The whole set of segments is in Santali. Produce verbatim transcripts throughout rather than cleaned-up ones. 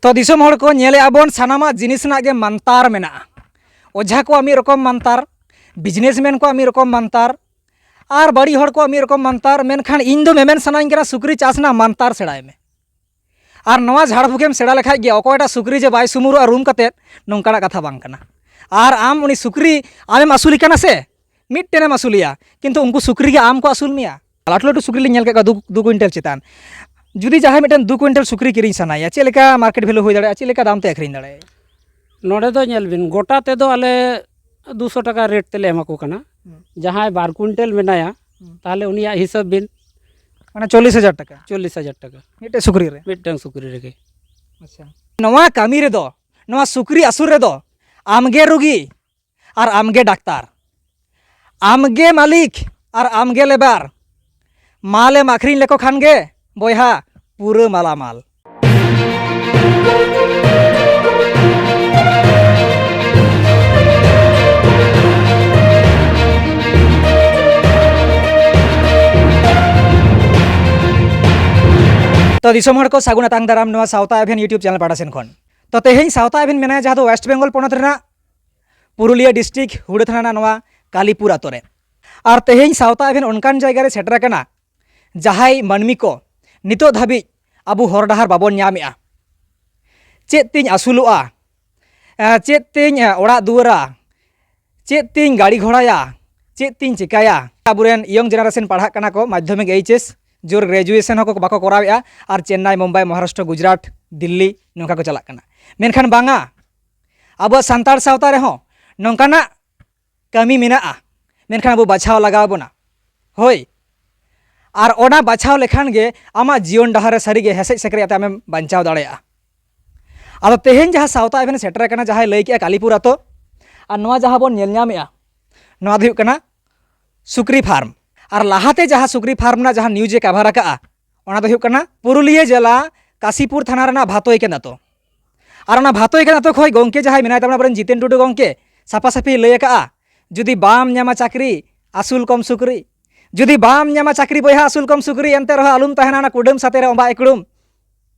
ᱛᱚ ᱫᱤᱥᱚᱢ ᱦᱚᱲ ᱠᱚ, ᱧᱮᱞᱮᱫᱼᱟ ᱵᱚᱱ, ᱥᱟᱱᱟᱢᱟᱜ ᱡᱤᱱᱤᱥ ᱨᱮᱱᱟᱜ ᱜᱮ ᱢᱟᱱᱛᱟᱨ ᱢᱮᱱᱟᱜᱼᱟ᱾ ᱚᱡᱷᱟ ᱠᱚᱣᱟᱜ ᱢᱤᱫ ᱨᱚᱠᱚᱢ ᱢᱟᱱᱛᱟᱨ, ᱵᱤᱡᱽᱱᱮᱥᱢᱮᱱ ᱠᱚᱣᱟᱜ ᱢᱤᱫ ᱨᱚᱠᱚᱢ ᱢᱟᱱᱛᱟᱨ, ᱟᱨ ᱵᱟᱹᱲᱤᱡ ᱦᱚᱲ ᱠᱚᱣᱟᱜ ᱢᱤᱫ ᱨᱚᱠᱚᱢ ᱢᱟᱱᱛᱟᱨ᱾ ᱢᱮᱱᱠᱷᱟᱱ ᱤᱧ ᱫᱚ ᱢᱮᱢᱮᱱ ᱥᱟᱱᱟᱧ ᱠᱟᱱᱟ, ᱥᱩᱠᱨᱤ ᱪᱟᱥ ᱨᱮᱱᱟᱜ ᱢᱟᱱᱛᱟᱨ ᱥᱮᱬᱟᱭ ᱢᱮ᱾ ᱟᱨ ᱱᱚᱣᱟ ᱡᱷᱟᱲ ᱯᱷᱩᱸᱠᱮᱢ ᱥᱮᱬᱟ ᱞᱮᱠᱷᱟᱡ ᱜᱮ ᱚᱠᱚᱭᱴᱟᱜ ᱥᱩᱠᱨᱤ ᱡᱮ ᱵᱟᱭ ᱥᱩᱢᱩᱨᱚᱜᱼᱟ ᱨᱩᱢ ᱠᱟᱛᱮᱫ, ᱱᱚᱝᱠᱟᱱᱟᱜ ᱠᱟᱛᱷᱟ ᱵᱟᱝ ᱠᱟᱱᱟ᱾ ᱟᱨ ᱟᱢ ᱩᱱᱤ ᱥᱩᱠᱨᱤ ᱟᱢᱮᱢ ᱟᱹᱥᱩᱞᱮ ᱠᱟᱱᱟ ᱥᱮ, ᱢᱤᱫᱴᱮᱱᱮᱢ ᱟᱹᱥᱩᱞᱮᱭᱟ, ᱠᱤᱱᱛᱩ ᱩᱱᱠᱩ ᱥᱩᱠᱨᱤ ᱜᱮ ᱟᱢ ᱠᱚ ᱟᱹᱥᱩᱞ ᱢᱮᱭᱟ᱾ ᱞᱟᱹᱴᱩ ᱞᱟᱹᱴᱩ ᱥᱩᱠᱨᱤ ᱞᱤᱧ ᱧᱮᱞ ᱠᱮᱫ ᱠᱚᱣᱟ ᱫᱩ, ᱫᱩ ᱠᱩᱭᱤᱱᱴᱟᱞ ᱪᱮᱛᱟᱱ᱾ ᱡᱩᱫᱤ ᱡᱟᱦᱟᱸᱭ ᱢᱤᱫᱴᱮᱱ ᱫᱩ ᱠᱩᱭᱤᱱᱴᱟᱞ ᱥᱩᱠᱨᱤ ᱠᱤᱨᱤᱧ ᱥᱟᱱᱟᱭᱮᱭᱟ, ᱪᱮᱫ ᱞᱮᱠᱟ ᱢᱟᱨᱠᱮᱴ ᱵᱷᱮᱞᱩ ᱦᱩᱭ ᱫᱟᱲᱮᱭᱟᱜᱼᱟ, ᱪᱮᱫ ᱞᱮᱠᱟ ᱫᱟᱢ ᱛᱮ ᱟᱹᱠᱷᱨᱤᱧ ᱫᱟᱲᱮᱭᱟᱜᱼᱟ? ᱱᱚᱰᱮ ᱫᱚ ᱧᱮᱞ ᱵᱤᱱ, ᱜᱚᱴᱟ ᱛᱮᱫᱚ ᱟᱞᱮ ᱫᱩᱥᱚ ᱴᱟᱠᱟ ᱨᱮᱴ ᱛᱮᱞᱮ ᱮᱢᱟ ᱠᱚ ᱠᱟᱱᱟ᱾ ᱦᱩᱸ᱾ ᱡᱟᱦᱟᱸᱭ ᱵᱟᱨ ᱠᱩᱭᱤᱱᱴᱟᱞ ᱢᱮᱱᱟᱭᱟ, ᱦᱩᱸ᱾ ᱛᱟᱦᱚᱞᱮ ᱩᱱᱤᱭᱟᱜ ᱦᱤᱥᱟᱹᱵ ᱵᱤᱱ᱾ ᱢᱟᱱᱮ ᱪᱚᱞᱞᱤᱥ ᱦᱟᱡᱟᱨ ᱴᱟᱠᱟ? ᱪᱚᱞᱞᱤᱥ ᱦᱟᱡᱟᱨ ᱴᱟᱠᱟ᱾ ᱢᱤᱫᱴᱮᱱ ᱥᱩᱠᱨᱤ ᱨᱮ? ᱢᱤᱫᱴᱟᱝ ᱥᱩᱠᱨᱤ ᱨᱮᱜᱮ᱾ ᱟᱪᱪᱷᱟ᱾ ᱱᱚᱣᱟ ᱠᱟᱹᱢᱤ ᱨᱮᱫᱚ, ᱱᱚᱣᱟ ᱥᱩᱠᱨᱤ ᱟᱹᱥᱩᱞ ᱨᱮᱫᱚ ᱟᱢᱜᱮ ᱨᱩᱜᱤ ᱟᱨ ᱟᱢᱜᱮ ᱰᱟᱠᱛᱟᱨ, ᱟᱢᱜᱮ ᱢᱟᱹᱞᱤᱠ ᱟᱨ ᱟᱢᱜᱮ ᱞᱮᱵᱟᱨ᱾ ᱢᱟᱞᱮᱢ ᱟᱹᱠᱷᱨᱤᱧ ᱞᱮᱠᱚ ᱠᱷᱟᱱ ᱜᱮ ᱵᱚᱭᱦᱟ, ᱯᱩᱨᱟᱹ ᱢᱟᱞᱟᱢᱟᱞ᱾ ᱛᱚ ᱫᱤᱥᱚᱢ ᱦᱚᱲ ᱠᱚ, ᱥᱟᱹᱜᱩᱱ ᱟᱛᱟᱝ ᱫᱟᱨᱟᱢ ᱱᱚᱣᱟ ᱥᱟᱶᱛᱟ ᱮᱵᱷᱮᱱ YouTube ᱪᱮᱱᱮᱞ ᱯᱟᱦᱴᱟ ᱥᱮᱱ ᱠᱷᱚᱱ᱾ ᱛᱚ ᱛᱮᱦᱮᱧ ᱥᱟᱶᱛᱟ ᱮᱵᱷᱮᱱ ᱢᱮᱱᱟᱭᱟ, ᱡᱟᱦᱟᱸ ᱫᱚ ᱳᱭᱮᱥᱴ ᱵᱮᱝᱜᱚᱞ ᱯᱚᱱᱚᱛ ᱨᱮᱱᱟᱜ ᱯᱩᱨᱩᱞᱤᱭᱟᱹ ᱰᱤᱥᱴᱨᱤᱠᱴ ᱦᱩᱲᱟᱹ ᱛᱷᱟᱱᱟ ᱨᱮᱱᱟᱜ ᱱᱚᱣᱟ ᱠᱟᱞᱤᱯᱩᱨ ᱟᱛᱳ ᱨᱮ᱾ ᱟᱨ ᱛᱮᱦᱮᱧ ᱥᱟᱶᱛᱟ ᱮᱵᱷᱮᱱ ᱚᱱᱠᱟᱱ ᱡᱟᱭᱜᱟ ᱨᱮ ᱥᱮᱴᱮᱨ ᱟᱠᱟᱱᱟ, ᱡᱟᱦᱟᱸᱭ ᱢᱟᱹᱱᱢᱤ ᱠᱚ ᱱᱤᱛᱚᱜ ᱫᱷᱟᱹᱵᱤᱡ ᱟᱵᱚ ᱦᱚᱨ ᱰᱟᱦᱟᱨ ᱵᱟᱵᱚᱱ ᱧᱟᱢᱮᱜᱼᱟ᱾ ᱪᱮᱫ ᱛᱤᱧ ᱟᱹᱥᱩᱞᱚᱜᱼᱟ? ᱮ, ᱪᱮᱫ ᱛᱤᱧ, ᱮ, ᱚᱲᱟᱜ ᱫᱩᱣᱟᱹᱨᱟ? ᱪᱮᱫ ᱛᱤᱧ ᱜᱟᱹᱲᱤ ᱜᱷᱚᱲᱟᱭᱟ? ᱪᱮᱫ ᱛᱤᱧ ᱪᱤᱠᱟᱹᱭᱟ? ᱟᱵᱚᱨᱮᱱ ᱭᱚᱝ ᱡᱮᱱᱟᱨᱮᱥᱚᱱ ᱯᱟᱲᱦᱟᱜ ᱠᱟᱱᱟ ᱠᱚ, ᱢᱟᱫᱽᱫᱷᱚᱢᱤᱠ, ᱮᱭᱤᱪ ᱮᱥ, ᱡᱳᱨ ᱜᱨᱮᱡᱩᱭᱮᱥᱚᱱ ᱦᱚᱸᱠᱚ ᱵᱟᱠᱚ ᱠᱚᱨᱟᱣᱮᱜᱼᱟ, ᱟᱨ ᱪᱮᱱᱱᱟᱭ, ᱢᱩᱢᱵᱟᱭ, ᱢᱚᱦᱟᱨᱟᱥᱴᱨᱚ, ᱜᱩᱡᱽᱨᱟᱴ, ᱫᱤᱞᱞᱤ ᱱᱚᱝᱠᱟ ᱠᱚ ᱪᱟᱞᱟᱜ ᱠᱟᱱᱟ᱾ ᱢᱮᱱᱠᱷᱟᱱ ᱵᱟᱝᱟ, ᱟᱵᱚᱣᱟᱜ ᱥᱟᱱᱛᱟᱲ ᱥᱟᱶᱛᱟ ᱨᱮᱦᱚᱸ ᱱᱚᱝᱠᱟᱱᱟᱜ ᱠᱟᱹᱢᱤ ᱢᱮᱱᱟᱜᱼᱟ, ᱢᱮᱱᱠᱷᱟᱱ ᱟᱵᱚ ᱵᱟᱪᱷᱟᱣ ᱞᱟᱜᱟᱣ ᱵᱚᱱᱟ᱾ ᱦᱳᱭ, ᱟᱨ ᱚᱱᱟ ᱵᱟᱪᱷᱟᱣ ᱞᱮᱠᱷᱟᱱ ᱜᱮ ᱟᱢᱟᱜ ᱡᱤᱭᱚᱱ ᱰᱟᱦᱟᱨ ᱨᱮ ᱥᱟᱹᱨᱤᱜᱮ ᱦᱮᱥᱮᱡ ᱥᱮᱠᱨᱮᱡ ᱟᱛᱮ ᱟᱢᱮᱢ ᱵᱟᱧᱪᱟᱣ ᱫᱟᱲᱮᱭᱟᱜᱼᱟ᱾ ᱟᱫᱚ ᱛᱮᱦᱮᱧ ᱡᱟᱦᱟᱸ ᱥᱟᱶᱛᱟ ᱮᱵᱷᱮᱱ ᱥᱮᱴᱮᱨ ᱟᱠᱟᱱᱟ, ᱡᱟᱦᱟᱸᱭ ᱞᱟᱹᱭ ᱠᱮᱜᱼᱟ ᱠᱟᱞᱤᱯᱩᱨ ᱟᱛᱳ, ᱟᱨ ᱱᱚᱣᱟ ᱡᱟᱦᱟᱸ ᱵᱚᱱ ᱧᱮᱞ ᱧᱟᱢᱮᱜᱼᱟ, ᱱᱚᱣᱟ ᱫᱚ ᱦᱩᱭᱩᱜ ᱠᱟᱱᱟ ᱥᱩᱠᱨᱤ ᱯᱷᱟᱨᱢ᱾ ᱟᱨ ᱞᱟᱦᱟᱛᱮ ᱡᱟᱦᱟᱸ ᱥᱩᱠᱨᱤ ᱯᱷᱟᱨᱢ ᱨᱮᱱᱟᱜ ᱡᱟᱦᱟᱸ ᱱᱤᱭᱩᱡᱽ ᱮ ᱠᱟᱵᱷᱟᱨ ᱟᱠᱟᱜᱼᱟ, ᱚᱱᱟ ᱫᱚ ᱦᱩᱭᱩᱜ ᱠᱟᱱᱟ ᱯᱩᱨᱩᱞᱤᱭᱟᱹ ᱡᱮᱞᱟ ᱠᱟᱥᱤᱯᱩᱨ ᱛᱷᱟᱱᱟ ᱨᱮᱱᱟᱜ ᱵᱷᱟᱛᱳᱭ ᱠᱮᱱᱫ ᱟᱛᱳ᱾ ᱟᱨ ᱚᱱᱟ ᱵᱷᱟᱛᱳᱭ ᱠᱮᱱᱫ ᱟᱛᱳ ᱠᱷᱚᱱ ᱜᱚᱢᱠᱮ ᱡᱟᱦᱟᱸᱭ ᱢᱮᱱᱟᱭ ᱛᱟᱵᱚᱱᱟ, ᱟᱵᱚᱨᱮᱱ ᱡᱤᱛᱮᱱ ᱴᱩᱰᱩ ᱜᱚᱢᱠᱮ, ᱥᱟᱯᱷᱟ ᱥᱟᱹᱯᱷᱤ ᱞᱟᱹᱭ ᱟᱠᱟᱜᱼᱟ, "ᱡᱩᱫᱤ ᱵᱟᱢ ᱧᱟᱢᱟ ᱪᱟᱹᱠᱨᱤ, ᱟᱹᱥᱩᱞ ᱠᱚᱢ ᱥᱩᱠᱨᱤ᱾ ᱡᱩᱫᱤ ᱵᱟᱢ ᱧᱟᱢᱟ ᱪᱟᱹᱠᱨᱤ ᱵᱚᱭᱦᱟ, ᱟᱹᱥᱩᱞ ᱠᱚᱢ ᱥᱩᱠᱨᱤ, ᱮᱱᱛᱮ ᱨᱮᱦᱚᱸ ᱟᱞᱚᱢ ᱛᱟᱦᱮᱱᱟ ᱚᱱᱟ ᱠᱩᱰᱟᱹᱢ ᱥᱟᱛᱮ ᱨᱮ ᱚᱸᱵᱟᱜ ᱮᱠᱲᱩᱢ᱾"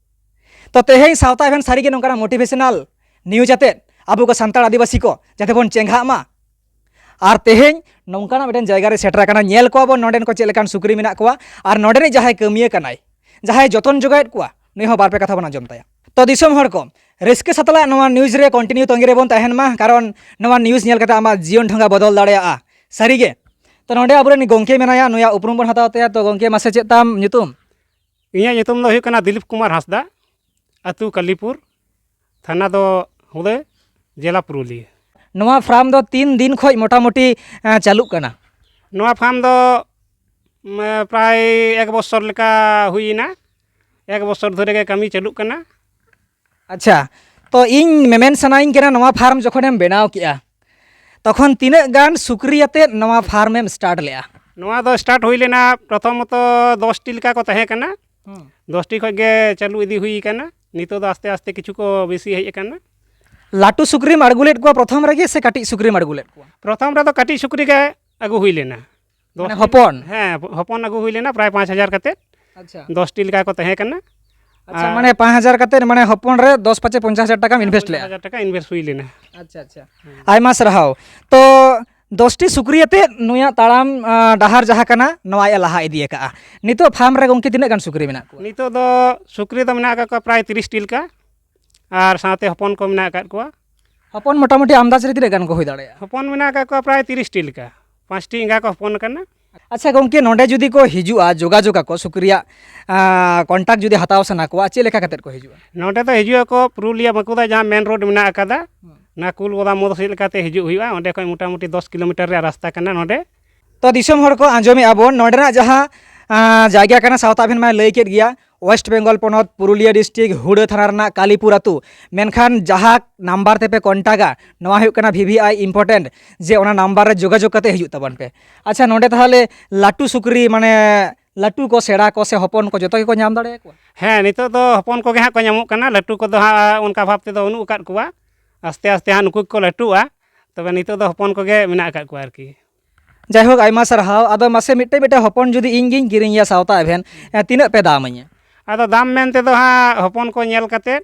ᱛᱚ ᱛᱮᱦᱮᱧ ᱥᱟᱶᱛᱟ ᱮᱵᱷᱮᱱ ᱥᱟᱹᱨᱤᱜᱮ ᱱᱚᱝᱠᱟᱱᱟᱜ ᱢᱳᱴᱤᱵᱷᱮᱥᱚᱱᱟᱞ ᱱᱤᱭᱩᱡᱽ ᱟᱛᱮᱫ ᱟᱵᱚ ᱠᱚ ᱥᱟᱱᱛᱟᱲ ᱟᱹᱫᱤᱵᱟᱹᱥᱤ ᱠᱚ ᱡᱟᱛᱮ ᱵᱚᱱ ᱪᱮᱸᱜᱷᱟᱜ ᱢᱟ᱾ ᱟᱨ ᱛᱮᱦᱮᱧ ᱱᱚᱝᱠᱟᱱᱟᱜ ᱢᱤᱫᱴᱮᱱ ᱡᱟᱭᱜᱟ ᱨᱮ ᱥᱮᱴᱮᱨ ᱟᱠᱟᱱᱟ, ᱧᱮᱞ ᱠᱚᱣᱟ ᱵᱚᱱ ᱱᱚᱸᱰᱮᱱ ᱠᱚ ᱪᱮᱫ ᱞᱮᱠᱟᱱ ᱥᱩᱠᱨᱤ ᱢᱮᱱᱟᱜ ᱠᱚᱣᱟ, ᱟᱨ ᱱᱚᱸᱰᱮᱱᱤᱡ ᱡᱟᱦᱟᱸᱭ ᱠᱟᱹᱢᱤᱭᱟᱹ ᱠᱟᱱᱟᱭ, ᱡᱟᱦᱟᱸᱭ ᱡᱚᱛᱚᱱ ᱡᱚᱜᱟᱣᱮᱫ ᱠᱚᱣᱟ, ᱱᱩᱭ ᱦᱚᱸ ᱵᱟᱨ ᱯᱮ ᱠᱟᱛᱷᱟ ᱵᱚᱱ ᱟᱸᱡᱚᱢ ᱛᱟᱭᱟ᱾ ᱛᱚ ᱫᱤᱥᱚᱢ ᱦᱚᱲ ᱠᱚ, ᱨᱟᱹᱥᱠᱟᱹ ᱥᱟᱛᱞᱟᱜ ᱱᱚᱣᱟ ᱱᱤᱭᱩᱡᱽ ᱨᱮ ᱠᱚᱱᱴᱤᱱᱤᱭᱩ ᱛᱚᱸᱜᱮ ᱨᱮᱵᱚᱱ ᱛᱟᱦᱮᱱ ᱢᱟ, ᱠᱟᱨᱚᱱ ᱱᱚᱣᱟ ᱱᱤᱭᱩᱡᱽ ᱧᱮᱞ ᱠᱟᱛᱮ ᱟᱢᱟᱜ ᱡᱤᱭᱚᱱ ᱰᱷᱚᱸᱜᱟ ᱵᱚᱫᱚᱞ ᱫᱟᱲᱮᱭᱟᱜᱼᱟ᱾ ᱥᱟᱹᱨᱤᱜᱮ᱾ ᱛᱚ ᱱᱚᱸᱰᱮ ᱟᱵᱚᱨᱮᱱ ᱜᱚᱢᱠᱮ ᱢᱮᱱᱟᱭᱟ, ᱱᱩᱭᱟᱜ ᱩᱯᱨᱩᱢ ᱵᱚᱱ ᱦᱟᱛᱟᱣ ᱛᱟᱭᱟ᱾ ᱛᱚ ᱜᱚᱢᱠᱮ, ᱢᱟᱥᱮ ᱪᱮᱫ ᱛᱟᱢ ᱧᱩᱛᱩᱢ? ᱤᱧᱟᱹᱜ ᱧᱩᱛᱩᱢ ᱫᱚ ᱦᱩᱭᱩᱜ ᱠᱟᱱᱟ ᱫᱤᱞᱤᱯ ᱠᱩᱢᱟᱨ ᱦᱟᱸᱥᱫᱟ, ᱟᱹᱛᱩ ᱠᱟᱞᱤᱯᱩᱨ, ᱛᱷᱟᱱᱟ ᱫᱚ ᱦᱩᱫᱟᱹ, ᱡᱮᱞᱟ ᱯᱩᱨᱩᱞᱤᱭᱟᱹ᱾ ᱱᱚᱣᱟ ᱯᱷᱟᱨᱢ ᱫᱚ ᱛᱤᱱ ᱫᱤᱱ ᱠᱷᱚᱡ ᱢᱚᱴᱟᱢᱩᱴᱤ, ᱮᱸ, ᱪᱟᱹᱞᱩᱜ ᱠᱟᱱᱟ? ᱱᱚᱣᱟ ᱯᱷᱟᱨᱢ ᱫᱚ, ᱢ, ᱯᱨᱟᱭ ᱮᱠ ᱵᱚᱪᱷᱚᱨ ᱞᱮᱠᱟ ᱦᱩᱭᱮᱱᱟ᱾ ᱮᱠ ᱵᱚᱪᱷᱚᱨ ᱫᱷᱚᱨᱮ ᱜᱮ ᱠᱟᱹᱢᱤ ᱪᱟᱹᱞᱩᱜ ᱠᱟᱱᱟ᱾ ᱟᱪᱪᱷᱟ, ᱛᱚ ᱤᱧ ᱢᱮᱢᱮᱱ ᱥᱟᱱᱟᱧ ᱠᱟᱱᱟ, ᱱᱚᱣᱟ ᱯᱷᱟᱨᱢ ᱡᱚᱠᱷᱚᱱᱮᱢ ᱵᱮᱱᱟᱣ ᱠᱮᱜᱼᱟ, ᱛᱚᱠᱷᱚᱱ ᱛᱤᱱᱟᱹᱜ ᱜᱟᱱ ᱥᱩᱠᱨᱤ ᱟᱛᱮᱫ ᱱᱚᱣᱟ ᱯᱷᱟᱨᱢ ᱮᱢ ᱥᱴᱟᱨᱴ ᱞᱮᱜᱼᱟ? ᱱᱚᱣᱟ ᱫᱚ ᱥᱴᱟᱨᱴ ᱦᱩᱭ ᱞᱮᱱᱟ, ᱯᱨᱚᱛᱷᱚᱢᱚᱛᱚ ᱫᱚᱥ ᱴᱤ ᱞᱮᱠᱟ ᱠᱚ ᱛᱟᱦᱮᱸ ᱠᱟᱱᱟ᱾ ᱦᱩᱸ᱾ ᱫᱚᱥ ᱴᱤ ᱠᱷᱚᱡ ᱜᱮ ᱪᱟᱹᱞᱩ ᱤᱫᱤ ᱦᱩᱭ ᱠᱟᱱᱟ᱾ ᱱᱤᱛᱚᱜ ᱫᱚ ᱟᱥᱛᱮ ᱟᱥᱛᱮ ᱠᱤᱪᱷᱩ ᱠᱚ ᱵᱮᱥᱤ ᱦᱮᱡ ᱟᱠᱟᱱᱟ᱾ ᱞᱟᱹᱴᱩ ᱥᱩᱠᱨᱤᱢ ᱟᱬᱜᱚ ᱞᱮᱫ ᱠᱚᱣᱟ ᱯᱨᱚᱛᱷᱚᱢ ᱨᱮᱜᱮ, ᱥᱮ ᱠᱟᱹᱴᱤᱡ ᱥᱩᱠᱨᱤᱢ ᱟᱬᱜᱚ ᱞᱮᱫ ᱠᱚᱣᱟ? ᱯᱨᱚᱛᱷᱚᱢ ᱨᱮᱫᱚ ᱠᱟᱹᱴᱤᱡ ᱥᱩᱠᱨᱤ ᱜᱮ ᱟᱹᱜᱩ ᱦᱩᱭ ᱞᱮᱱᱟ᱾ ᱫᱚᱥ ᱢᱟᱱᱮ ᱴᱤ᱾ ᱦᱚᱯᱚᱱ? ᱦᱮᱸ, ᱦᱚᱯᱚᱱ ᱟᱹᱜᱩ ᱦᱩᱭ ᱞᱮᱱᱟ, ᱯᱨᱟᱭ ᱯᱟᱸᱪ ᱦᱟᱡᱟᱨ ᱠᱟᱛᱮᱫ᱾ ᱟᱪᱪᱷᱟ᱾ ᱫᱚᱥ ᱴᱤ ᱞᱮᱠᱟ ᱠᱚ ᱛᱟᱦᱮᱸ ᱠᱟᱱᱟ᱾ ᱟᱪᱪᱷᱟ, ᱟᱨ ᱢᱟᱱᱮ ᱯᱟᱸᱪ ᱦᱟᱡᱟᱨ ᱠᱟᱛᱮᱫ, ᱢᱟᱱᱮ ᱦᱚᱯᱚᱱ ᱨᱮ ᱫᱚᱥ ᱯᱟᱸᱪᱮ ᱯᱚᱧᱪᱟᱥ ᱦᱟᱡᱟᱨ ᱴᱟᱠᱟᱢ ᱤᱱᱵᱷᱮᱥᱴ ᱞᱮᱜᱼᱟ? ᱯᱚᱧᱪᱟᱥ ᱦᱟᱡᱟᱨ ᱴᱟᱠᱟ ᱤᱱᱵᱷᱮᱥᱴ ᱦᱩᱭ ᱞᱮᱱᱟ᱾ ᱟᱪᱪᱷᱟ, ᱟᱪᱪᱷᱟ᱾ ᱦᱮᱸ᱾ ᱟᱭᱢᱟ ᱥᱟᱨᱦᱟᱣ᱾ ᱛᱚ ᱫᱚᱥ ᱴᱤ ᱥᱩᱠᱨᱤ ᱟᱛᱮᱫ ᱱᱩᱭᱟᱜ ᱛᱟᱲᱟᱢ, ᱟᱸ, ᱰᱟᱦᱟᱨ ᱡᱟᱦᱟᱸ ᱠᱟᱱᱟ, ᱱᱚᱣᱟ ᱮ ᱞᱟᱦᱟ ᱤᱫᱤ ᱟᱠᱟᱜᱼᱟ᱾ ᱱᱤᱛᱚᱜ ᱯᱷᱟᱨᱢ ᱨᱮ ᱜᱚᱢᱠᱮ ᱛᱤᱱᱟᱹᱜ ᱜᱟᱱ ᱥᱩᱠᱨᱤ ᱢᱮᱱᱟᱜ ᱠᱚᱣᱟ? ᱱᱤᱛᱚᱜ ᱫᱚ ᱥᱩᱠᱨᱤ ᱫᱚ ᱢᱮᱱᱟᱜ ᱟᱠᱟᱫ ᱠᱚᱣᱟ ᱯᱨᱟᱭ ᱛᱤᱨᱤᱥ ᱴᱤ ᱞᱮᱠᱟ, ᱟᱨ ᱥᱟᱶᱛᱮ ᱦᱚᱯᱚᱱ ᱠᱚ ᱢᱮᱱᱟᱜ ᱟᱠᱟᱫ ᱠᱚᱣᱟ᱾ ᱦᱚᱯᱚᱱ ᱢᱚᱴᱟᱢᱩᱴᱤ ᱟᱢᱫᱟᱡᱽ ᱨᱮ ᱛᱤᱱᱟᱹᱜ ᱜᱟᱱ ᱠᱚ ᱦᱩᱭ ᱫᱟᱲᱮᱭᱟᱜᱼᱟ? ᱦᱚᱯᱚᱱ ᱢᱮᱱᱟᱜ ᱟᱠᱟᱫ ᱠᱚᱣᱟ ᱯᱨᱟᱭ ᱛᱤᱨᱤᱥ ᱴᱤ ᱞᱮᱠᱟ, ᱯᱟᱸᱪᱴᱤ ᱮᱸᱜᱟ ᱠᱚ ᱦᱚᱯᱚᱱ ᱟᱠᱟᱱᱟ᱾ ᱟᱪᱪᱷᱟ ᱜᱚᱢᱠᱮ, ᱱᱚᱰᱮ ᱡᱩᱫᱤ ᱠᱚ ᱦᱤᱡᱩᱜᱼᱟ, ᱡᱳᱜᱟᱡᱳᱜᱽ ᱟᱠᱚ, ᱥᱩᱠᱨᱤᱭᱟᱜ, ᱟᱸ, ᱠᱚᱱᱴᱟᱠᱴ ᱡᱩᱫᱤ ᱦᱟᱛᱟᱣ ᱥᱟᱱᱟ ᱠᱚᱣᱟ, ᱪᱮᱫ ᱞᱮᱠᱟ ᱠᱟᱛᱮᱫ ᱠᱚ ᱦᱤᱡᱩᱜᱼᱟ? ᱱᱚᱰᱮ ᱫᱚ ᱦᱤᱡᱩᱜ ᱟᱠᱚ ᱯᱩᱨᱩᱞᱤᱭᱟᱹ ᱵᱟᱸᱠᱩᱲᱟ ᱡᱟᱦᱟᱸ ᱢᱮᱱ ᱨᱳᱰ ᱢᱮᱱᱟᱜ ᱟᱠᱟᱫᱟ, ᱦᱩᱸ᱾ ᱚᱱᱟ ᱠᱩᱞ ᱜᱚᱫᱟ ᱢᱳᱲ ᱥᱮᱫ ᱞᱮᱠᱟᱛᱮ ᱦᱤᱡᱩᱜ ᱦᱩᱭᱩᱜᱼᱟ᱾ ᱚᱸᱰᱮ ᱠᱷᱚᱱ ᱢᱚᱴᱟᱢᱩᱴᱤ ᱫᱚᱥ ᱠᱤᱞᱳᱢᱤᱴᱟᱨ ᱨᱮᱭᱟᱜ ᱨᱟᱥᱛᱟ ᱠᱟᱱᱟ ᱱᱚᱰᱮ᱾ ᱛᱚ ᱫᱤᱥᱚᱢ ᱦᱚᱲ ᱠᱚ ᱟᱸᱡᱚᱢᱮᱫᱼᱟ ᱵᱚᱱ, ᱱᱚᱰᱮᱱᱟᱜ ᱡᱟᱦᱟᱸ, ᱟᱸ, ᱡᱟᱭᱜᱟ ᱠᱟᱱᱟ, ᱥᱟᱶᱛᱟ ᱟᱵᱮᱱ ᱢᱟᱭ ᱞᱟᱹᱭ ᱠᱮᱫ ᱜᱮᱭᱟ, ᱳᱭᱮᱥᱴ ᱵᱮᱝᱜᱚᱞ ᱯᱚᱱᱚᱛ ᱯᱩᱨᱩᱞᱤᱭᱟᱹ ᱰᱤᱥᱴᱨᱤᱠᱴ ᱦᱩᱲᱟᱹ ᱛᱷᱟᱱᱟ ᱨᱮᱱᱟᱜ ᱠᱟᱞᱤᱯᱩᱨ ᱟᱹᱛᱩ, ᱢᱮᱱᱠᱷᱟᱱ ᱡᱟᱦᱟᱸ ᱱᱟᱢᱵᱟᱨ ᱛᱮᱯᱮ ᱠᱚᱱᱴᱟᱠᱟ, ᱱᱚᱣᱟ ᱦᱩᱭᱩᱜ ᱠᱟᱱᱟ ᱵᱷᱤ ᱵᱷᱤ ᱟᱭ ᱤᱢᱯᱚᱨᱴᱮᱱᱴ, ᱡᱮ ᱚᱱᱟ ᱱᱟᱢᱵᱟᱨ ᱨᱮ ᱡᱳᱜᱟᱡᱳᱜᱽ ᱠᱟᱛᱮ ᱦᱤᱡᱩᱜ ᱛᱟᱵᱚᱱ ᱯᱮ᱾ ᱟᱪᱪᱷᱟ, ᱱᱚᱰᱮ ᱛᱟᱦᱚᱞᱮ ᱞᱟᱹᱴᱩ ᱥᱩᱠᱨᱤ, ᱢᱟᱱᱮ ᱞᱟᱹᱴᱩ ᱠᱚ, ᱥᱮᱬᱟ ᱠᱚ ᱥᱮ ᱦᱚᱯᱚᱱ ᱠᱚ, ᱡᱚᱛᱚ ᱜᱮᱠᱚ ᱧᱟᱢ ᱫᱟᱲᱮᱭᱟᱠᱚᱣᱟ? ᱦᱮᱸ, ᱱᱤᱛᱚᱜ ᱫᱚ ᱦᱚᱯᱚᱱ ᱠᱚᱜᱮ ᱦᱟᱸᱜ ᱠᱚ ᱧᱟᱢᱚᱜ ᱠᱟᱱᱟ, ᱞᱟᱹᱴᱩ ᱠᱚᱫᱚ ᱦᱟᱸᱜ ᱚᱱᱠᱟ ᱵᱷᱟᱵᱽ ᱛᱮᱫᱚ ᱵᱟᱹᱱᱩᱜ ᱟᱠᱟᱫ ᱠᱚᱣᱟ᱾ ᱟᱥᱛᱮ ᱟᱥᱛᱮ ᱦᱟᱸᱜ ᱱᱩᱠᱩ ᱜᱮᱠᱚ ᱞᱟᱹᱴᱩᱜᱼᱟ, ᱛᱚᱵᱮ ᱱᱤᱛᱚᱜ ᱫᱚ ᱦᱚᱯᱚᱱ ᱠᱚᱜᱮ ᱢᱮᱱᱟᱜ ᱟᱠᱟᱫ ᱠᱚᱣᱟ ᱟᱨᱠᱤ᱾ ᱡᱟᱭᱦᱳᱠ, ᱟᱭᱢᱟ ᱥᱟᱨᱦᱟᱣ᱾ ᱟᱫᱚ ᱢᱟᱥᱮ ᱢᱤᱫᱴᱮᱱ ᱢᱤᱫᱴᱮᱱ ᱦᱚᱯᱚᱱ ᱡᱩᱫᱤ ᱤᱧ ᱜᱤᱧ ᱠᱤᱨᱤᱧᱮᱭᱟ ᱥᱟᱶᱛᱟ ᱮᱵᱷᱮᱱ, ᱮ, ᱛᱤᱱᱟᱹᱜ ᱯᱮ ᱫᱟᱢ ᱟᱹᱧᱟ? ᱟᱫᱚ ᱫᱟᱢ ᱢᱮᱱ ᱛᱮᱫᱚ ᱦᱟᱸᱜ ᱦᱚᱯᱚᱱ ᱠᱚ ᱧᱮᱞ ᱠᱟᱛᱮᱫ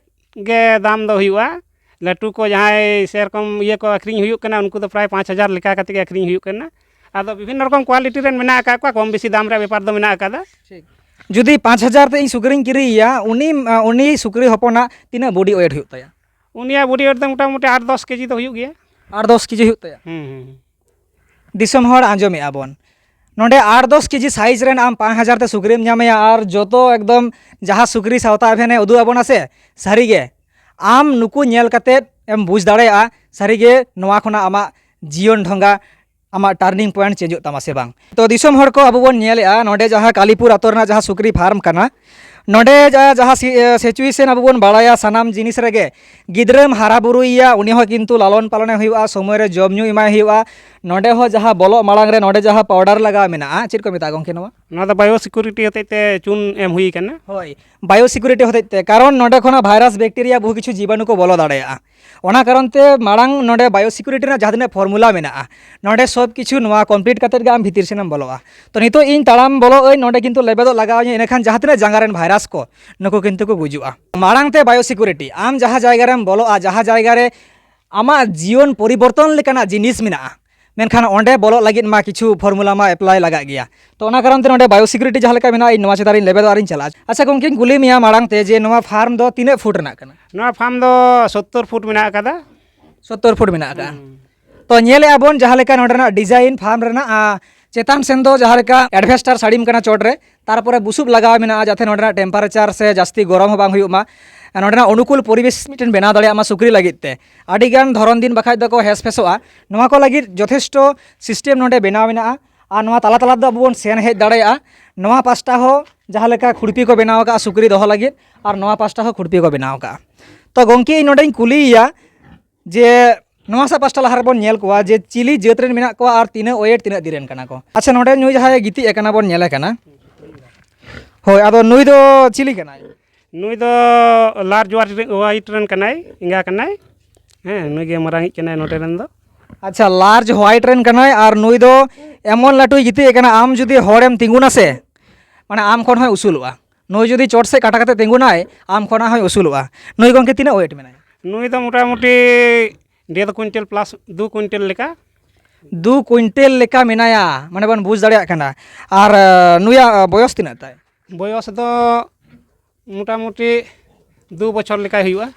ᱜᱮ ᱫᱟᱢ ᱫᱚ ᱦᱩᱭᱩᱜᱼᱟ᱾ ᱞᱟᱹᱴᱩ ᱠᱚ ᱡᱟᱦᱟᱸᱭ ᱥᱮᱨᱚᱠᱚᱢ ᱤᱭᱟᱹ ᱠᱚ ᱟᱹᱠᱷᱨᱤᱧ ᱦᱩᱭᱩᱜ ᱠᱟᱱᱟ, ᱩᱱᱠᱩ ᱫᱚ ᱯᱨᱟᱭ ᱯᱟᱸᱪ ᱦᱟᱡᱟᱨ ᱞᱮᱠᱟ ᱠᱟᱛᱮ ᱜᱮ ᱟᱹᱠᱷᱨᱤᱧ ᱦᱩᱭᱩᱜ ᱠᱟᱱᱟ᱾ ᱟᱫᱚ ᱵᱤᱵᱷᱤᱱᱱᱚ ᱨᱚᱠᱚᱢ ᱠᱳᱣᱟᱞᱤᱴᱤ ᱨᱮᱱ ᱢᱮᱱᱟᱜ ᱟᱠᱟᱫ ᱠᱚᱣᱟ, ᱠᱚᱢ ᱵᱮᱥᱤ ᱫᱟᱢ ᱨᱮᱭᱟᱜ ᱵᱮᱯᱟᱨ ᱫᱚ ᱢᱮᱱᱟᱜ ᱟᱠᱟᱫᱟ᱾ ᱡᱩᱫᱤ ᱯᱟᱸᱪ ᱦᱟᱡᱟᱨ ᱛᱮ ᱤᱧ ᱥᱩᱠᱨᱤᱧ ᱠᱤᱨᱤᱧᱮᱭᱟ, ᱩᱱᱤ, ᱩᱱᱤ ᱥᱩᱠᱨᱤ ᱦᱚᱯᱚᱱᱟᱜ ᱛᱤᱱᱟᱹᱜ ᱵᱚᱰᱤ ᱳᱭᱮᱴ ᱦᱩᱭᱩᱜ ᱛᱟᱭᱟ? ᱩᱱᱤᱭᱟᱜ ᱵᱚᱰᱤ ᱳᱭᱮᱴ ᱫᱚ ᱢᱚᱴᱟᱢᱩᱴᱤ ᱟᱴ ᱫᱚᱥ ᱠᱮᱡᱤ ᱫᱚ ᱦᱩᱭᱩᱜ ᱜᱮᱭᱟ᱾ ᱟᱴ ᱫᱚᱥ ᱠᱮᱡᱤ ᱦᱩᱭᱩᱜ ᱛᱟᱭᱟ? ᱦᱩᱸ, ᱦᱩᱸ, ᱦᱩᱸ᱾ ᱫᱤᱥᱚᱢ ᱦᱚᱲ, ᱟᱸᱡᱚᱢᱮᱫᱼᱟ ᱵᱚᱱ, ᱱᱚᱰᱮ ᱟᱴ ᱫᱚᱥ ᱠᱮᱡᱤ ᱥᱟᱭᱤᱡᱽ ᱨᱮᱱ ᱟᱢ ᱯᱟᱸᱪ ᱦᱟᱡᱟᱨ ᱛᱮ ᱥᱩᱠᱨᱤᱢ ᱧᱟᱢᱮᱭᱟ, ᱟᱨ ᱡᱚᱛᱚ ᱮᱠᱫᱚᱢ ᱡᱟᱦᱟᱸ ᱥᱩᱠᱨᱤ ᱥᱟᱶᱛᱟ ᱮᱵᱷᱮᱱᱮ ᱩᱫᱩᱜ ᱟᱵᱚᱱᱟ ᱥᱮ, ᱥᱟᱹᱨᱤᱜᱮ ᱟᱢ ᱱᱩᱠᱩ ᱧᱮᱞ ᱠᱟᱛᱮᱫ ᱮᱢ ᱵᱩᱡᱽ ᱫᱟᱲᱮᱭᱟᱜᱼᱟ, ᱥᱟᱹᱨᱤᱜᱮ ᱱᱚᱣᱟ ᱠᱷᱚᱱᱟᱜ ᱟᱢᱟᱜ ᱡᱤᱭᱚᱱ ᱰᱷᱚᱸᱜᱟ, ᱟᱢᱟᱜ turning point ᱪᱮᱧᱡᱚᱜ ᱛᱟᱢᱟ ᱥᱮ ᱵᱟᱝ᱾ ᱛᱚ ᱫᱤᱥᱚᱢ ᱦᱚᱲ ᱠᱚ, ᱟᱵᱚ ᱵᱚᱱ ᱧᱮᱞᱮᱫᱼᱟ ᱱᱚᱰᱮ ᱡᱟᱦᱟᱸ ᱠᱟᱞᱤᱯᱩᱨ ᱟᱛᱳ ᱨᱮᱱᱟᱜ ᱡᱟᱦᱟᱸ ᱥᱩᱠᱨᱤ ᱯᱷᱟᱨᱢ ᱠᱟᱱᱟ, ᱱᱚᱰᱮ ᱡᱟ-, ᱡᱟᱦᱟᱸ ᱥᱤ-, ᱮ, situation ᱟᱵᱚ ᱵᱚᱱ ᱵᱟᱲᱟᱭᱟ, ᱥᱟᱱᱟᱢ ᱡᱤᱱᱤᱥ ᱨᱮᱜᱮ ᱜᱤᱫᱽᱨᱟᱹᱢ ᱦᱟᱨᱟ ᱵᱩᱨᱩᱭᱮᱭᱟ, ᱩᱱᱤ ᱦᱚᱸ ᱠᱤᱱᱛᱩ ᱞᱟᱞᱚᱱ ᱯᱟᱞᱚᱱᱮ ᱦᱩᱭᱩᱜᱼᱟ, ᱥᱚᱢᱚᱭ ᱨᱮ ᱡᱚᱢ ᱧᱩ ᱮᱢᱟᱭ ᱦᱩᱭᱩᱜᱼᱟ᱾ ᱱᱚᱰᱮ ᱦᱚᱸ ᱡᱟᱦᱟᱸ ᱵᱚᱞᱚᱜ ᱢᱟᱲᱟᱝ ᱨᱮ ᱱᱚᱰᱮ ᱡᱟᱦᱟᱸ ᱯᱟᱣᱰᱟᱨ ᱞᱟᱜᱟᱣ ᱢᱮᱱᱟᱜᱼᱟ, ᱪᱮᱫ ᱠᱚ ᱢᱮᱛᱟᱜᱼᱟ ᱜᱚᱢᱠᱮ ᱱᱚᱣᱟ? ᱱᱚᱣᱟ ᱫᱚ bio security ᱦᱚᱛᱮᱡ ᱛᱮ ᱪᱩᱱ ᱮᱢ ᱦᱩᱭ ᱟᱠᱟᱱᱟ᱾ ᱦᱳᱭ, bio security ᱦᱚᱛᱮᱡ ᱛᱮ, ᱠᱟᱨᱚᱱ ᱱᱚᱰᱮ ᱠᱷᱚᱱᱟᱜ ᱵᱷᱟᱭᱨᱟᱥ, ᱵᱮᱠᱴᱮᱨᱤᱭᱟ, ᱵᱚᱦᱩ ᱠᱤᱪᱷᱩ ᱡᱤᱵᱟᱱᱩ ᱠᱚ ᱵᱚᱞᱚ ᱫᱟᱲᱮᱭᱟᱜᱼᱟ᱾ ᱚᱱᱟ ᱠᱟᱨᱚᱱ ᱛᱮ ᱢᱟᱲᱟᱝ ᱱᱚᱰᱮ bio security ᱨᱮᱱᱟᱜ ᱡᱟᱦᱟᱸ ᱛᱤᱱᱟᱹᱜ formula ᱢᱮᱱᱟᱜᱼᱟ, ᱱᱚᱰᱮ ᱥᱚᱵ ᱠᱤᱪᱷᱩ ᱱᱚᱣᱟ complete ᱠᱟᱛᱮᱫ ᱜᱮ ᱟᱢ ᱵᱷᱤᱛᱤᱨ ᱥᱮᱱᱮᱢ ᱵᱚᱞᱚᱜᱼᱟ᱾ ᱛᱚ ᱱᱤᱛᱚᱜ ᱤᱧ ᱛᱟᱲᱟᱢ ᱵᱚᱞᱚᱜ ᱟᱹᱧ, ᱱᱚᱰᱮ ᱠᱤᱱᱛᱩ ᱞᱮᱵᱮᱫᱚᱜ ᱞᱟᱜᱟᱣ ᱤᱧᱟᱹ, ᱤᱱᱟᱹᱠᱷᱟᱱ ᱡᱟᱦᱟᱸ ᱛᱤᱱᱟᱹᱜ ᱡᱟᱸᱜᱟ ᱨᱮᱱ ᱵᱷᱟᱭᱨᱟᱥ ᱠᱚ, ᱱᱩᱠᱩ ᱠᱤᱱᱛᱩ ᱠᱚ ᱜᱩᱡᱩᱜᱼᱟ᱾ ᱢᱟᱲᱟᱝ ᱛᱮ bio security, ᱟᱢ ᱡᱟᱦᱟᱸ ᱡᱟᱭᱜᱟ ᱨᱮᱢ ᱵᱚᱞᱚᱜᱼᱟ, ᱡᱟᱦᱟᱸ ᱡᱟᱭᱜᱟ ᱨᱮ ᱟᱢᱟᱜ ᱡᱤᱭᱚᱱ ᱯᱚᱨᱤᱵᱚᱨᱛᱚᱱ ᱞᱮᱠᱟᱱᱟᱜ ᱡᱤᱱᱤᱥ ᱢᱮᱱᱟᱜᱼᱟ, ᱢᱮᱱᱠᱷᱟᱱ ᱚᱸᱰᱮ ᱵᱚᱞᱚᱜ ᱞᱟᱹᱜᱤᱫ ᱢᱟ ᱠᱤᱪᱷᱩ formula ᱢᱟ apply ᱞᱟᱜᱟᱜ ᱜᱮᱭᱟ᱾ ᱛᱚ ᱚᱱᱟ ᱠᱟᱨᱚᱱ ᱛᱮ ᱱᱚᱰᱮ bio security ᱡᱟᱦᱟᱸ ᱞᱮᱠᱟ ᱢᱮᱱᱟᱜᱼᱟ, ᱤᱧ ᱱᱚᱣᱟ ᱪᱮᱛᱟᱱ ᱨᱤᱧ ᱞᱮᱵᱮᱫᱚᱜ ᱟᱨᱤᱧ ᱪᱟᱞᱟᱜᱼᱟ᱾ ᱟᱪᱪᱷᱟ ᱜᱚᱢᱠᱮᱧ ᱠᱩᱞᱤ ᱢᱮᱭᱟ ᱢᱟᱲᱟᱝ ᱛᱮ, ᱡᱮ ᱱᱚᱣᱟ ᱯᱷᱟᱨᱢ ᱫᱚ ᱛᱤᱱᱟᱹᱜ ᱯᱷᱩᱴ ᱨᱮᱱᱟᱜ ᱠᱟᱱᱟ? ᱱᱚᱣᱟ ᱯᱷᱟᱨᱢ ᱫᱚ ᱥᱚᱛᱛᱚᱨ ᱯᱷᱩᱴ ᱢᱮᱱᱟᱜ ᱟᱠᱟᱫᱟ᱾ ᱥᱚᱛᱛᱚᱨ ᱯᱷᱩᱴ ᱢᱮᱱᱟᱜ ᱟᱠᱟᱫᱟ᱾ ᱦᱩᱸ᱾ ᱛᱚ ᱧᱮᱞᱮᱫᱼᱟ ᱵᱚᱱ ᱡᱟᱦᱟᱸ ᱞᱮᱠᱟ ᱱᱚᱰᱮᱱᱟᱜ design ᱯᱷᱟᱨᱢ ᱨᱮᱱᱟᱜ, ᱟ, ᱪᱮᱛᱟᱱ ᱥᱮᱱ ᱫᱚ ᱡᱟᱦᱟᱸ ᱞᱮᱠᱟ ᱮᱰᱵᱷᱮᱥᱴᱟᱨ ᱥᱟᱹᱲᱤᱢ ᱠᱟᱱᱟ ᱪᱚᱴ ᱨᱮ, ᱛᱟᱨᱯᱚᱨᱮ ᱵᱩᱥᱩᱵ ᱞᱟᱜᱟᱣ ᱢᱮᱱᱟᱜᱼᱟ, ᱡᱟᱛᱮ ᱱᱚᱰᱮᱱᱟᱜ temperature ᱥᱮ ᱡᱟᱹᱥᱛᱤ ᱜᱚᱨᱚᱢ ᱦᱚᱸ ᱵᱟᱝ ᱦᱩᱭᱩᱜ ᱢᱟ, ᱱᱚᱰᱮᱱᱟᱜ ᱚᱱᱩᱠᱩᱞ ᱯᱚᱨᱤᱵᱮᱥ ᱢᱤᱫᱴᱮᱱ ᱵᱮᱱᱟᱣ ᱫᱟᱲᱮᱭᱟᱜ ᱢᱟ ᱥᱩᱠᱨᱤ ᱞᱟᱹᱜᱤᱫ ᱛᱮ᱾ ᱟᱹᱰᱤᱜᱟᱱ ᱫᱷᱚᱨᱚᱱ ᱫᱤᱱ ᱵᱟᱠᱷᱟᱡ ᱫᱚᱠᱚ ᱦᱮᱥ ᱯᱷᱮᱥᱚᱜᱼᱟ᱾ ᱱᱚᱣᱟ ᱠᱚ ᱞᱟᱹᱜᱤᱫ ᱡᱚᱛᱷᱮᱥᱴᱚ system ᱱᱚᱰᱮ ᱵᱮᱱᱟᱣ ᱢᱮᱱᱟᱜᱼᱟ᱾ ᱟᱨ ᱱᱚᱣᱟ ᱛᱟᱞᱟ ᱛᱟᱞᱟ ᱫᱚ ᱟᱵᱚ ᱵᱚᱱ ᱥᱮᱱ ᱦᱮᱡ ᱫᱟᱲᱮᱭᱟᱜᱼᱟ᱾ ᱱᱚᱣᱟ ᱯᱟᱥᱴᱟ ᱦᱚᱸ ᱡᱟᱦᱟᱸ ᱞᱮᱠᱟ ᱠᱷᱩᱲᱯᱤ ᱠᱚ ᱵᱮᱱᱟᱣ ᱟᱠᱟᱫᱼᱟ ᱥᱩᱠᱨᱤ ᱫᱚᱦᱚ ᱞᱟᱹᱜᱤᱫ, ᱟᱨ ᱱᱚᱣᱟ ᱯᱟᱥᱴᱟ ᱦᱚᱸ ᱠᱷᱩᱲᱯᱤ ᱠᱚ ᱵᱮᱱᱟᱣ ᱟᱠᱟᱫᱼᱟ᱾ ᱛᱚ ᱜᱚᱢᱠᱮ, ᱤᱧ ᱱᱚᱰᱮᱧ ᱠᱩᱞᱤᱭᱮᱭᱟ ᱡᱮ ᱱᱚᱣᱟ ᱥᱮᱫ ᱯᱟᱥᱴᱟ ᱞᱟᱦᱟ ᱨᱮᱵᱚᱱ ᱧᱮᱞ ᱠᱚᱣᱟ ᱡᱮ ᱪᱤᱞᱤ ᱡᱟᱹᱛ ᱨᱮᱱ ᱢᱮᱱᱟᱜ ᱠᱚᱣᱟ ᱟᱨ ᱛᱤᱱᱟᱹᱜ weight, ᱛᱤᱱᱟᱹᱜ ᱫᱤᱱ ᱨᱮᱱ ᱠᱟᱱᱟ ᱠᱚ᱾ ᱟᱪᱪᱷᱟ, ᱱᱚᱰᱮ ᱱᱩᱭ ᱡᱟᱦᱟᱸᱭ ᱜᱤᱛᱤᱡ ᱟᱠᱟᱱᱟ ᱵᱚᱱ ᱧᱮᱞᱮ ᱠᱟᱱᱟ, ᱦᱳᱭ, ᱟᱫᱚ ᱱᱩᱭ ᱫᱚ ᱪᱤᱞᱤ ᱠᱟᱱᱟᱭ? ᱱᱩᱭ ᱫᱚ large white ᱨᱮᱱ ᱠᱟᱱᱟᱭ, ᱮᱸᱜᱟ ᱠᱟᱱᱟᱭ᱾ ᱦᱮᱸ, ᱱᱩᱭ ᱜᱮ ᱢᱟᱨᱟᱝᱤᱡ ᱠᱟᱱᱟᱭ ᱱᱚᱰᱮ ᱨᱮᱱ ᱫᱚ᱾ ᱟᱪᱪᱷᱟ, large white ᱨᱮᱱ ᱠᱟᱱᱟᱭ, ᱟᱨ ᱱᱩᱭ ᱫᱚ ᱮᱢᱚᱱ ᱞᱟᱹᱴᱩᱭ ᱜᱤᱛᱤᱡ ᱟᱠᱟᱱᱟ, ᱟᱢ ᱡᱩᱫᱤ ᱦᱚᱲᱮᱢ ᱛᱤᱸᱜᱩᱱᱟ ᱥᱮ, ᱢᱟᱱᱮ ᱟᱢ ᱠᱷᱚᱱ ᱦᱚᱸᱭ ᱩᱥᱩᱞᱚᱜᱼᱟ᱾ ᱱᱩᱭ ᱡᱩᱫᱤ ᱪᱚᱴ ᱥᱮᱫ ᱠᱟᱴᱟ ᱠᱟᱛᱮ ᱛᱤᱸᱜᱩᱱᱟᱭ, ᱟᱢ ᱠᱷᱚᱱᱟᱜ ᱦᱚᱸᱭ ᱩᱥᱩᱞᱚᱜᱼᱟ᱾ ᱱᱩᱭ ᱜᱚᱢᱠᱮ ᱛᱤᱱᱟᱹᱜ ᱳᱭᱮᱴ ᱢᱮᱱᱟᱭᱟ? ᱱᱩᱭ ᱫᱚ ᱢᱚᱴᱟᱢᱩᱴᱤ ᱰᱮᱲ ᱠᱩᱭᱤᱱᱴᱟᱞ ᱯᱞᱟᱥ, ᱫᱩ ᱠᱩᱭᱤᱱᱴᱟᱞ ᱞᱮᱠᱟ᱾ ᱫᱩ ᱠᱩᱭᱤᱱᱴᱟᱞ ᱞᱮᱠᱟ ᱢᱮᱱᱟᱭᱟ, ᱢᱟᱱᱮ ᱵᱚᱱ ᱵᱩᱡᱽ ᱫᱟᱲᱮᱭᱟᱜ ᱠᱟᱱᱟ᱾ ᱟᱨ ᱱᱩᱭᱟᱜ ᱵᱚᱭᱚᱥ ᱛᱤᱱᱟᱹᱜ ᱛᱟᱭ? ᱵᱚᱭᱚᱥ ᱫᱚ ᱢᱚᱴᱟᱢᱩᱴᱤ ᱫᱩ ᱵᱚᱪᱷᱚᱨ ᱞᱮᱠᱟᱭ ᱦᱩᱭᱩᱜᱼᱟ᱾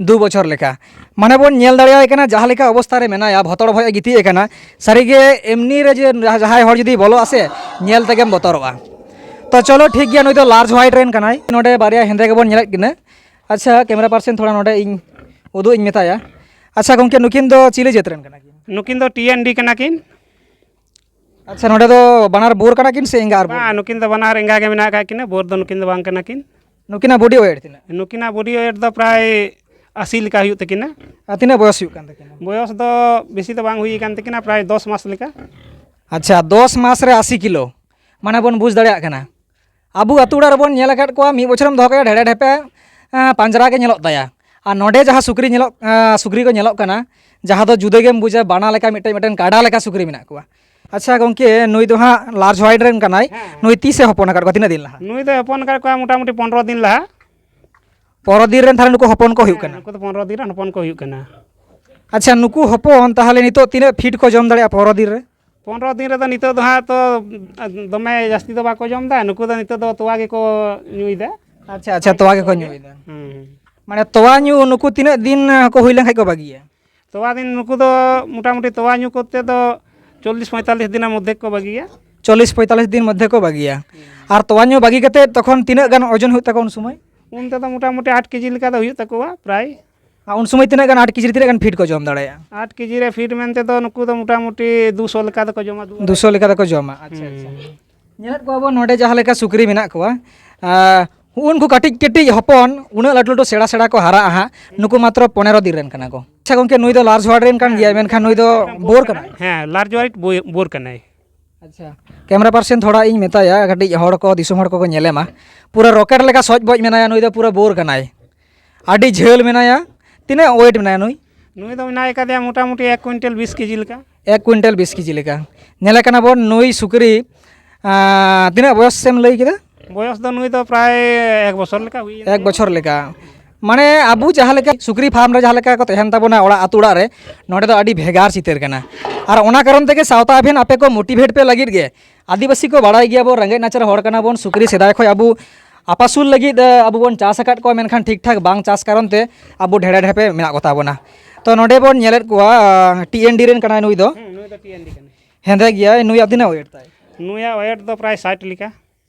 ᱫᱩ ᱵᱚᱪᱷᱚᱨ ᱞᱮᱠᱟ᱾ ᱢᱟᱱᱮ ᱵᱚᱱ ᱧᱮᱞ ᱫᱟᱲᱮᱭᱟᱭ ᱠᱟᱱᱟ ᱡᱟᱦᱟᱸ ᱞᱮᱠᱟ ᱚᱵᱚᱥᱛᱷᱟ ᱨᱮ ᱢᱮᱱᱟᱭᱟ, ᱵᱷᱚᱛᱚᱲ ᱵᱷᱚᱡ ᱮ ᱜᱤᱛᱤᱡ ᱟᱠᱟᱱᱟ᱾ ᱥᱟᱹᱨᱤᱜᱮ ᱮᱢᱱᱤ ᱨᱮ ᱡᱮ ᱡᱟᱦᱟᱸᱭ ᱦᱚᱲ ᱡᱩᱫᱤ ᱵᱚᱞᱚᱜ ᱟᱥᱮ, ᱧᱮᱞ ᱛᱮᱜᱮᱢ ᱵᱚᱛᱚᱨᱚᱜᱼᱟ᱾ ᱛᱚ ᱪᱚᱞᱚ ᱴᱷᱤᱠ ᱜᱮᱭᱟ, ᱱᱩᱭ ᱫᱚ ᱞᱟᱨᱡᱽ ᱦᱳᱣᱟᱭᱤᱴ ᱨᱮᱱ ᱠᱟᱱᱟᱭ᱾ ᱱᱚᱰᱮ ᱵᱟᱨᱭᱟ ᱦᱮᱸᱫᱮ ᱜᱮᱵᱚᱱ ᱧᱮᱞᱮᱫ ᱠᱤᱱᱟᱹ᱾ ᱟᱪᱪᱷᱟ, ᱠᱮᱢᱮᱨᱟ ᱯᱟᱨᱥᱚᱱ ᱛᱷᱚᱲᱟ ᱱᱚᱰᱮ ᱤᱧ ᱩᱫᱩᱜ ᱤᱧ ᱢᱮᱛᱟᱭᱟ᱾ ᱟᱪᱪᱷᱟ ᱜᱚᱢᱠᱮ, ᱱᱩᱠᱤᱱ ᱫᱚ ᱪᱤᱞᱤ ᱡᱟᱹᱛ ᱨᱮᱱ ᱠᱟᱱᱟ ᱠᱤᱱ? ᱱᱩᱠᱤᱱ ᱫᱚ ᱴᱤ ᱮᱱ ᱰᱤ ᱠᱟᱱᱟ ᱠᱤᱱ᱾ ᱟᱪᱪᱷᱟ, ᱱᱚᱰᱮ ᱫᱚ ᱵᱟᱱᱟᱨ ᱵᱳᱨ ᱠᱟᱱᱟ ᱠᱤᱱ ᱥᱮ ᱮᱸᱜᱟ ᱟᱨ ᱵᱳᱨ? ᱵᱟᱝ, ᱱᱩᱠᱤᱱ ᱫᱚ ᱵᱟᱱᱟᱨ ᱮᱸᱜᱟ ᱜᱮ ᱢᱮᱱᱟᱜ ᱟᱠᱟᱫ ᱠᱤᱱᱟ, ᱵᱳᱨ ᱫᱚ ᱱᱩᱠᱤᱱ ᱫᱚ ᱵᱟᱝ ᱠᱟᱱᱟ ᱠᱤᱱ᱾ ᱱᱩᱠᱤᱱᱟᱜ ᱵᱚᱰᱤ ᱳᱭᱮᱴ ᱛᱤᱱᱟᱹᱜ? ᱱᱩᱠᱤᱱᱟᱜ ᱵᱚᱰᱤ ᱳᱭᱮᱴ ᱫᱚ ᱯᱨᱟᱭ ᱟᱥᱤ ᱞᱮᱠᱟ ᱦᱩᱭᱩᱜ ᱛᱟᱹᱠᱤᱱᱟ᱾ ᱟᱨ ᱛᱤᱱᱟᱹᱜ ᱵᱚᱭᱚᱥ ᱦᱩᱭᱩᱜ ᱠᱟᱱ ᱛᱟᱹᱠᱤᱱᱟ? ᱵᱚᱭᱚᱥ ᱫᱚ ᱵᱮᱥᱤ ᱫᱚ ᱵᱟᱝ ᱦᱩᱭ ᱟᱠᱟᱱ ᱛᱟᱹᱠᱤᱱᱟ, ᱯᱨᱟᱭ ᱫᱚᱥ ᱢᱟᱥ ᱞᱮᱠᱟ᱾ ᱟᱪᱪᱷᱟ, ᱫᱚᱥ ᱢᱟᱥ ᱨᱮ ᱟᱥᱤ ᱠᱤᱞᱳ, ᱢᱟᱱᱮ ᱵᱚᱱ ᱵᱩᱡᱽ ᱫᱟᱲᱮᱭᱟᱜ ᱠᱟᱱᱟ᱾ ᱟᱵᱚ ᱟᱹᱛᱩ ᱚᱲᱟᱜ ᱨᱮᱵᱚᱱ ᱧᱮᱞ ᱟᱠᱟᱫ ᱠᱚᱣᱟ, ᱢᱤᱫ ᱵᱚᱪᱷᱚᱨᱮᱢ ᱫᱚᱦᱚ ᱠᱟᱭᱟ, ᱰᱷᱮᱲᱮ ᱰᱷᱮᱯᱮ, ᱮᱸ, ᱯᱟᱸᱡᱽᱨᱟ ᱜᱮ ᱧᱮᱞᱚᱜ ᱛᱟᱭᱟ᱾ ᱟᱨ ᱱᱚᱰᱮ ᱡᱟᱦᱟᱸ ᱥᱩᱠᱨᱤ ᱧᱮᱞᱚᱜ, ᱮᱸ, ᱥᱩᱠᱨᱤ ᱠᱚ ᱧᱮᱞᱚᱜ ᱠᱟᱱᱟ, ᱡᱟᱦᱟᱸ ᱫᱚ ᱡᱩᱫᱟᱹ ᱜᱮᱢ ᱵᱩᱡᱟ, ᱵᱟᱱᱟ ᱞᱮᱠᱟ ᱢᱤᱫᱴᱮᱱ, ᱢᱤᱫᱴᱮᱱ ᱠᱟᱰᱟ ᱞᱮᱠᱟ ᱥᱩᱠᱨᱤ ᱢᱮᱱᱟᱜ ᱠᱚᱣᱟ᱾ ᱟᱪᱪᱷᱟ ᱜᱚᱢᱠᱮ, ᱱᱩᱭ ᱫᱚ ᱦᱟᱸᱜ ᱞᱟᱨᱡᱽ ᱦᱳᱣᱟᱭᱤᱴ ᱨᱮᱱ ᱠᱟᱱᱟᱭ᱾ ᱦᱮᱸ᱾ ᱱᱩᱭ ᱛᱤᱥᱮ ᱦᱚᱯᱚᱱ ᱟᱠᱟᱫ ᱠᱚᱣᱟ, ᱛᱤᱱᱟᱹᱜ ᱫᱤᱱ ᱞᱟᱦᱟ? ᱱᱩᱭ ᱫᱚᱭ ᱦᱚᱯᱚᱱ ᱟᱠᱟᱫ ᱠᱚᱣᱟ ᱢᱚᱴᱟᱢᱩᱴᱤ ᱯᱚᱱᱨᱚ ᱫᱤᱱ ᱞᱟᱦᱟ᱾ ᱯᱚᱱᱨᱚ ᱫᱤᱱ ᱨᱮᱱ ᱛᱟᱦᱞᱮ ᱱᱩᱠᱩ ᱦᱚᱯᱚᱱ ᱠᱚ ᱦᱩᱭᱩᱜ ᱦᱮᱸ, ᱠᱟᱱᱟ? ᱱᱩᱠᱩ ᱫᱚ ᱯᱚᱱᱨᱚ ᱫᱤᱱ ᱨᱮᱱ ᱦᱚᱯᱚᱱ ᱠᱚ ᱦᱩᱭᱩᱜ ᱠᱟᱱᱟ᱾ ᱟᱪᱪᱷᱟ, ᱱᱩᱠᱩ ᱦᱚᱯᱚᱱ ᱛᱟᱦᱞᱮ ᱱᱤᱛᱚᱜ ᱛᱤᱱᱟᱹᱜ ᱯᱷᱤᱰ ᱠᱚ ᱡᱚᱢ ᱫᱟᱲᱮᱭᱟᱜᱼᱟ ᱯᱚᱱᱨᱚ ᱫᱤᱱ ᱨᱮ? ᱯᱚᱱᱨᱚ ᱫᱤᱱ ᱨᱮᱫᱚ ᱱᱤᱛᱚᱜ ᱫᱚ ᱦᱟᱸᱜ ᱛᱚ ᱫᱚᱢᱮ ᱡᱟᱹᱥᱛᱤ ᱫᱚ ᱵᱟᱠᱚ ᱡᱚᱢ ᱮᱫᱟ᱾ ᱱᱩᱠᱩ ᱫᱚ ᱱᱤᱛᱚᱜ ᱫᱚ ᱛᱚᱣᱟ ᱜᱮᱠᱚ ᱧᱩᱭᱮᱫᱟ᱾ ᱟᱪᱪᱷᱟ, ᱟᱪᱪᱷᱟ, ᱛᱚᱣᱟ ᱜᱮᱠᱚ ᱧᱩᱭᱮᱫᱟ᱾ ᱦᱩᱸ᱾ ᱢᱟᱱᱮ ᱛᱚᱣᱟ ᱧᱩ ᱱᱩᱠᱩ ᱛᱤᱱᱟᱹᱜ ᱫᱤᱱ ᱠᱚ ᱦᱩᱭ ᱞᱮᱱᱠᱷᱟᱡ ᱠᱚ ᱵᱟᱹᱜᱤᱭᱟ? ᱛᱚᱣᱟ ᱫᱤᱱ ᱱᱩᱠᱩ ᱫᱚ ᱢᱚᱴᱟᱢᱩᱴᱤ ᱛᱚᱣᱟ ᱧᱩ ᱠᱚᱨᱛᱮ ᱫᱚ ᱪᱚᱞᱞᱤᱥ ᱯᱚᱸᱭᱛᱟᱞᱞᱤᱥ ᱫᱤᱱ ᱢᱚᱫᱽᱫᱷᱮ ᱠᱚ ᱵᱟᱹᱜᱤᱭᱟ᱾ ᱪᱚᱞᱞᱤᱥ ᱯᱚᱸᱭᱛᱟᱞᱞᱤᱥ ᱫᱤᱱ ᱢᱚᱫᱽᱫᱷᱮ ᱠᱚ ᱵᱟᱹᱜᱤᱭᱟ᱾ ᱦᱩᱸ᱾ ᱟᱨ ᱛᱚᱣᱟ ᱧᱩ ᱵᱟᱹᱜᱤ ᱠᱟᱛᱮ ᱛᱚᱠᱷᱚᱱ ᱛᱤᱱᱟᱹᱜ ᱜᱟᱱ ᱳᱡᱚᱱ ᱦᱩᱭᱩᱜ ᱛᱟᱠᱚᱣᱟ ᱩᱱ ᱥᱚᱢᱚᱭ? ᱩᱱ ᱛᱮᱫᱚ ᱢᱚᱴᱟᱢᱩᱴᱤ ᱟᱴ ᱠᱮᱡᱤ ᱞᱮᱠᱟ ᱫᱚ ᱦᱩᱭᱩᱜ ᱛᱟᱠᱚᱣᱟ ᱯᱨᱟᱭ᱾ ᱟᱨ ᱩᱱ ᱥᱚᱢᱚᱭ ᱛᱤᱱᱟᱹᱜ ᱜᱟᱱ, ᱟᱴ ᱠᱮᱡᱤ ᱨᱮ ᱛᱤᱱᱟᱹᱜ ᱜᱟᱱ ᱯᱷᱤᱰ ᱠᱚ ᱡᱚᱢ ᱫᱟᱲᱮᱭᱟᱜᱼᱟ? ᱟᱴ ᱠᱮᱡᱤ ᱨᱮ ᱯᱷᱤᱰ ᱢᱮᱱᱛᱮ ᱫᱚ ᱱᱩᱠᱩ ᱫᱚ ᱢᱚᱴᱟᱢᱩᱴᱤ ᱫᱩᱥᱚ ᱞᱮᱠᱟ ᱫᱚᱠᱚ ᱡᱚᱢᱟ, ᱫᱩ ᱟᱲᱟᱭ᱾ ᱫᱩᱥᱚ ᱞᱮᱠᱟ ᱫᱚᱠᱚ ᱡᱚᱢᱟ, ᱟᱪᱪᱷᱟ, ᱟᱪᱪᱷᱟ᱾ ᱦᱩᱸ᱾ ᱧᱮᱞᱮᱫ ᱠᱚᱣᱟ ᱵᱚᱱ ᱱᱚᱰᱮ ᱡᱟᱦᱟᱸ ᱞᱮᱠᱟ ᱥᱩᱠᱨᱤ ᱢᱮᱱᱟᱜ ᱠᱚᱣᱟ, ᱟᱨ ᱦᱩᱜᱼᱩᱱᱠᱩ ᱠᱟᱹᱴᱤᱡ ᱠᱟᱹᱴᱤᱡ ᱦᱚᱯᱚᱱ ᱩᱱᱟᱹᱜ ᱞᱟᱹᱴᱩ ᱞᱟᱹᱴᱩ ᱥᱮᱬᱟ ᱥᱮᱬᱟ ᱠᱚ ᱦᱟᱨᱟᱜᱼᱟ ᱦᱟᱸᱜ, ᱱᱩᱠᱩ ᱢᱟᱛᱨᱚ ᱯᱚᱱᱮᱨᱚ ᱫᱤᱱ ᱨᱮᱱ ᱠᱟᱱᱟ ᱠᱚ᱾ ᱟᱪᱪᱷᱟ ᱜᱚᱢᱠᱮ, ᱱᱩᱭ ᱫᱚ ᱞᱟᱨᱡᱽ ᱦᱳᱣᱟᱭᱤᱴ ᱨᱮᱱ ᱠᱟᱱ ᱜᱮᱭᱟᱭ, ᱢᱮᱱᱠᱷᱟᱱ ᱱᱩᱭ ᱫᱚ ᱵᱳᱨ ᱠᱟᱱᱟᱭ? ᱦᱮᱸ, ᱞᱟᱨᱡᱽ ᱦᱳᱣᱟᱭᱤᱴ ᱵᱳᱭ-, ᱵᱳᱨ ᱠᱟᱱᱟᱭ᱾ ᱟᱪᱪᱷᱟ, ᱠᱮᱢᱮᱨᱟ ᱯᱟᱨᱥᱚᱱ ᱛᱷᱚᱲᱟ ᱤᱧ ᱢᱮᱛᱟᱭᱟ, ᱠᱟᱹᱴᱤᱡ ᱦᱚᱲ ᱠᱚ, ᱫᱤᱥᱚᱢ ᱦᱚᱲ ᱠᱚᱠᱚ ᱧᱮᱞᱮ ᱢᱟ᱾ ᱯᱩᱨᱟᱹ ᱨᱚᱠᱮᱴ ᱞᱮᱠᱟ ᱥᱚᱡ ᱵᱚᱡ ᱢᱮᱱᱟᱭᱟ, ᱱᱩᱭ ᱫᱚ ᱯᱩᱨᱟᱹ ᱵᱳᱨ ᱠᱟᱱᱟᱭ᱾ ᱟᱹᱰᱤ ᱡᱷᱟᱹᱞ ᱢᱮᱱᱟᱭᱟ᱾ ᱛᱤᱱᱟᱹᱜ ᱳᱭᱮᱴ ᱢᱮᱱᱟᱭᱟ ᱱᱩᱭ? ᱱᱩᱭ ᱫᱚ ᱢᱮᱱᱟᱭ ᱠᱟᱫᱮᱭᱟ ᱢᱚᱴᱟᱢᱩᱴᱤ ᱮᱠ ᱠᱩᱭᱤᱱᱴᱟᱞ ᱵᱤᱥ ᱠᱮᱡᱤ ᱞᱮᱠᱟ᱾ ᱮᱠ ᱠᱩᱭᱤᱱᱴᱟᱞ ᱵᱤᱥ ᱠᱮᱡᱤ ᱞᱮᱠᱟ᱾ ᱧᱮᱞᱮ ᱠᱟᱱᱟ ᱵᱚᱱ ᱱᱩᱭ ᱥᱩᱠᱨᱤ, ᱟᱸ, ᱛᱤᱱᱟᱹᱜ ᱵᱚᱭᱚᱥ ᱮᱢ ᱞᱟᱹᱭ ᱠᱮᱫᱟ? ᱵᱚᱭᱚᱥ ᱫᱚ ᱱᱩᱭ ᱫᱚ ᱯᱨᱟᱭ ᱮᱠ ᱵᱚᱪᱷᱚᱨ ᱞᱮᱠᱟ ᱦᱩᱭᱮᱱ ᱮᱠ ᱛᱟᱭᱟ᱾ ᱵᱚᱪᱷᱚᱨ ᱞᱮᱠᱟ᱾ ᱢᱟᱱᱮ ᱟᱵᱚ ᱡᱟᱦᱟᱸ ᱞᱮᱠᱟ ᱥᱩᱠᱨᱤ ᱯᱷᱟᱨᱢ ᱨᱮ ᱡᱟᱦᱟᱸ ᱞᱮᱠᱟ ᱠᱚ ᱛᱟᱦᱮᱱ ᱛᱟᱵᱚᱱᱟ ᱚᱲᱟᱜ ᱟᱹᱛᱩ ᱚᱲᱟᱜ ᱨᱮ, ᱱᱚᱸᱰᱮ ᱫᱚ ᱟᱹᱰᱤ ᱵᱷᱮᱜᱟᱨ ᱪᱤᱛᱟᱹᱨ ᱠᱟᱱᱟ᱾ ᱟᱨ ᱚᱱᱟ ᱠᱟᱨᱚᱱ ᱛᱮᱜᱮ ᱥᱟᱶᱛᱟ ᱟᱵᱷᱮᱱ ᱟᱯᱮ ᱠᱚ ᱢᱳᱴᱤᱵᱷᱮᱴ ᱯᱮ ᱞᱟᱹᱜᱤᱫ ᱜᱮ, ᱟᱹᱫᱤᱵᱟᱹᱥᱤ ᱠᱚ ᱵᱟᱲᱟᱭ ᱜᱮᱭᱟ ᱵᱚᱱ, ᱨᱮᱸᱜᱮᱡ ᱱᱟᱪᱟᱨ ᱦᱚᱲ ᱠᱟᱱᱟ ᱵᱚᱱ, ᱥᱩᱠᱨᱤ ᱥᱮᱫᱟᱭ ᱠᱷᱚᱱ ᱟᱵᱚ ᱟᱯᱟᱥᱩᱞ ᱞᱟᱹᱜᱤᱫ, ᱮ, ᱟᱵᱚ ᱵᱚᱱ ᱪᱟᱥ ᱟᱠᱟᱫ ᱠᱚᱣᱟ, ᱢᱮᱱᱠᱷᱟᱱ ᱴᱷᱤᱠ ᱴᱷᱟᱠ ᱵᱟᱝ ᱪᱟᱥ ᱠᱟᱨᱚᱱ ᱛᱮ ᱟᱵᱚ ᱰᱷᱮᱲᱮ ᱰᱷᱮᱯᱮ ᱢᱮᱱᱟᱜ ᱠᱚᱛᱟ ᱵᱚᱱᱟ᱾ ᱛᱚ ᱱᱚᱸᱰᱮ ᱵᱚᱱ ᱧᱮᱞᱮᱫ ᱠᱚᱣᱟ, ᱴᱤ ᱮᱱ ᱰᱤ ᱨᱮᱱ ᱠᱟᱱᱟᱭ ᱱᱩᱭ ᱫᱚ᱾ ᱦᱮᱸ, ᱱᱩᱭ ᱫᱚ ᱴᱤ ᱮᱱ ᱰᱤ ᱠᱟᱱᱟᱭ᱾ ᱦᱮᱸᱫᱮ ᱜᱮᱭᱟᱭ᱾ ᱱᱩᱭᱟᱜ ᱛᱤᱱᱟᱹᱜ ᱳᱭᱮᱴ ᱛᱟᱭ? ᱱᱩᱭᱟᱜ ᱳᱭᱮᱴ ᱫᱚ ᱯᱨᱟᱭ ᱥᱟᱴ ᱞᱮᱠᱟ᱾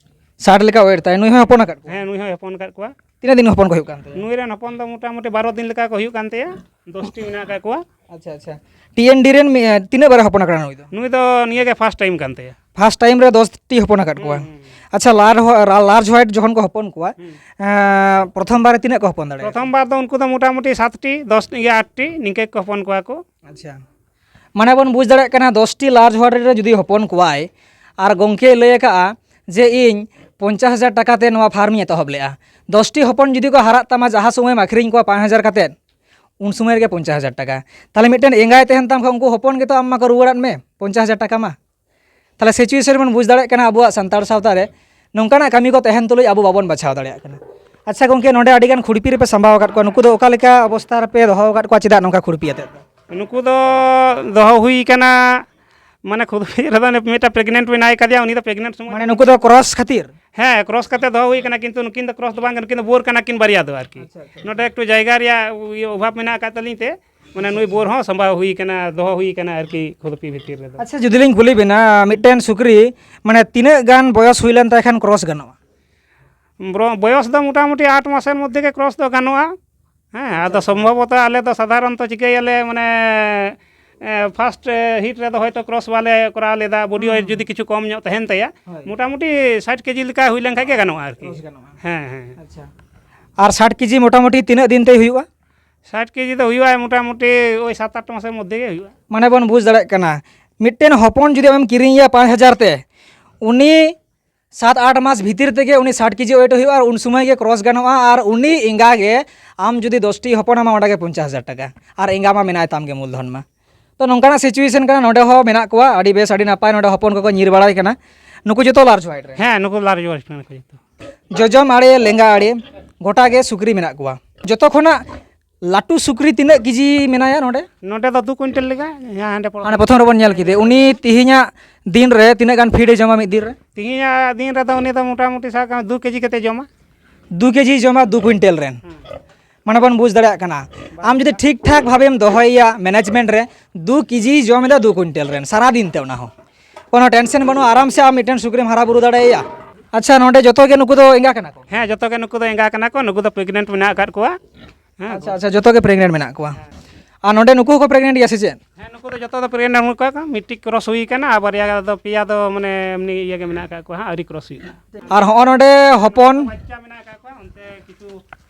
ᱥᱟᱴ ᱞᱮᱠᱟ ᱳᱭᱮᱴ ᱛᱟᱭ᱾ ᱱᱩᱭ ᱦᱚᱸ ᱦᱚᱯᱚᱱ ᱟᱠᱟᱫ ᱠᱚᱣᱟ? ᱦᱮᱸ, ᱱᱩᱭ ᱦᱚᱸᱭ ᱦᱚᱯᱚᱱ ᱟᱠᱟᱫ ᱠᱚᱣᱟ᱾ ᱛᱤᱱᱟᱹᱜ ᱫᱤᱱ ᱦᱚᱯᱚᱱ ᱠᱚ ᱦᱩᱭᱩᱜ ᱠᱟᱱ ᱛᱟᱭᱟ? ᱱᱩᱭ ᱨᱮᱱ ᱦᱚᱯᱚᱱ ᱫᱚ ᱢᱚᱴᱟᱢᱩᱴᱤ ᱵᱟᱨᱚ ᱫᱤᱱ ᱞᱮᱠᱟ ᱠᱚ ᱦᱩᱭᱩᱜ ᱠᱟᱱ ᱛᱟᱭᱟ, ᱫᱚᱥᱴᱤ ᱢᱮᱱᱟᱜ ᱟᱠᱟᱫ ᱠᱚᱣᱟ᱾ ᱟᱪᱪᱷᱟ, ᱟᱪᱪᱷᱟ᱾ ᱴᱤ ᱮᱱ ᱰᱤ ᱨᱮᱱ ᱢᱤ-, ᱛᱤᱱᱟᱹᱜ ᱵᱟᱨᱮ ᱦᱚᱯᱚᱱ ᱟᱠᱟᱱᱟ ᱱᱩᱭ ᱫᱚ? ᱱᱩᱭ ᱫᱚ ᱱᱤᱭᱟᱹ ᱜᱮ ᱯᱷᱟᱥᱴ ᱴᱟᱭᱤᱢ ᱠᱟᱱ ᱛᱟᱭᱟ᱾ ᱯᱷᱟᱥᱴ ᱴᱟᱭᱤᱢ ᱨᱮ ᱫᱚᱥᱴᱤ ᱦᱚᱯᱚᱱ ᱟᱠᱟᱫ ᱠᱚᱣᱟ᱾ ᱦᱩᱸ, ᱦᱩᱸ᱾ ᱟᱪᱪᱷᱟ, ᱞᱟᱨ ᱦᱚ-, ᱨᱟ-, ᱞᱟᱨᱡᱽ ᱦᱳᱣᱟᱭᱤᱴ ᱡᱚᱠᱷᱚᱱ ᱠᱚ ᱦᱚᱯᱚᱱ ᱠᱚᱣᱟ, ᱦᱩᱸ᱾ ᱮᱸ, ᱯᱨᱚᱛᱷᱚᱢ ᱵᱟᱨ ᱨᱮ ᱛᱤᱱᱟᱹᱜ ᱠᱚ ᱦᱚᱯᱚᱱ ᱫᱟᱲᱮᱭᱟᱜᱼᱟ? ᱯᱨᱚᱛᱷᱚᱢ ᱵᱟᱨ ᱫᱚ ᱩᱱᱠᱩ ᱫᱚ ᱢᱚᱴᱟᱢᱩᱴᱤ ᱥᱟᱛᱴᱤ, ᱫᱚᱥ ᱤᱭᱟᱹ ᱟᱴᱴᱤ ᱱᱤᱝᱠᱟᱹ ᱜᱮᱠᱚ ᱦᱚᱯᱚᱱ ᱠᱚᱣᱟ ᱠᱚ᱾ ᱟᱪᱪᱷᱟ᱾ ᱢᱟᱱᱮ ᱵᱚᱱ ᱵᱩᱡᱽ ᱫᱟᱲᱮᱭᱟᱜ ᱠᱟᱱᱟ, ᱫᱚᱥᱴᱤ ᱞᱟᱨᱡᱽ ᱦᱳᱣᱟᱭᱤᱴ ᱨᱮ ᱡᱩᱫᱤ ᱦᱚᱯᱚᱱ ᱠᱚᱣᱟᱭ, ᱟᱨ ᱜᱚᱢᱠᱮᱭ ᱞᱟᱹᱭ ᱟᱠᱟᱫᱼᱟ ᱡᱮ ᱤᱧ ᱯᱚᱧᱪᱟᱥ ᱦᱟᱡᱟᱨ ᱴᱟᱠᱟ ᱛᱮ ᱱᱚᱣᱟ ᱯᱷᱟᱨᱢᱤᱧ ᱮᱛᱚᱦᱚᱵ ᱞᱮᱫᱼᱟ, ᱫᱚᱥᱴᱤ ᱦᱚᱯᱚᱱ ᱡᱩᱫᱤ ᱠᱚ ᱦᱟᱨᱟᱜ ᱛᱟᱢᱟ, ᱡᱟᱦᱟᱸ ᱥᱚᱢᱚᱭᱮᱢ ᱟᱹᱠᱷᱨᱤᱧ ᱠᱚᱣᱟ ᱯᱟᱸᱪ ᱦᱟᱡᱟᱨ ᱠᱟᱛᱮᱫ, ᱩᱱ ᱥᱚᱢᱚᱭ ᱨᱮᱜᱮ ᱯᱚᱧᱪᱟᱥ ᱦᱟᱡᱟᱨ ᱴᱟᱠᱟ᱾ ᱛᱟᱦᱚᱞᱮ ᱢᱤᱫᱴᱮᱱ ᱮᱸᱜᱟᱭ ᱛᱟᱦᱮᱱ ᱛᱟᱢ ᱠᱷᱟᱱ ᱩᱱᱠᱩ ᱦᱚᱯᱚᱱ ᱜᱮᱛᱚ ᱟᱢ ᱢᱟᱠᱚ ᱨᱩᱣᱟᱹᱲᱟᱫ ᱢᱮ ᱯᱚᱧᱪᱟᱥ ᱦᱟᱡᱟᱨ ᱴᱟᱠᱟ ᱢᱟ᱾ ᱛᱟᱦᱚᱞᱮ ᱥᱤᱪᱩᱭᱮᱥᱚᱱ ᱵᱚᱱ ᱵᱩᱡᱽ ᱫᱟᱲᱮᱭᱟᱜ ᱠᱟᱱᱟ, ᱟᱵᱚᱣᱟᱜ ᱥᱟᱱᱛᱟᱲ ᱥᱟᱶᱛᱟ ᱨᱮ ᱱᱚᱝᱠᱟᱱᱟᱜ ᱠᱟᱹᱢᱤ ᱠᱚ ᱛᱟᱦᱮᱱ ᱛᱩᱞᱩᱡ ᱟᱵᱚ ᱵᱟᱵᱚᱱ ᱵᱟᱪᱷᱟᱣ ᱫᱟᱲᱮᱭᱟᱜ ᱠᱟᱱᱟ᱾ ᱟᱪᱪᱷᱟ ᱜᱚᱢᱠᱮ, ᱱᱚᱰᱮ ᱟᱹᱰᱤᱜᱟᱱ ᱠᱷᱩᱲᱯᱤ ᱨᱮᱯᱮ ᱥᱟᱢᱵᱟᱣ ᱟᱠᱟᱫ ᱠᱚᱣᱟ, ᱱᱩᱠᱩ ᱫᱚ ᱚᱠᱟ ᱞᱮᱠᱟ ᱚᱵᱚᱥᱛᱟ ᱨᱮᱯᱮ ᱫᱚᱦᱚ ᱟᱠᱟᱫ ᱠᱚᱣᱟ? ᱪᱮᱫᱟᱜ ᱱᱚᱝᱠᱟ ᱠᱷᱩᱲᱯᱤ ᱟᱛᱮᱫ ᱫᱚ? ᱱᱩᱠᱩ ᱫᱚ ᱫᱚᱦᱚ ᱦᱩᱭ ᱠᱟᱱᱟ, ᱢᱟᱱᱮ ᱠᱷᱩᱲᱯᱤ ᱨᱮᱫᱚ ᱢᱤᱫᱴᱟᱝ ᱯᱨᱮᱜᱱᱮᱱᱴ ᱢᱮᱱᱟᱭ ᱠᱟᱫᱮᱭᱟ, ᱩᱱᱤ ᱫᱚ ᱯᱨᱮᱜᱱᱮᱱᱴ ᱥᱚᱢᱚᱭ ᱢᱟᱱᱮ ᱱᱩᱠᱩ ᱫᱚ ᱠᱨᱚᱥ ᱠᱷᱟᱹᱛᱤᱨ? ᱦᱮᱸ, ᱠᱨᱚᱥ ᱠᱟᱛᱮ ᱫᱚᱦᱚ ᱦᱩᱭ ᱠᱟᱱᱟ, ᱠᱤᱱᱛᱩ ᱱᱩᱠᱤᱱ ᱫᱚ ᱠᱨᱚᱥ ᱫᱚ ᱵᱟᱝ ᱠᱟᱱᱟ, ᱱᱩᱠᱤᱱ ᱫᱚ ᱵᱳᱨ ᱠᱟᱱᱟ ᱠᱤᱱ ᱵᱟᱨᱭᱟ ᱫᱚ ᱟᱨᱠᱤ᱾ ᱟᱪᱪᱷᱟ, ᱟᱪᱪᱷᱟ᱾ ᱱᱚᱰᱮ ᱮᱠᱴᱩ ᱡᱟᱭᱜᱟ ᱨᱮᱭᱟᱜ ᱤᱭᱟᱹ ᱚᱵᱷᱟᱵᱽ ᱢᱮᱱᱟᱜ ᱟᱠᱟᱫ ᱛᱟᱹᱞᱤᱧ ᱛᱮ, ᱢᱟᱱᱮ ᱱᱩᱭ ᱵᱳᱨ ᱦᱚᱸ ᱥᱟᱢᱵᱟᱣ ᱦᱩᱭ ᱠᱟᱱᱟ, ᱫᱚᱦᱚ ᱦᱩᱭ ᱠᱟᱱᱟ ᱟᱨᱠᱤ ᱠᱷᱩᱫᱯᱤ ᱵᱷᱤᱛᱤᱨ ᱨᱮᱫᱚ᱾ ᱟᱪᱪᱷᱟ, ᱡᱩᱫᱤ ᱞᱤᱧ ᱠᱩᱞᱤ ᱵᱮᱱᱟ, ᱢᱤᱫᱴᱮᱱ ᱥᱩᱠᱨᱤ ᱢᱟᱱᱮ ᱛᱤᱱᱟᱹᱜ ᱜᱟᱱ ᱵᱚᱭᱚᱥ ᱦᱩᱭ ᱞᱮᱱ ᱛᱟᱭ ᱠᱷᱟᱱ ᱠᱨᱚᱥ ᱜᱟᱱᱚᱜᱼᱟ? ᱵᱨᱚ-, ᱵᱚᱭᱚᱥ ᱫᱚ ᱢᱚᱴᱟᱢᱩᱴᱤ ᱟᱴ ᱢᱟᱥᱮᱨ ᱢᱚᱫᱽᱫᱷᱮ ᱜᱮ ᱠᱨᱚᱥ ᱫᱚ ᱜᱟᱱᱚᱜᱼᱟ᱾ ᱦᱮᱸ, ᱟᱪᱪᱷᱟ, ᱟᱫᱚ ᱟᱪᱪᱷᱟ᱾ ᱥᱚᱢᱵᱷᱚᱵᱚᱛᱚ ᱟᱞᱮ ᱫᱚ ᱥᱟᱫᱷᱟᱨᱚᱱᱛᱚ ᱪᱤᱠᱟᱹᱭᱟᱞᱮ, ᱢᱟᱱᱮ, ᱮ, ᱯᱷᱟᱥᱴ, ᱮ, ᱦᱤᱴ ᱨᱮᱫᱚ ᱦᱚᱭᱛᱚ ᱠᱨᱚᱥ ᱵᱟᱞᱮ ᱠᱚᱨᱟᱣ ᱞᱮᱫᱟ, ᱵᱚᱰᱤ ᱦᱩᱸ, ᱳᱭᱮᱴ ᱦᱩᱸ᱾ ᱡᱩᱫᱤ ᱠᱤᱪᱷᱩ ᱠᱚᱢ ᱧᱚᱜ ᱛᱟᱦᱮᱱ ᱛᱟᱭᱟ, ᱦᱳᱭ᱾ ᱢᱚᱴᱟᱢᱩᱴᱤ ᱥᱟᱴ ᱠᱮᱡᱤ ᱞᱮᱠᱟ ᱦᱩᱭ ᱞᱮᱱᱠᱷᱟᱱ ᱜᱮ ᱜᱟᱱᱚᱜᱼᱟ ᱟᱨᱠᱤ᱾ ᱠᱨᱚᱥ ᱜᱟᱱᱚᱜᱼᱟ᱾ ᱦᱮᱸ, ᱦᱮᱸ᱾ ᱟᱪᱪᱷᱟ᱾ ᱟᱨ ᱥᱟᱴ ᱠᱮᱡᱤ ᱢᱚᱴᱟᱢᱩᱴᱤ ᱛᱤᱱᱟᱹᱜ ᱫᱤᱱ ᱛᱮ ᱦᱩᱭᱩᱜᱼᱟ? ᱥᱟᱴ ᱠᱮᱡᱤ ᱫᱚ ᱦᱩᱭᱩᱜᱼᱟ ᱢᱚᱴᱟᱢᱩᱴᱤ ᱳᱭ ᱥᱟᱛ ᱟᱴ ᱢᱟᱥᱮᱨ ᱢᱚᱫᱽᱫᱷᱮ ᱜᱮ ᱦᱩᱭᱩᱜᱼᱟ᱾ ᱢᱟᱱᱮ ᱵᱚᱱ ᱵᱩᱡᱽ ᱫᱟᱲᱮᱭᱟᱜ ᱠᱟᱱᱟ, ᱢᱤᱫᱴᱮᱱ ᱦᱚᱯᱚᱱ ᱡᱩᱫᱤ ᱟᱢᱮᱢ ᱠᱤᱨᱤᱧᱮᱭᱟ ᱯᱟᱸᱪ ᱦᱟᱡᱟᱨ ᱛᱮ, ᱩᱱᱤ ᱥᱟᱛ ᱟᱴ ᱢᱟᱥ ᱵᱷᱤᱛᱤᱨ ᱛᱮᱜᱮ ᱩᱱᱤ ᱥᱟᱴ ᱠᱮᱡᱤ ᱳᱭᱮᱴ ᱦᱩᱭᱩᱜᱼᱟ, ᱟᱨ ᱩᱱ ᱥᱚᱢᱚᱭ ᱜᱮ ᱠᱨᱚᱥ ᱜᱟᱱᱚᱜᱼᱟ᱾ ᱟᱨ ᱩᱱᱤ ᱮᱸᱜᱟ ᱜᱮ ᱟᱢ ᱡᱩᱫᱤ ᱫᱚᱥᱴᱤ ᱦᱚᱯᱚᱱ ᱟᱢᱟ, ᱚᱸᱰᱮ ᱜᱮ ᱯᱚᱧᱪᱟᱥ ᱦᱟᱡᱟᱨ ᱴᱟᱠᱟ, ᱟᱨ ᱮᱸᱜᱟ ᱢᱟ ᱢᱮᱱᱟᱭ ᱛᱟᱢ ᱜᱮ ᱢᱩᱞᱫᱷᱚᱱ ᱢᱟ᱾ ᱛᱚ ᱱᱚᱝᱠᱟᱱᱟᱜ ᱥᱤᱪᱩᱭᱮᱥᱚᱱ ᱠᱟᱱᱟ, ᱱᱚᱰᱮ ᱦᱚᱸ ᱢᱮᱱᱟᱜ ᱠᱚᱣᱟ, ᱟᱹᱰᱤ ᱵᱮᱥ, ᱟᱹᱰᱤ ᱱᱟᱯᱟᱭ, ᱱᱚᱰᱮ ᱦᱚᱯᱚᱱ ᱠᱚᱠᱚ ᱧᱤᱨ ᱵᱟᱲᱟᱭ ᱠᱟᱱᱟ᱾ ᱱᱩᱠᱩ ᱡᱚᱛᱚ ᱞᱟᱨᱡᱽ ᱦᱳᱣᱟᱭᱤᱴ ᱨᱮ? ᱦᱮᱸ, ᱱᱩᱠᱩ ᱞᱟᱨᱡᱽ ᱦᱳᱣᱟᱭᱤᱴ ᱠᱟᱱᱟ ᱠᱚ ᱡᱚᱛᱚ᱾ ᱡᱚᱡᱚᱢ ᱟᱲᱮ, ᱞᱮᱸᱜᱟ ᱟᱲᱮ, ᱜᱚᱴᱟ ᱜᱮ ᱥᱩᱠᱨᱤ ᱢᱮᱱᱟᱜ ᱠᱚᱣᱟ᱾ ᱡᱚᱛᱚ ᱠᱷᱚᱱᱟᱜ ᱞᱟᱹᱴᱩ ᱥᱩᱠᱨᱤ ᱛᱤᱱᱟᱹᱜ ᱠᱮᱡᱤ ᱢᱮᱱᱟᱭᱟ ᱱᱚᱰᱮ? ᱱᱚᱰᱮ ᱫᱚ ᱫᱩ ᱠᱩᱭᱤᱱᱴᱟᱞ ᱞᱮᱠᱟ᱾ ᱦᱮᱸ, ᱦᱟᱸᱰᱮ ᱯᱚᱨ- ᱦᱟᱱᱮ ᱯᱨᱚᱛᱷᱚᱢ ᱨᱮᱵᱚᱱ ᱧᱮᱞ ᱠᱮᱫᱮ, ᱩᱱᱤ ᱛᱤᱦᱤᱧᱟᱜ ᱫᱤᱱ ᱨᱮ ᱛᱤᱱᱟᱹᱜ ᱜᱟᱱ ᱯᱷᱤᱰ ᱮ ᱡᱚᱢᱟ ᱢᱤᱫ ᱫᱤᱱ ᱨᱮ? ᱛᱤᱦᱤᱧᱟᱜ ᱫᱤᱱ ᱨᱮᱫᱚ ᱩᱱᱤ ᱫᱚ ᱢᱚᱴᱟᱢᱩᱴᱤ ᱥᱟᱵ ᱠᱟᱜ ᱢᱮ ᱫᱩ ᱠᱮᱡᱤ ᱠᱟᱛᱮ ᱡᱚᱢᱟ᱾ ᱫᱩ ᱠᱮᱡᱤ ᱡᱚᱢᱟ ᱫᱩ ᱠᱩᱭᱤᱱᱴᱟᱞ ᱨᱮᱱ᱾ ᱦᱮᱸ᱾ ᱢᱟᱱᱮ ᱵᱚᱱ ᱵᱩᱡᱽ ᱫᱟᱲᱮᱭᱟᱜ ᱠᱟᱱᱟ, ᱟᱢ ᱡᱩᱫᱤ ᱴᱷᱤᱠ ᱴᱷᱟᱠ ᱵᱷᱟᱵᱮᱢ ᱫᱚᱦᱚᱭᱮᱭᱟ ᱢᱮᱱᱮᱡᱽᱢᱮᱱᱴ ᱨᱮ, ᱫᱩ ᱠᱮᱡᱤ ᱡᱚᱢ ᱮᱫᱟ ᱫᱩ ᱠᱩᱭᱤᱱᱴᱟᱞ ᱨᱮᱱ ᱥᱟᱨᱟ ᱫᱤᱱ ᱛᱮ, ᱚᱱᱟ ᱦᱚᱸ ᱠᱳᱱᱳ ᱴᱮᱱᱥᱮᱱ ᱵᱟᱹᱱᱩᱜᱼᱟ, ᱟᱨᱟᱢ ᱥᱮ ᱟᱢ ᱢᱤᱫᱴᱮᱱ ᱥᱩᱠᱨᱤᱢ ᱦᱟᱨᱟ ᱵᱩᱨᱩ ᱫᱟᱲᱮᱭᱟᱭᱟ᱾ ᱟᱪᱪᱷᱟ, ᱱᱚᱰᱮ ᱡᱚᱛᱚ ᱜᱮ ᱱᱩᱠᱩ ᱫᱚ ᱮᱸᱜᱟ ᱠᱟᱱᱟ ᱠᱚ? ᱦᱮᱸ, ᱡᱚᱛᱚ ᱜᱮ ᱱᱩᱠᱩ ᱫᱚ ᱮᱸᱜᱟ ᱠᱟᱱᱟ ᱠᱚ, ᱱᱩᱠᱩ ᱫᱚ ᱯᱨᱮᱜᱽᱱᱮᱱᱴ ᱢᱮᱱᱟᱜ ᱟᱠᱟᱫ ᱠᱚᱣᱟ᱾ ᱦᱮᱸ, ᱟᱪᱪᱷᱟ, ᱟᱪᱪᱷᱟ, ᱡᱚᱛᱚ ᱜᱮ ᱯᱨᱮᱜᱽᱱᱮᱱᱴ ᱢᱮᱱᱟᱜ ᱠᱚᱣᱟ᱾ ᱟᱨ ᱱᱚᱰᱮ ᱱᱩᱠᱩ ᱦᱚᱸᱠᱚ ᱯᱨᱮᱜᱽᱱᱮᱱᱴ ᱜᱮᱭᱟ ᱥᱮ ᱪᱮᱫ? ᱦᱮᱸ, ᱱᱩᱠᱩ ᱫᱚ ᱡᱚᱛᱚ ᱫᱚ ᱯᱨᱮᱜᱽᱱᱮᱱᱴ ᱵᱟᱹᱱᱩᱜ ᱠᱚᱣᱟ, ᱢᱤᱫᱴᱤᱡ ᱠᱨᱚᱥ ᱦᱩᱭ ᱠᱟᱱᱟ, ᱟᱨ ᱵᱟᱨᱭᱟ ᱫᱚ, ᱯᱮᱭᱟ ᱫᱚ ᱢᱟᱱᱮ ᱮᱢᱱᱤ ᱤᱭᱟᱹ ᱜᱮ ᱢᱮᱱᱟᱜ ᱟᱠᱟᱫ ᱠᱚᱣᱟ, ᱦᱟᱸᱜ ᱟᱹᱣᱨᱤ ᱠᱨᱚᱥ ᱦᱩᱭᱩᱜᱼᱟ᱾ ᱟᱨ ᱦᱚᱸᱜᱼᱚ ᱱᱚᱰᱮ ᱦᱚᱯᱚᱱ ᱵᱟᱪᱪᱟ ᱢᱮᱱᱟᱜ ᱟᱠᱟᱫ ᱠᱚᱣᱟ, ᱚᱱᱛᱮ ᱠᱤᱪᱷᱩ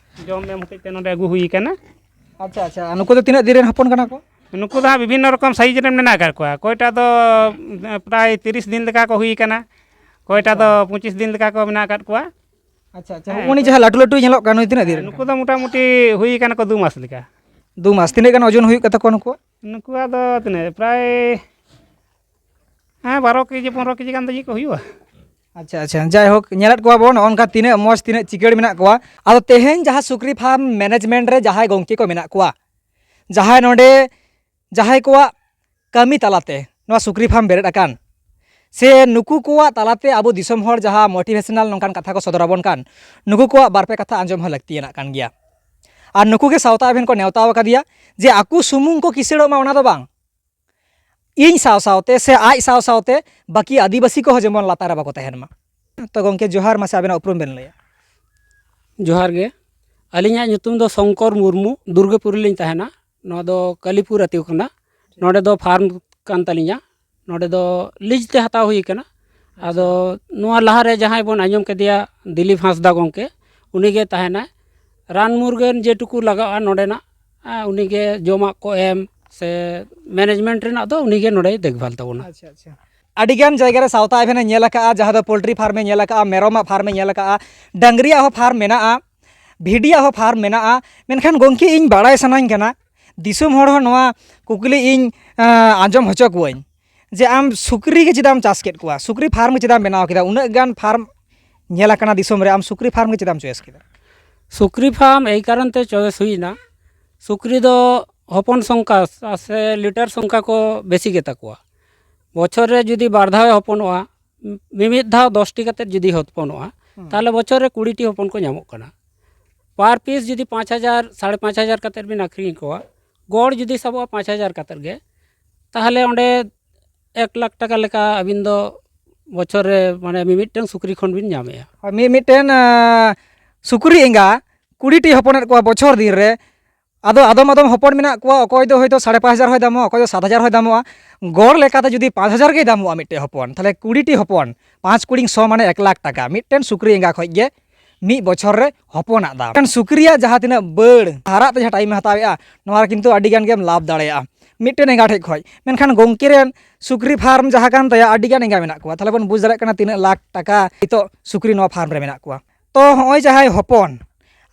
ᱡᱚᱢ ᱮᱢ ᱦᱚᱛᱮᱡ ᱛᱮ ᱱᱚᱰᱮ ᱟᱹᱜᱩ ᱦᱩᱭ ᱠᱟᱱᱟ᱾ ᱟᱪᱪᱷᱟ, ᱟᱪᱪᱷᱟ, ᱟᱨ ᱱᱩᱠᱩ ᱫᱚ ᱛᱤᱱᱟᱹᱜ ᱫᱤᱱ ᱨᱮᱱ ᱦᱚᱯᱚᱱ ᱠᱟᱱᱟ ᱠᱚ? ᱱᱩᱠᱩ ᱫᱚ ᱦᱟᱸᱜ ᱵᱤᱵᱷᱤᱱᱱᱚ ᱨᱚᱠᱚᱢ ᱥᱟᱭᱤᱡᱽ ᱨᱮᱱ ᱢᱮᱱᱟᱜ ᱟᱠᱟᱫ ᱠᱚᱣᱟ, ᱚᱠᱚᱭᱴᱟᱜ ᱫᱚ, ᱮᱸ, ᱯᱨᱟᱭ ᱛᱤᱨᱤᱥ ᱫᱤᱱ ᱞᱮᱠᱟ ᱠᱚ ᱦᱩᱭ ᱠᱟᱱᱟ, ᱚᱠᱚᱭᱴᱟᱜ ᱫᱚ ᱟᱪᱪᱷᱟ᱾ ᱯᱚᱸᱪᱤᱥ ᱫᱤᱱ ᱞᱮᱠᱟ ᱠᱚ ᱢᱮᱱᱟᱜ ᱟᱠᱟᱫ ᱠᱚᱣᱟ᱾ ᱟᱪᱪᱷᱟ, ᱟᱪᱪᱷᱟ, ᱦᱮᱸ, ᱩᱱᱤ ᱡᱟᱦᱟᱸ ᱞᱟᱹᱴᱩ ᱞᱟᱹᱴᱩᱭ ᱧᱮᱞᱚᱜ ᱠᱟᱱ, ᱱᱩᱭ ᱛᱤᱱᱟᱹᱜ ᱫᱤᱱ ᱨᱮᱱ ᱱᱩᱠᱩ ᱠᱟᱱᱟᱭ? ᱫᱚ ᱢᱚᱴᱟᱢᱩᱴᱤ ᱦᱩᱭ ᱠᱟᱱᱟ ᱠᱚ ᱫᱩ ᱢᱟᱥ ᱞᱮᱠᱟ᱾ ᱫᱩ ᱢᱟᱥ᱾ ᱛᱤᱱᱟᱹᱜ ᱜᱟᱱ ᱳᱡᱚᱱ ᱦᱩᱭᱩᱜ ᱠᱟᱱ ᱛᱟᱠᱚᱣᱟ ᱱᱩᱠᱩᱣᱟᱜ? ᱱᱩᱠᱩᱣᱟᱜ ᱫᱚ ᱛᱤᱱᱟᱹᱜ, ᱯᱨᱟᱭ, ᱦᱮᱸ, ᱵᱟᱨᱚ ᱠᱮᱡᱤ, ᱯᱚᱱᱨᱚ ᱠᱮᱡᱤ ᱜᱟᱱ ᱫᱚ ᱪᱮᱫ ᱠᱚ ᱦᱩᱭᱩᱜᱼᱟ᱾ ᱟᱪᱪᱷᱟ, ᱟᱪᱪᱷᱟ, ᱡᱟᱭᱦᱳᱠ, ᱧᱮᱞᱮᱫ ᱠᱚᱣᱟ ᱵᱚᱱ ᱱᱚᱜᱼᱚ ᱱᱚᱝᱠᱟ ᱛᱤᱱᱟᱹᱜ ᱢᱚᱡᱽ, ᱛᱤᱱᱟᱹᱜ ᱪᱤᱠᱟᱹᱲ ᱢᱮᱱᱟᱜ ᱠᱚᱣᱟ᱾ ᱟᱫᱚ ᱛᱮᱦᱮᱧ ᱡᱟᱦᱟᱸ ᱥᱩᱠᱨᱤ ᱯᱷᱟᱨᱢ ᱢᱮᱱᱮᱡᱽᱢᱮᱱᱴ ᱨᱮ ᱡᱟᱦᱟᱸᱭ ᱜᱚᱢᱠᱮ ᱠᱚ ᱢᱮᱱᱟᱜ ᱠᱚᱣᱟ, ᱡᱟᱦᱟᱸᱭ ᱱᱚᱰᱮ, ᱡᱟᱦᱟᱸᱭ ᱠᱚᱣᱟᱜ ᱠᱟᱹᱢᱤ ᱛᱟᱞᱟᱛᱮ ᱱᱚᱣᱟ ᱥᱩᱠᱨᱤ ᱯᱷᱟᱨᱢ ᱵᱮᱨᱮᱫ ᱟᱠᱟᱱ, ᱥᱮ ᱱᱩᱠᱩ ᱠᱚᱣᱟᱜ ᱛᱟᱞᱟᱛᱮ ᱟᱵᱚ ᱫᱤᱥᱚᱢ ᱦᱚᱲ ᱡᱟᱦᱟᱸ ᱢᱳᱴᱤᱵᱷᱮᱥᱚᱱᱟᱞ ᱱᱚᱝᱠᱟᱱ ᱠᱟᱛᱷᱟ ᱠᱚ ᱥᱚᱫᱚᱨ ᱟᱵᱚᱱ ᱠᱟᱱ, ᱱᱩᱠᱩ ᱠᱚᱣᱟᱜ ᱵᱟᱨᱯᱮ ᱠᱟᱛᱷᱟ ᱟᱸᱡᱚᱢ ᱦᱚᱸ ᱞᱟᱹᱠᱛᱤᱭᱟᱱᱟᱜ ᱠᱟᱱ ᱜᱮᱭᱟ᱾ ᱟᱨ ᱱᱩᱠᱩ ᱜᱮ ᱥᱟᱶᱛᱟ ᱮᱵᱷᱮᱱ ᱠᱚ ᱱᱮᱣᱛᱟ ᱟᱠᱟᱫᱮᱭᱟ, ᱡᱮ ᱟᱠᱚ ᱥᱩᱢᱩᱝ ᱠᱚ ᱠᱤᱥᱟᱹᱲᱚᱜ ᱢᱟ, ᱚᱱᱟ ᱫᱚ ᱵᱟᱝ, ᱤᱧ ᱥᱟᱶ ᱥᱟᱶᱛᱮ ᱥᱮ ᱟᱡ ᱥᱟᱶ ᱥᱟᱶᱛᱮ ᱵᱟᱹᱠᱤ ᱟᱹᱫᱤᱵᱟᱹᱥᱤ ᱠᱚᱦᱚᱸ ᱡᱮᱢᱚᱱ ᱞᱟᱛᱟᱨ ᱨᱮ ᱵᱟᱠᱚ ᱛᱟᱦᱮᱱ ᱢᱟ᱾ ᱛᱚ ᱜᱚᱢᱠᱮ, ᱡᱚᱦᱟᱨ, ᱢᱟᱥᱮ ᱟᱵᱮᱱᱟᱜ ᱩᱯᱨᱩᱢ ᱵᱮᱱ ᱞᱟᱹᱭᱟ᱾ ᱡᱚᱦᱟᱨ ᱜᱮ, ᱟᱹᱞᱤᱧᱟᱜ ᱧᱩᱛᱩᱢ ᱫᱚ ᱥᱚᱝᱠᱚᱨ ᱢᱩᱨᱢᱩ, ᱫᱩᱨᱜᱟᱹᱯᱩᱨ ᱨᱮᱞᱤᱧ ᱛᱟᱦᱮᱱᱟ᱾ ᱱᱚᱣᱟ ᱫᱚ ᱠᱟᱞᱤᱯᱩᱨ ᱟᱹᱛᱩ ᱠᱟᱱᱟ᱾ ᱱᱚᱰᱮ ᱫᱚ ᱯᱷᱟᱨᱢ ᱠᱟᱱ ᱛᱟᱹᱞᱤᱧᱟ᱾ ᱱᱚᱰᱮ ᱫᱚ ᱞᱤᱡᱽ ᱛᱮ ᱦᱟᱛᱟᱣ ᱦᱩᱭ ᱠᱟᱱᱟ᱾ ᱟᱪᱪᱷᱟ᱾ ᱟᱫᱚ ᱱᱚᱣᱟ ᱞᱟᱦᱟᱨᱮ ᱡᱟᱦᱟᱸᱭ ᱵᱚᱱ ᱟᱸᱡᱚᱢ ᱠᱮᱫᱮᱭᱟ, ᱫᱤᱞᱤᱯ ᱦᱟᱸᱥᱫᱟ ᱜᱚᱢᱠᱮ, ᱩᱱᱤᱜᱮ ᱛᱟᱦᱮᱱᱟᱭ᱾ ᱨᱟᱱ ᱢᱩᱨᱜᱟᱹᱱ ᱡᱮᱴᱩᱠᱩ ᱞᱟᱜᱟᱜᱼᱟ ᱱᱚᱰᱮᱱᱟᱜ, ᱟ, ᱩᱱᱤᱜᱮ ᱡᱚᱢᱟᱜ ᱠᱚ ᱮᱢ ᱥᱮ ᱢᱮᱱᱮᱡᱽᱢᱮᱱᱴ ᱨᱮᱱᱟᱜ ᱫᱚ ᱩᱱᱤᱜᱮ ᱱᱚᱰᱮᱭ ᱫᱮᱠᱷᱵᱷᱟᱞ ᱛᱟᱵᱚᱱᱟ᱾ ᱟᱪᱪᱷᱟ, ᱟᱪᱪᱷᱟ᱾ ᱟᱹᱰᱤᱜᱟᱱ ᱡᱟᱭᱜᱟ ᱨᱮ ᱥᱟᱶᱛᱟ ᱮᱵᱷᱮᱱ ᱮ ᱧᱮᱞ ᱟᱠᱟᱫᱼᱟ, ᱡᱟᱦᱟᱸ ᱫᱚ ᱯᱳᱞᱴᱨᱤ ᱯᱷᱟᱨᱢ ᱮ ᱧᱮᱞ ᱟᱠᱟᱫᱼᱟ, ᱢᱮᱨᱚᱢᱟᱜ ᱯᱷᱟᱨᱢ ᱮ ᱧᱮᱞ ᱟᱠᱟᱫᱼᱟ, ᱰᱟᱝᱨᱤᱭᱟᱜ ᱦᱚᱸ ᱯᱷᱟᱨᱢ ᱢᱮᱱᱟᱜᱼᱟ, ᱵᱷᱤᱰᱤᱭᱟᱜ ᱦᱚᱸ ᱯᱷᱟᱨᱢ ᱢᱮᱱᱟᱜᱼᱟ᱾ ᱢᱮᱱᱠᱷᱟᱱ ᱜᱚᱢᱠᱮ, ᱤᱧ ᱵᱟᱲᱟᱭ ᱥᱟᱱᱟᱧ ᱠᱟᱱᱟ, ᱫᱤᱥᱚᱢ ᱦᱚᱲ ᱦᱚᱸ ᱱᱚᱣᱟ ᱠᱩᱠᱞᱤ ᱤᱧ, ᱟᱸ, ᱟᱸᱡᱚᱢ ᱦᱚᱪᱚ ᱠᱚᱣᱟᱹᱧ, ᱡᱮ ᱟᱢ ᱥᱩᱠᱨᱤ ᱜᱮ ᱪᱮᱫᱟᱜ ᱮᱢ ᱪᱟᱥ ᱠᱮᱫ ᱠᱚᱣᱟ, ᱥᱩᱠᱨᱤ ᱯᱷᱟᱨᱢ ᱜᱮ ᱪᱮᱫᱟᱜ ᱮᱢ ᱵᱮᱱᱟᱣ ᱠᱮᱫᱟ? ᱩᱱᱟᱹᱜ ᱜᱟᱱ ᱯᱷᱟᱨᱢ ᱧᱮᱞ ᱟᱠᱟᱱᱟ ᱫᱤᱥᱚᱢ ᱨᱮ, ᱟᱢ ᱥᱩᱠᱨᱤ ᱯᱷᱟᱨᱢ ᱜᱮ ᱪᱮᱫᱟᱜ ᱮᱢ ᱪᱚᱭᱮᱥ ᱠᱮᱫᱟ? ᱥᱩᱠᱨᱤ ᱯᱷᱟᱨᱢ ᱮᱭ ᱠᱟᱨᱚᱱ ᱛᱮ ᱪᱚᱭᱮᱥ ᱦᱩᱭᱱᱟ, ᱥᱩᱠᱨᱤ ᱫᱚ ᱦᱚᱯᱚᱱ ᱥᱚᱝᱠᱷᱟ ᱥᱮ ᱞᱤᱴᱟᱨ ᱥᱚᱝᱠᱷᱟ ᱠᱚ ᱵᱮᱥᱤ ᱜᱮᱛᱟ ᱠᱚᱣᱟ᱾ ᱵᱚᱪᱷᱚᱨ ᱨᱮ ᱡᱩᱫᱤ ᱵᱟᱨ ᱫᱷᱟᱣ ᱮ ᱦᱚᱯᱚᱱᱚᱜᱼᱟ, ᱢᱤᱢᱤᱫ ᱫᱷᱟᱣ ᱫᱚᱥᱴᱤ ᱠᱟᱛᱮᱫ ᱡᱩᱫᱤ ᱦᱚᱯᱚᱱᱚᱜᱼᱟ, ᱦᱩᱸ᱾ ᱛᱟᱦᱚᱞᱮ ᱵᱚᱪᱷᱚᱨ ᱨᱮ ᱠᱩᱲᱤ ᱴᱤ ᱦᱚᱯᱚᱱ ᱠᱚ ᱧᱟᱢᱚᱜ ᱠᱟᱱᱟ᱾ ᱯᱟᱨ ᱯᱤᱥ ᱡᱩᱫᱤ ᱯᱟᱸᱪ ᱦᱟᱡᱟᱨ, ᱥᱟᱲᱮ ᱯᱟᱸᱪ ᱦᱟᱡᱟᱨ ᱠᱟᱛᱮᱫ ᱵᱤᱱ ᱟᱹᱠᱷᱨᱤᱧ ᱠᱚᱣᱟ, ᱜᱚᱲ ᱡᱩᱫᱤ ᱥᱟᱵᱚᱜᱼᱟ ᱯᱟᱸᱪ ᱦᱟᱡᱟᱨ ᱠᱟᱛᱮᱫ ᱜᱮ, ᱛᱟᱦᱚᱞᱮ ᱚᱸᱰᱮ ᱮᱠ ᱞᱟᱠᱷ ᱴᱟᱠᱟ ᱞᱮᱠᱟ ᱟᱹᱵᱤᱱ ᱫᱚ ᱵᱚᱪᱷᱚᱨ ᱨᱮ, ᱢᱟᱱᱮ, ᱢᱤᱢᱤᱫᱴᱟᱝ ᱥᱩᱠᱨᱤ ᱠᱷᱚᱱ ᱵᱤᱱ ᱧᱟᱢᱮᱜᱼᱟ᱾ ᱦᱳᱭ, ᱢᱤ-, ᱢᱤᱫᱴᱮᱱ, ᱟᱸ, ᱥᱩᱠᱨᱤ ᱮᱸᱜᱟ ᱠᱩᱲᱤ ᱴᱤ ᱦᱚᱯᱚᱱᱮᱫ ᱠᱚᱣᱟ ᱵᱚᱪᱷᱚᱨ ᱫᱤᱱ ᱨᱮ, ᱟᱫᱚ ᱟᱫᱚᱢ ᱟᱫᱚᱢ ᱦᱚᱯᱚᱱ ᱢᱮᱱᱟᱜ ᱠᱚᱣᱟ, ᱚᱠᱚᱭ ᱫᱚ ᱦᱚᱭᱛᱳ ᱥᱟᱲᱮ ᱯᱟᱸᱪ ᱦᱟᱡᱟᱨ ᱦᱚᱸᱭ ᱫᱟᱢᱚᱜᱼᱟ, ᱚᱠᱚᱭ ᱫᱚ ᱥᱟᱛ ᱦᱟᱡᱟᱨ ᱦᱚᱸᱭ ᱫᱟᱢᱚᱜᱼᱟ᱾ ᱜᱚᱲ ᱞᱮᱠᱟᱛᱮ ᱡᱩᱫᱤ ᱯᱟᱸᱪ ᱦᱟᱡᱟᱨ ᱜᱮᱭ ᱫᱟᱢᱚᱜᱼᱟ ᱢᱤᱫᱴᱮᱡ ᱦᱚᱯᱚᱱ, ᱛᱟᱦᱚᱞᱮ ᱠᱩᱲᱤ ᱴᱤ ᱦᱚᱯᱚᱱ, ᱯᱟᱸᱪ ᱠᱩᱲᱤ ᱥᱚ, ᱢᱟᱱᱮ ᱮᱠ ᱞᱟᱠᱷ ᱴᱟᱠᱟ ᱢᱤᱫᱴᱮᱱ ᱥᱩᱠᱨᱤ ᱮᱸᱜᱟ ᱠᱷᱚᱡ ᱜᱮ ᱢᱤᱫ ᱵᱚᱪᱷᱚᱨ ᱨᱮ ᱦᱚᱯᱚᱱᱟᱜ ᱫᱟᱢ᱾ ᱢᱮᱱᱠᱷᱟᱱ ᱥᱩᱠᱨᱤᱭᱟᱜ ᱡᱟᱦᱟᱸ ᱛᱤᱱᱟᱹᱜ ᱵᱟᱹᱲ ᱦᱟᱨᱟᱜ ᱛᱮ ᱡᱟᱦᱟᱸ ᱴᱟᱭᱤᱢᱮ ᱦᱟᱛᱟᱣᱮᱜᱼᱟ, ᱱᱚᱣᱟ ᱨᱮ ᱠᱤᱱᱛᱩ ᱟᱹᱰᱤ ᱜᱟᱱ ᱜᱮᱢ ᱞᱟᱵᱷ ᱫᱟᱲᱮᱭᱟᱜᱼᱟ ᱢᱤᱫᱴᱮᱱ ᱮᱸᱜᱟ ᱴᱷᱮᱡ ᱠᱷᱚᱡ᱾ ᱢᱮᱱᱠᱷᱟᱱ ᱜᱚᱝᱠᱮ ᱨᱮᱱ ᱥᱩᱠᱨᱤ ᱯᱷᱟᱨᱢ ᱡᱟᱦᱟᱸ ᱠᱟᱱ ᱛᱟᱭᱟ, ᱟᱹᱰᱤ ᱜᱟᱱ ᱮᱸᱜᱟ ᱢᱮᱱᱟᱜ ᱠᱚᱣᱟ, ᱛᱟᱦᱚᱞᱮ ᱵᱚᱱ ᱵᱩᱡᱽ ᱫᱟᱲᱮᱭᱟᱜ ᱠᱟᱱᱟ ᱛᱤᱱᱟᱹᱜ ᱞᱟᱠᱷ ᱴᱟᱠᱟ ᱱᱤᱛᱚᱜ ᱥᱩᱠᱨᱤ ᱱᱚᱣᱟ ᱯᱷᱟᱨᱢ ᱨᱮ ᱢᱮᱱᱟᱜ ᱠᱚᱣᱟ᱾ ᱛᱚ ᱦᱚᱸᱜᱼᱚᱭ ᱡᱟᱦᱟᱸᱭ ᱦᱚᱯᱚᱱ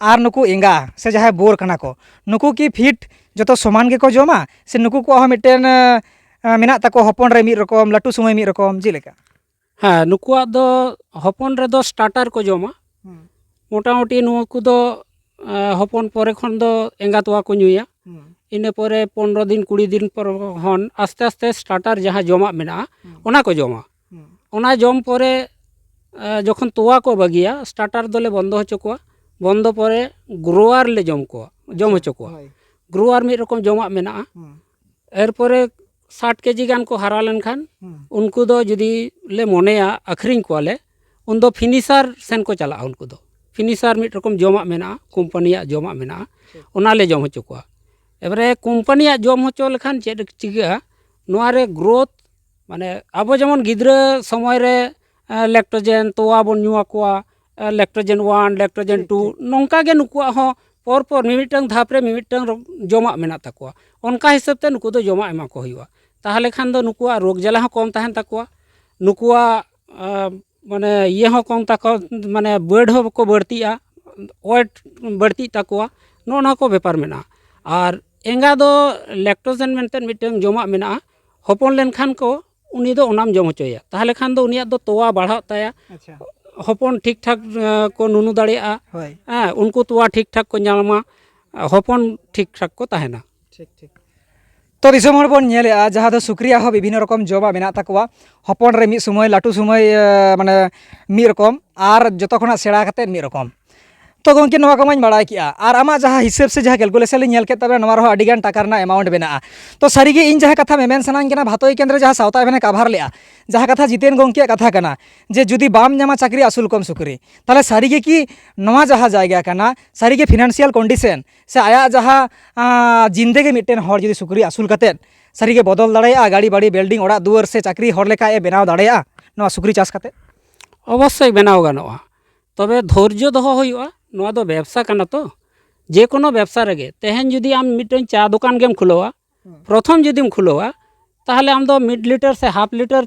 ᱟᱨ ᱱᱩᱠᱩ ᱮᱸᱜᱟ ᱥᱮ ᱡᱟᱦᱟᱸᱭ ᱵᱳᱨ ᱠᱟᱱᱟ ᱠᱚ, ᱱᱩᱠᱩ ᱠᱤ ᱯᱷᱤᱰ ᱡᱚᱛᱚ ᱥᱚᱢᱟᱱ ᱜᱮᱠᱚ ᱡᱚᱢᱟ, ᱥᱮ ᱱᱩᱠᱩ ᱠᱚᱣᱟᱜ ᱦᱚᱸ ᱢᱤᱫᱴᱮᱱ, ᱮ, ᱢᱮᱱᱟᱜ ᱛᱟᱠᱚᱣᱟ ᱦᱚᱯᱚᱱ ᱨᱮ ᱢᱤᱫ ᱨᱚᱠᱚᱢ, ᱞᱟᱹᱴᱩ ᱥᱚᱢᱚᱭ ᱢᱤᱫ ᱨᱚᱠᱚᱢ, ᱪᱮᱫ ᱞᱮᱠᱟ? ᱦᱮᱸ, ᱱᱩᱠᱩᱣᱟᱜ ᱫᱚ ᱦᱚᱯᱚᱱ ᱨᱮᱫᱚ ᱥᱴᱟᱨᱴᱟᱨ ᱠᱚ ᱡᱚᱢᱟ᱾ ᱦᱩᱸ᱾ ᱢᱚᱴᱟᱢᱩᱴᱤ ᱱᱩᱠᱩ ᱫᱚ, ᱮ, ᱦᱚᱯᱚᱱ ᱯᱚᱨᱮ ᱠᱷᱚᱱ ᱫᱚ ᱮᱸᱜᱟ ᱛᱚᱣᱟ ᱠᱚ ᱧᱩᱭᱟ᱾ ᱦᱩᱸ᱾ ᱤᱱᱟᱹ ᱯᱚᱨᱮ ᱯᱚᱱᱨᱚ ᱫᱤᱱ, ᱠᱩᱲᱤ ᱫᱤᱱ ᱯᱚᱨ ᱠᱷᱚᱱ ᱟᱥᱛᱮ ᱟᱥᱛᱮ ᱥᱴᱟᱨᱴᱟᱨ ᱡᱟᱦᱟᱸ ᱡᱚᱢᱟᱜ ᱢᱮᱱᱟᱜᱼᱟ, ᱦᱩᱸ᱾ ᱚᱱᱟ ᱠᱚ ᱡᱚᱢᱟ᱾ ᱦᱩᱸ᱾ ᱚᱱᱟ ᱡᱚᱢ ᱯᱚᱨᱮ, ᱮ, ᱡᱚᱠᱷᱚᱱ ᱛᱚᱣᱟ ᱠᱚ ᱵᱟᱹᱜᱤᱭᱟ, ᱥᱴᱟᱨᱴᱟᱨ ᱫᱚᱞᱮ ᱵᱚᱱᱫᱚ ᱦᱚᱪᱚ ᱠᱚᱣᱟ᱾ ᱵᱚᱱᱫᱚ ᱯᱚᱨᱮ ᱜᱨᱳᱣᱟᱨ ᱞᱮ ᱡᱚᱢ ᱠᱚᱣᱟ, ᱡᱚᱢ ᱦᱚᱪᱚ ᱠᱚᱣᱟ᱾ ᱦᱳᱭ᱾ ᱜᱨᱳᱣᱟᱨ ᱢᱤᱫ ᱨᱚᱠᱚᱢ ᱡᱚᱢᱟᱜ ᱢᱮᱱᱟᱜᱼᱟ᱾ ᱦᱩᱸ᱾ ᱮᱨᱯᱚᱨᱮ ᱥᱟᱴ ᱠᱮᱡᱤ ᱜᱟᱱ ᱠᱚ ᱦᱟᱨᱟ ᱞᱮᱱᱠᱷᱟᱱ, ᱦᱩᱸ᱾ ᱩᱱᱠᱩ ᱫᱚ ᱡᱩᱫᱤ ᱞᱮ ᱢᱚᱱᱮᱭᱟ ᱟᱹᱠᱷᱨᱤᱧ ᱠᱚᱣᱟᱞᱮ, ᱩᱱᱫᱚ ᱯᱷᱤᱱᱤᱥᱟᱨ ᱥᱮᱱ ᱠᱚ ᱪᱟᱞᱟᱜᱼᱟ᱾ ᱩᱱᱠᱩ ᱫᱚ ᱯᱷᱤᱱᱤᱥᱟᱨ ᱢᱤᱫ ᱨᱚᱠᱚᱢ ᱡᱚᱢᱟᱜ ᱢᱮᱱᱟᱜᱼᱟ, ᱠᱳᱢᱯᱟᱱᱤᱭᱟᱜ ᱡᱚᱢᱟᱜ ᱢᱮᱱᱟᱜᱼᱟ, ᱴᱷᱤᱠ᱾ ᱚᱱᱟ ᱞᱮ ᱡᱚᱢ ᱦᱚᱪᱚ ᱠᱚᱣᱟ᱾ ᱮᱵᱟᱨᱮ ᱠᱳᱢᱯᱟᱱᱤᱭᱟᱜ ᱡᱚᱢ ᱦᱚᱪᱚ ᱞᱮᱠᱷᱟᱱ ᱪᱮᱫ ᱪᱤᱠᱟᱹᱜᱼᱟ? ᱱᱚᱣᱟ ᱨᱮ ᱜᱨᱳᱛᱷ, ᱢᱟᱱᱮ, ᱟᱵᱚ ᱡᱮᱢᱚᱱ ᱜᱤᱫᱽᱨᱟᱹ ᱥᱚᱢᱚᱭ ᱨᱮ, ᱮ, ᱞᱮᱠᱴᱳᱡᱮᱱ ᱛᱚᱣᱟ ᱵᱚᱱ ᱧᱩ ᱟᱠᱚᱣᱟ, ᱮ, ᱞᱮᱠᱴᱳᱡᱮᱱ ᱚᱣᱟᱱ, ᱞᱮᱠᱴᱳᱡᱮᱱ ᱴᱷᱤᱠ, ᱴᱩ, ᱴᱷᱤᱠ᱾ ᱱᱚᱝᱠᱟ ᱜᱮ ᱱᱩᱠᱩᱣᱟᱜ ᱦᱚᱸ ᱯᱚᱨ ᱯᱚᱨ ᱢᱤᱢᱤᱫᱴᱟᱝ ᱫᱷᱟᱯ ᱨᱮ ᱢᱤᱢᱤᱫᱴᱟᱝ ᱨᱳᱜᱽ ᱡᱚᱢᱟᱜ ᱢᱮᱱᱟᱜ ᱛᱟᱠᱚᱣᱟ᱾ ᱚᱱᱠᱟ ᱦᱤᱥᱟᱹᱵ ᱛᱮ ᱱᱩᱠᱩ ᱫᱚ ᱡᱚᱢᱟᱜ ᱮᱢᱟ ᱠᱚ ᱦᱩᱭᱩᱜᱼᱟ᱾ ᱛᱟᱦᱚᱞᱮ ᱠᱷᱟᱱ ᱫᱚ ᱱᱩᱠᱩᱣᱟᱜ ᱨᱳᱜᱽ ᱡᱟᱞᱟ ᱦᱚᱸ ᱠᱚᱢ ᱛᱟᱦᱮᱱ ᱛᱟᱠᱚᱣᱟ, ᱱᱩᱠᱩᱣᱟᱜ, ᱮ, ᱢᱟᱱᱮ, ᱤᱭᱟᱹ ᱦᱚᱸ ᱠᱚᱢ ᱛᱟᱠᱚ, ᱢᱟᱱᱮ, ᱵᱟᱹᱲ ᱦᱚᱸ ᱠᱚ ᱵᱟᱹᱲᱛᱤᱜᱼᱟ, ᱳᱭᱮᱴ ᱵᱟᱹᱲᱛᱤᱜ ᱛᱟᱠᱚᱣᱟ, ᱱᱚᱜᱼᱚ ᱱᱚᱣᱟ ᱠᱚ ᱵᱮᱯᱟᱨ ᱢᱮᱱᱟᱜᱼᱟ᱾ ᱟᱨ ᱮᱸᱜᱟ ᱫᱚ ᱞᱮᱠᱴᱳᱡᱮᱱ ᱢᱮᱱᱛᱮ ᱢᱤᱫᱴᱟᱝ ᱡᱚᱢᱟᱜ ᱢᱮᱱᱟᱜᱼᱟ, ᱦᱚᱯᱚᱱ ᱞᱮᱱᱠᱷᱟᱱ ᱠᱚ ᱩᱱᱤ ᱫᱚ ᱚᱱᱟᱢ ᱡᱚᱢ ᱦᱚᱪᱚᱭᱮᱭᱟ᱾ ᱛᱟᱦᱚᱞᱮ ᱠᱷᱟᱱ ᱫᱚ ᱩᱱᱤᱭᱟᱜ ᱫᱚ ᱛᱚᱣᱟ ᱵᱟᱲᱦᱟᱜ ᱛᱟᱭᱟ, ᱟᱪᱪᱷᱟ᱾ ᱦᱚᱯᱚᱱ ᱴᱷᱤᱠ ᱴᱷᱟᱠ ᱮᱸ, ᱠᱚ ᱱᱩᱱᱩ ᱫᱟᱲᱮᱭᱟᱜᱼᱟ᱾ ᱦᱳᱭ᱾ ᱦᱮᱸ, ᱩᱱᱠᱩ ᱛᱚᱣᱟ ᱴᱷᱤᱠ ᱴᱷᱟᱠ ᱠᱚ ᱧᱟᱢᱟ, ᱦᱚᱯᱚᱱ ᱴᱷᱤᱠ ᱴᱷᱟᱠ ᱠᱚ ᱛᱟᱦᱮᱱᱟ᱾ ᱴᱷᱤᱠ, ᱴᱷᱤᱠ᱾ ᱛᱚ ᱫᱤᱥᱚᱢ ᱦᱚᱲ ᱵᱚᱱ ᱧᱮᱞᱮᱜᱼᱟ, ᱡᱟᱦᱟᱸ ᱫᱚ ᱥᱩᱠᱨᱤᱭᱟᱜ ᱦᱚᱸ ᱵᱤᱵᱷᱤᱱᱱᱚ ᱨᱚᱠᱚᱢ ᱡᱚᱢᱟᱜ ᱢᱮᱱᱟᱜ ᱛᱟᱠᱚᱣᱟ᱾ ᱦᱚᱯᱚᱱ ᱨᱮ ᱢᱤᱫ ᱥᱚᱢᱚᱭ, ᱞᱟᱹᱴᱩ ᱥᱚᱢᱚᱭ, ᱮ, ᱢᱟᱱᱮ ᱢᱤᱫ ᱨᱚᱠᱚᱢ, ᱟᱨ ᱡᱚᱛᱚ ᱠᱷᱚᱱᱟᱜ ᱥᱮᱬᱟ ᱠᱟᱛᱮᱫ ᱢᱤᱫ ᱨᱚᱠᱚᱢ᱾ ᱛᱚ ᱜᱚᱢᱠᱮ, ᱱᱚᱣᱟ ᱠᱚᱢᱟᱧ ᱵᱟᱲᱟᱭ ᱠᱮᱜᱼᱟ, ᱟᱨ ᱟᱢᱟᱜ ᱡᱟᱦᱟᱸ ᱦᱤᱥᱟᱹᱵ ᱥᱮ ᱡᱟᱦᱟᱸ calculation ᱞᱤᱧ ᱧᱮᱞ ᱠᱮᱫ ᱛᱟᱵᱮᱱᱟ, ᱱᱚᱣᱟ ᱨᱮᱦᱚᱸ ᱟᱹᱰᱤ ᱜᱟᱱ ᱴᱟᱠᱟ ᱨᱮᱱᱟᱜ amount ᱢᱮᱱᱟᱜᱼᱟ᱾ ᱛᱚ ᱥᱟᱹᱨᱤᱜᱮ ᱤᱧ ᱡᱟᱦᱟᱸ ᱠᱟᱛᱷᱟ ᱢᱮᱢᱮᱱ ᱥᱟᱱᱟᱧ ᱠᱟᱱᱟ, ᱵᱷᱟᱛᱳᱭ ᱠᱮᱱᱫᱨᱚ ᱡᱟᱦᱟᱸ ᱥᱟᱶᱛᱟ ᱮ ᱵᱮᱱ cover ᱞᱮᱜᱼᱟ, ᱡᱟᱦᱟᱸ ᱠᱟᱛᱷᱟ ᱡᱤᱛᱮᱱ ᱜᱚᱢᱠᱮᱭᱟᱜ ᱠᱟᱛᱷᱟ ᱠᱟᱱᱟ ᱡᱮ ᱡᱩᱫᱤ ᱵᱟᱢ ᱧᱟᱢᱟ ᱪᱟᱹᱠᱨᱤ, ᱟᱹᱥᱩᱞ ᱠᱚᱢ ᱥᱩᱠᱨᱤ, ᱛᱟᱦᱚᱞᱮ ᱥᱟᱹᱨᱤᱜᱮ ᱠᱤ ᱱᱚᱣᱟ ᱡᱟᱦᱟᱸ ᱡᱟᱭᱜᱟ ᱠᱟᱱᱟ, ᱥᱟᱹᱨᱤᱜᱮ financial condition ᱥᱮ ᱟᱭᱟᱜ ᱡᱟᱦᱟᱸ, ᱟᱸ, ᱡᱤᱱᱫᱮᱜᱤ ᱢᱤᱫᱴᱮᱱ ᱦᱚᱲ ᱡᱩᱫᱤ ᱥᱩᱠᱨᱤ ᱟᱹᱥᱩᱞ ᱠᱟᱛᱮᱫ ᱥᱟᱹᱨᱤᱜᱮ ᱵᱚᱫᱚᱞ ᱫᱟᱲᱮᱭᱟᱜᱼᱟ, ᱜᱟᱹᱰᱤ ᱵᱟᱹᱲᱤ, building, ᱚᱲᱟᱜ ᱫᱩᱣᱟᱹᱨ ᱥᱮ ᱪᱟᱹᱠᱨᱤ ᱦᱚᱲ ᱞᱮᱠᱟ ᱮ ᱵᱮᱱᱟᱣ ᱫᱟᱲᱮᱭᱟᱜᱼᱟ ᱱᱚᱣᱟ ᱥᱩᱠᱨᱤ ᱪᱟᱥ ᱠᱟᱛᱮᱫ? ᱚᱵᱚᱥᱥᱳᱭ ᱵᱮᱱᱟᱣ ᱜᱟᱱᱚᱜᱼᱟ᱾ ᱛᱚᱵᱮ ᱫᱷᱳᱨᱡᱚ ᱫᱚᱦᱚ ᱦᱩᱭᱩᱜᱼᱟ᱾ ᱱᱚᱣᱟ ᱫᱚ ᱵᱮᱵᱽᱥᱟ ᱠᱟᱱᱟ ᱛᱚ᱾ ᱡᱮ ᱠᱳᱱᱳ ᱵᱮᱵᱽᱥᱟ ᱨᱮᱜᱮ, ᱛᱮᱦᱮᱧ ᱡᱩᱫᱤ ᱟᱢ ᱢᱤᱫᱴᱮᱱ ᱪᱟ ᱫᱚᱠᱟᱱ ᱜᱮᱢ ᱠᱷᱩᱞᱟᱹᱣᱟ, ᱦᱩᱸ᱾ ᱯᱨᱚᱛᱷᱚᱢ ᱡᱩᱫᱤᱢ ᱠᱷᱩᱞᱟᱹᱣᱟ, ᱛᱟᱦᱚᱞᱮ ᱟᱢ ᱫᱚ ᱢᱤᱫ ᱞᱤᱴᱟᱨ ᱥᱮ half ᱞᱤᱴᱟᱨ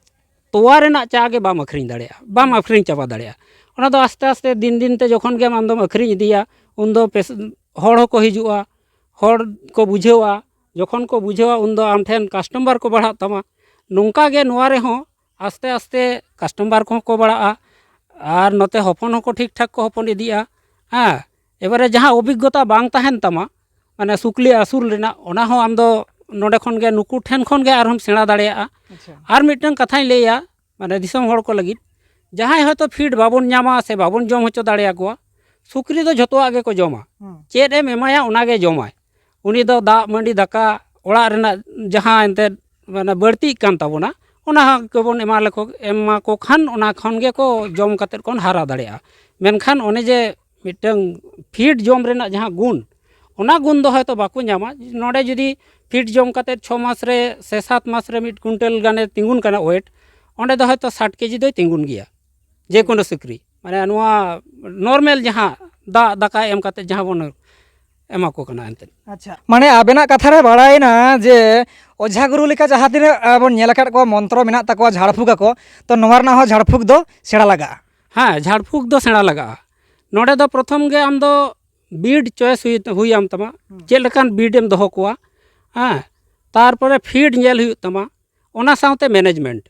ᱛᱚᱣᱟ ᱨᱮᱱᱟᱜ ᱪᱟ ᱜᱮ ᱵᱟᱢ ᱟᱹᱠᱷᱨᱤᱧ ᱫᱟᱲᱮᱭᱟᱜᱼᱟ, ᱵᱟᱢ ᱟᱹᱠᱷᱨᱤᱧ ᱪᱟᱵᱟ ᱫᱟᱲᱮᱭᱟᱜᱼᱟ᱾ ᱚᱱᱟ ᱫᱚ ᱟᱥᱛᱮ ᱟᱥᱛᱮ ᱫᱤᱱ ᱫᱤᱱ ᱛᱮ ᱡᱚᱠᱷᱚᱱ ᱜᱮᱢ ᱟᱢ ᱫᱚᱢ ᱟᱹᱠᱷᱨᱤᱧ ᱤᱫᱤᱭᱟ, ᱩᱱᱫᱚ ᱯᱮᱥ-, ᱦᱚᱲ ᱦᱚᱸᱠᱚ ᱦᱤᱡᱩᱜᱼᱟ, ᱦᱚᱲ ᱠᱚ ᱵᱩᱡᱷᱟᱹᱣᱟ᱾ ᱡᱚᱠᱷᱚᱱ ᱠᱚ ᱵᱩᱡᱷᱟᱹᱣᱟ, ᱩᱱᱫᱚ ᱟᱢ ᱴᱷᱮᱱ customer ᱠᱚ ᱵᱟᱲᱦᱟᱜ ᱛᱟᱢᱟ᱾ ᱱᱚᱝᱠᱟ ᱜᱮ ᱱᱚᱣᱟ ᱨᱮᱦᱚᱸ ᱟᱥᱛᱮ ᱟᱥᱛᱮ customer ᱠᱚᱦᱚᱸ ᱠᱚ ᱵᱟᱲᱟᱜᱼᱟ, ᱟᱨ ᱱᱚᱛᱮ ᱦᱚᱯᱚᱱ ᱦᱚᱸᱠᱚ ᱴᱷᱤᱠ ᱴᱷᱟᱠ ᱠᱚ ᱦᱚᱯᱚᱱ ᱤᱫᱤᱜᱼᱟ᱾ ᱦᱮᱸ, ᱮᱵᱟᱨᱮ ᱡᱟᱦᱟᱸ ᱚᱵᱷᱤᱜᱽᱜᱚᱛᱟ ᱵᱟᱝ ᱛᱟᱦᱮᱱ ᱛᱟᱢᱟ, ᱢᱟᱱᱮ ᱥᱩᱠᱞᱤ ᱟᱹᱥᱩᱞ ᱨᱮᱱᱟᱜ, ᱚᱱᱟ ᱦᱚᱸ ᱟᱢ ᱫᱚ ᱱᱚᱰᱮ ᱠᱷᱚᱱ ᱜᱮ, ᱱᱩᱠᱩ ᱴᱷᱮᱱ ᱠᱷᱚᱱ ᱜᱮ ᱟᱨᱦᱚᱸᱢ ᱥᱮᱬᱟ ᱫᱟᱲᱮᱭᱟᱜᱼᱟ᱾ ᱟᱪᱪᱷᱟ᱾ ᱟᱨ ᱢᱤᱫᱴᱟᱝ ᱠᱟᱛᱷᱟᱧ ᱞᱟᱹᱭᱟ, ᱢᱟᱱᱮ ᱫᱤᱥᱚᱢ ᱦᱚᱲ ᱠᱚ ᱞᱟᱹᱜᱤᱫ, ᱡᱟᱦᱟᱸᱭ ᱦᱚᱭᱛᱳ feed ᱵᱟᱵᱚᱱ ᱧᱟᱢᱟ ᱥᱮ ᱵᱟᱵᱚᱱ ᱡᱚᱢ ᱦᱚᱪᱚ ᱫᱟᱲᱮᱭᱟᱠᱚᱣᱟ, ᱥᱩᱠᱨᱤ ᱫᱚ ᱡᱷᱚᱛᱚᱣᱟᱜ ᱜᱮᱠᱚ ᱡᱚᱢᱟ᱾ ᱦᱩᱸ᱾ ᱪᱮᱫ ᱮᱢ ᱮᱢᱟᱭᱟ, ᱚᱱᱟ ᱜᱮ ᱡᱚᱢᱟᱭ᱾ ᱩᱱᱤ ᱫᱚ ᱫᱟᱜ ᱢᱟᱹᱰᱤ ᱫᱟᱠᱟ, ᱚᱲᱟᱜ ᱨᱮᱱᱟᱜ ᱡᱟᱦᱟᱸ ᱮᱱᱛᱮᱫ ᱢᱟᱱᱮ ᱵᱟᱹᱲᱛᱤᱜ ᱠᱟᱱ ᱛᱟᱵᱚᱱᱟ, ᱚᱱᱟ ᱜᱮᱵᱚᱱ ᱮᱢᱟ ᱞᱮᱠᱚ, ᱮᱢᱟ ᱠᱚ ᱠᱷᱟᱱ ᱚᱱᱟ ᱠᱷᱚᱱ ᱜᱮᱠᱚ ᱡᱚᱢ ᱠᱟᱛᱮᱫ ᱠᱚ ᱦᱟᱨᱟ ᱫᱟᱲᱮᱭᱟᱜᱼᱟ᱾ ᱢᱮᱱᱠᱷᱟᱱ ᱚᱱᱮ ᱡᱮ ᱢᱤᱫᱴᱟᱝ feed ᱡᱚᱢ ᱨᱮᱱᱟᱜ ᱡᱟᱦᱟᱸ ᱜᱩᱱ, ᱚᱱᱟ ᱜᱩᱱ ᱫᱚ ᱦᱚᱭᱛᱳ ᱵᱟᱠᱚ ᱧᱟᱢᱟ᱾ ᱱᱚᱰᱮ ᱡᱩᱫᱤ feed ᱡᱚᱢ ᱠᱟᱛᱮᱫ ᱪᱷᱚ ᱢᱟᱥ ᱨᱮ ᱥᱮ ᱥᱟᱛ ᱢᱟᱥ ᱨᱮ ᱢᱤᱫ ᱠᱩᱭᱱᱴᱟᱞ ᱜᱟᱱᱮ ᱛᱤᱸᱜᱩᱱ ᱠᱟᱱᱟ weight, ᱚᱸᱰᱮ ᱫᱚ ᱦᱚᱭᱛᱳ ᱥᱟᱴ ᱠᱮᱡᱤ ᱫᱚᱭ ᱛᱤᱸᱜᱩᱱ ᱜᱮᱭᱟ᱾ ᱡᱮ ᱠᱳᱱᱳ ᱥᱩᱠᱨᱤ, ᱢᱟᱱᱮ ᱱᱚᱣᱟ normal ᱡᱟᱦᱟᱸ ᱫᱟᱜ ᱫᱟᱠᱟ ᱮᱢ ᱠᱟᱛᱮ ᱡᱟᱦᱟᱸ ᱵᱚᱱ ᱮᱢᱟ ᱠᱚ ᱠᱟᱱᱟ ᱮᱱᱛᱮᱫ᱾ ᱟᱪᱪᱷᱟ, ᱢᱟᱱᱮ ᱟᱵᱮᱱᱟᱜ ᱠᱟᱛᱷᱟ ᱨᱮ ᱵᱟᱲᱟᱭᱮᱱᱟ ᱡᱮ ᱚᱡᱷᱟ ᱜᱩᱨᱩ ᱞᱮᱠᱟ ᱡᱟᱦᱟᱸ ᱛᱤᱱᱟᱹᱜ, ᱟ, ᱵᱚᱱ ᱧᱮᱞ ᱟᱠᱟᱫ ᱠᱚᱣᱟ, ᱢᱚᱱᱛᱨᱚ ᱢᱮᱱᱟᱜ ᱛᱟᱠᱚᱣᱟ, ᱡᱷᱟᱲ ᱯᱷᱩᱸᱠ ᱟᱠᱚ, ᱛᱚ ᱱᱚᱣᱟ ᱨᱮᱱᱟᱜ ᱦᱚᱸ ᱡᱷᱟᱲ ᱯᱷᱩᱸᱠ ᱫᱚ ᱥᱮᱬᱟ ᱞᱟᱜᱟᱜᱼᱟ᱾ ᱦᱮᱸ, ᱡᱷᱟᱲ ᱯᱷᱩᱸᱠ ᱫᱚ ᱥᱮᱬᱟ ᱞᱟᱜᱟᱜᱼᱟ᱾ ᱱᱚᱰᱮ ᱫᱚ ᱯᱨᱚᱛᱷᱚᱢ ᱜᱮ ᱟᱢ ᱫᱚ breed choice ᱦᱩᱭ, ᱦᱩᱭ ᱟᱢ ᱛᱟᱢᱟ, ᱦᱩᱸ᱾ ᱪᱮᱫ ᱞᱮᱠᱟᱱ breed ᱮᱢ ᱫᱚᱦᱚ ᱠᱚᱣᱟ᱾ ᱦᱮᱸ, ᱛᱟᱨᱯᱚᱨᱮ feed ᱧᱮᱞ ᱦᱩᱭᱩᱜ ᱛᱟᱢᱟ᱾ ᱚᱱᱟ ᱥᱟᱶᱛᱮ ᱢᱮᱱᱮᱡᱽᱢᱮᱱᱴ᱾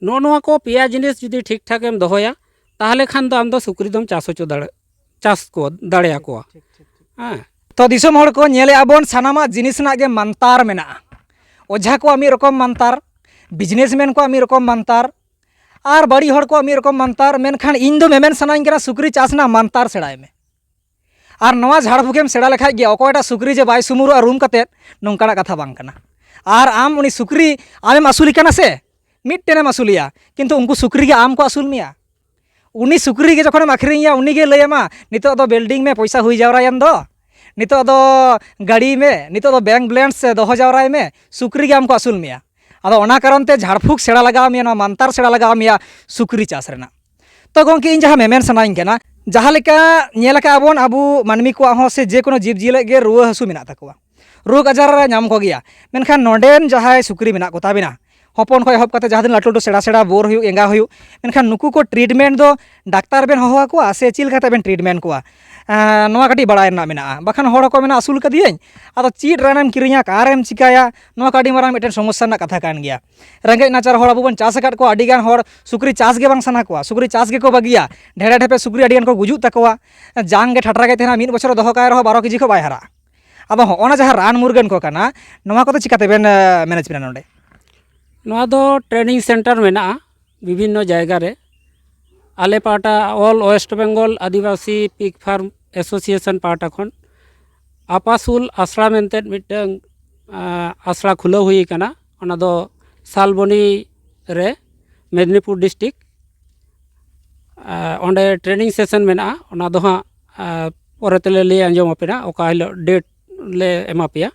ᱱᱚᱜᱼᱚ ᱱᱚᱣᱟ ᱠᱚ ᱯᱮᱭᱟ ᱡᱤᱱᱤᱥ ᱡᱩᱫᱤ ᱴᱷᱤᱠ ᱴᱷᱟᱠ ᱮᱢ ᱫᱚᱦᱚᱭᱟ, ᱛᱟᱦᱚᱞᱮ ᱠᱷᱟᱱ ᱫᱚ ᱟᱢ ᱫᱚ ᱥᱩᱠᱨᱤ ᱫᱚᱢ ᱪᱟᱥ ᱦᱚᱪᱚ ᱫᱟᱲᱮ, ᱪᱟᱥ ᱠᱚ ᱫᱟᱲᱮᱭᱟᱠᱚᱣᱟ᱾ ᱦᱮᱸ᱾ ᱛᱚ ᱫᱤᱥᱚᱢ ᱦᱚᱲ ᱠᱚ, ᱧᱮᱞᱮᱫᱼᱟ ᱵᱚᱱ, ᱥᱟᱱᱟᱢᱟᱜ ᱡᱤᱱᱤᱥ ᱨᱮᱱᱟᱜ ᱜᱮ ᱢᱟᱱᱛᱟᱨ ᱢᱮᱱᱟᱜᱼᱟ᱾ ᱚᱡᱷᱟ ᱠᱚᱣᱟᱜ ᱢᱤᱫ ᱨᱚᱠᱚᱢ ᱢᱟᱱᱛᱟᱨ, ᱵᱤᱡᱽᱱᱮᱥᱢᱮᱱ ᱠᱚᱣᱟᱜ ᱢᱤᱫ ᱨᱚᱠᱚᱢ ᱢᱟᱱᱛᱟᱨ, ᱟᱨ ᱵᱟᱹᱲᱤᱡ ᱦᱚᱲ ᱠᱚᱣᱟᱜ ᱢᱤᱫ ᱨᱚᱠᱚᱢ ᱢᱟᱱᱛᱟᱨ᱾ ᱢᱮᱱᱠᱷᱟᱱ ᱤᱧ ᱫᱚ ᱢᱮᱢᱮᱱ ᱥᱟᱱᱟᱧ ᱠᱟᱱᱟ, ᱥᱩᱠᱨᱤ ᱪᱟᱥ ᱨᱮᱱᱟᱜ ᱢᱟᱱᱛᱟᱨ ᱥᱮᱬᱟᱭ ᱢᱮ᱾ ᱟᱨ ᱱᱚᱣᱟ ᱡᱷᱟᱲ ᱯᱷᱩᱸᱠᱮᱢ ᱥᱮᱬᱟ ᱞᱮᱠᱷᱟᱡ ᱜᱮ ᱚᱠᱚᱭᱴᱟᱜ ᱥᱩᱠᱨᱤ ᱡᱮ ᱵᱟᱭ ᱥᱩᱢᱩᱨᱚᱜᱼᱟ ᱨᱩᱢ ᱠᱟᱛᱮᱫ, ᱱᱚᱝᱠᱟᱱᱟᱜ ᱠᱟᱛᱷᱟ ᱵᱟᱝ ᱠᱟᱱᱟ᱾ ᱟᱨ ᱟᱢ ᱩᱱᱤ ᱥᱩᱠᱨᱤ ᱟᱢᱮᱢ ᱟᱹᱥᱩᱞᱮ ᱠᱟᱱᱟ ᱥᱮ, ᱢᱤᱫᱴᱮᱱᱮᱢ ᱟᱹᱥᱩᱞᱮᱭᱟ, ᱠᱤᱱᱛᱩ ᱩᱱᱠᱩ ᱥᱩᱠᱨᱤ ᱜᱮ ᱟᱢ ᱠᱚ ᱟᱹᱥᱩᱞ ᱢᱮᱭᱟ᱾ ᱩᱱᱤ ᱥᱩᱠᱨᱤ ᱜᱮ ᱡᱚᱠᱷᱚᱱᱮᱢ ᱟᱹᱠᱷᱨᱤᱧᱮᱭᱟ, ᱩᱱᱤ ᱜᱮ ᱞᱟᱹᱭ ᱟᱢᱟ, "ᱱᱤᱛᱚᱜ ᱫᱚ ᱵᱤᱞᱰᱤᱝ ᱢᱮ, ᱯᱚᱭᱥᱟ ᱦᱩᱭ ᱡᱟᱣᱨᱟᱭᱮᱱ ᱫᱚ, ᱱᱤᱛᱚᱜ ᱫᱚ ᱜᱟᱹᱲᱤ ᱢᱮ, ᱱᱤᱛᱚᱜ ᱫᱚ ᱵᱮᱝᱠ ᱵᱮᱞᱮᱱᱥ ᱫᱚᱦᱚ ᱡᱟᱣᱨᱟᱭ ᱢᱮ", ᱥᱩᱠᱨᱤ ᱜᱮ ᱟᱢ ᱠᱚ ᱟᱹᱥᱩᱞ ᱢᱮᱭᱟ᱾ ᱟᱫᱚ ᱚᱱᱟ ᱠᱟᱨᱚᱱ ᱛᱮ ᱡᱷᱟᱲ ᱯᱷᱩᱸᱠ ᱥᱮᱬᱟ ᱞᱟᱜᱟᱣ ᱢᱮᱭᱟ, ᱱᱚᱣᱟ ᱢᱟᱱᱛᱟᱨ ᱥᱮᱬᱟ ᱞᱟᱜᱟᱣ ᱢᱮᱭᱟ ᱥᱩᱠᱨᱤ ᱪᱟᱥ ᱨᱮᱱᱟᱜ᱾ ᱛᱚ ᱜᱚᱢᱠᱮ, ᱤᱧ ᱡᱟᱦᱟᱸ ᱢᱮᱢᱮᱱ ᱥᱟᱱᱟᱧ ᱠᱟᱱᱟ, ᱡᱟᱦᱟᱸ ᱞᱮᱠᱟ ᱧᱮᱞ ᱟᱠᱟᱫ ᱵᱚᱱ, ᱟᱵᱚ ᱢᱟᱹᱱᱢᱤ ᱠᱚᱣᱟᱜ ᱦᱚᱸ ᱥᱮ ᱡᱮᱠᱳᱱᱳ ᱡᱤᱵᱽ ᱡᱤᱭᱟᱹᱞᱤ ᱜᱮ ᱨᱩᱣᱟᱹ ᱦᱟᱹᱥᱩ ᱢᱮᱱᱟᱜ ᱛᱟᱠᱚᱣᱟ, ᱨᱳᱜᱽ ᱟᱡᱟᱨ ᱧᱟᱢ ᱠᱚᱜᱮᱭᱟ᱾ ᱢᱮᱱᱠᱷᱟᱱ ᱱᱚᱰᱮᱱ ᱡᱟᱦᱟᱸᱭ ᱥᱩᱠᱨᱤ ᱢᱮᱱᱟᱜ ᱠᱚ ᱛᱟᱵᱮᱱᱟ, ᱦᱚᱯᱚᱱ ᱠᱷᱚᱱ ᱮᱦᱚᱵ ᱠᱟᱛᱮ ᱡᱟᱦᱟᱸ ᱛᱤᱱᱟᱹᱜ ᱞᱟᱹᱴᱩ ᱞᱟᱹᱴᱩ ᱥᱮᱬᱟ ᱥᱮᱬᱟ ᱵᱳᱨ ᱦᱩᱭᱩᱜ, ᱮᱸᱜᱟ ᱦᱩᱭᱩᱜ, ᱢᱮᱱᱠᱷᱟᱱ ᱱᱩᱠᱩ ᱠᱚ ᱴᱨᱤᱴᱢᱮᱱᱴ ᱫᱚ ᱰᱟᱠᱛᱟᱨ ᱵᱮᱱ ᱦᱚᱦᱚ ᱟᱠᱚᱣᱟ ᱥᱮ ᱪᱮᱫ ᱞᱮᱠᱟ ᱠᱟᱛᱮ ᱵᱮᱱ ᱴᱨᱤᱴᱢᱮᱱᱴ ᱠᱚᱣᱟ? ᱮᱸ, ᱱᱚᱣᱟ ᱠᱟᱹᱴᱤᱡ ᱵᱟᱲᱟᱭ ᱨᱮᱱᱟᱜ ᱢᱮᱱᱟᱜᱼᱟ᱾ ᱵᱟᱠᱷᱟᱱ ᱦᱚᱲ ᱦᱚᱸᱠᱚ ᱢᱮᱱᱟ, "ᱟᱹᱥᱩᱞ ᱠᱟᱫᱮᱭᱟᱹᱧ, ᱟᱫᱚ ᱪᱮᱫ ᱨᱟᱱᱮᱢ ᱠᱤᱨᱤᱧᱟ, ᱚᱠᱟᱨᱮᱢ ᱪᱤᱠᱟᱹᱭᱟ?" ᱱᱚᱣᱟ ᱠᱚ ᱟᱹᱰᱤ ᱢᱟᱨᱟᱝ ᱢᱤᱫᱴᱮᱱ ᱥᱚᱢᱚᱥᱥᱟ ᱨᱮᱱᱟᱜ ᱠᱟᱛᱷᱟ ᱠᱟᱱ ᱜᱮᱭᱟ᱾ ᱨᱮᱸᱜᱮᱡ ᱱᱟᱪᱟᱨ ᱦᱚᱲ ᱟᱵᱚ ᱵᱚᱱ ᱪᱟᱥ ᱟᱠᱟᱫ ᱠᱚᱣᱟ, ᱟᱹᱰᱤ ᱜᱟᱱ ᱦᱚᱲ ᱥᱩᱠᱨᱤ ᱪᱟᱥ ᱜᱮ ᱵᱟᱝ ᱥᱟᱱᱟ ᱠᱚᱣᱟ, ᱥᱩᱠᱨᱤ ᱪᱟᱥ ᱜᱮᱠᱚ ᱵᱟᱹᱜᱤᱭᱟ᱾ ᱰᱷᱮᱲᱮ ᱰᱷᱮᱯᱮ ᱥᱩᱠᱨᱤ ᱟᱹᱰᱤ ᱜᱟᱱ ᱠᱚ ᱜᱩᱡᱩᱜ ᱛᱟᱠᱚᱣᱟ, ᱡᱟᱝ ᱜᱮ ᱴᱷᱟᱴᱨᱟ ᱜᱮ ᱛᱟᱦᱮᱱᱟ, ᱢᱤᱫ ᱵᱚᱪᱷᱚᱨ ᱫᱚᱦᱚ ᱠᱟᱭ ᱨᱮᱦᱚᱸ ᱵᱟᱨᱚ ᱠᱮᱡᱤ ᱠᱷᱚᱱ ᱵᱟᱭ ᱦᱟᱨᱟᱜᱼᱟ᱾ ᱟᱫᱚ ᱦᱚᱸᱜᱼᱚ ᱱᱟ ᱡᱟᱦᱟᱸ ᱨᱟᱱ ᱢᱩᱨᱜᱟᱹᱱ ᱠᱚ ᱠᱟᱱᱟ, ᱱᱚᱣᱟ ᱠᱚᱫᱚ ᱪᱤᱠᱟᱹ ᱛᱮᱵᱮᱱ, ᱮ, ᱢᱮᱱᱮᱡᱽ ᱵᱮᱱᱟ ᱱᱚᱰᱮ? ᱱᱚᱣᱟ ᱫᱚ ᱴᱨᱮᱱᱤᱝ ᱥᱮᱱᱴᱟᱨ ᱢᱮᱱᱟᱜᱼᱟ ᱵᱤᱵᱷᱤᱱᱱᱚ ᱡᱟᱭᱜᱟ ᱨᱮ᱾ ᱟᱞᱮ ᱯᱟᱦᱴᱟ, ᱚᱞ ᱳᱭᱮᱥᱴ ᱵᱮᱝᱜᱚᱞ ᱟᱹᱫᱤᱵᱟᱹᱥᱤ ᱯᱤᱜᱽ ᱯᱷᱟᱨᱢ ᱮᱥᱳᱥᱤᱭᱮᱥᱚᱱ ᱯᱟᱦᱴᱟ ᱠᱷᱚᱱ ᱟᱯᱟᱥᱩᱞ ᱟᱥᱲᱟ ᱢᱮᱱᱛᱮ ᱢᱤᱫᱴᱟᱹᱝ, ᱟ, ᱟᱥᱲᱟ ᱠᱷᱩᱞᱟᱹᱣ ᱦᱩᱭ ᱟᱠᱟᱱᱟ᱾ ᱚᱱᱟ ᱫᱚ ᱥᱟᱞᱵᱚᱱᱤ ᱨᱮ, ᱢᱮᱫᱽᱱᱤᱯᱩᱨ ᱰᱤᱥᱴᱨᱤᱠᱴ᱾ ᱟ, ᱚᱸᱰᱮ ᱴᱨᱮᱱᱤᱝ ᱥᱮᱥᱚᱱ ᱢᱮᱱᱟᱜᱼᱟ᱾ ᱚᱱᱟ ᱫᱚ ᱦᱟᱸᱜ, ᱟ, ᱯᱚᱨᱮ ᱛᱮᱞᱮ ᱞᱟᱹᱭ ᱟᱸᱡᱚᱢ ᱟᱯᱮᱱᱟ, ᱚᱠᱟ ᱦᱤᱞᱳᱜ ᱰᱮᱴ ᱞᱮ ᱮᱢᱟ ᱯᱮᱭᱟ᱾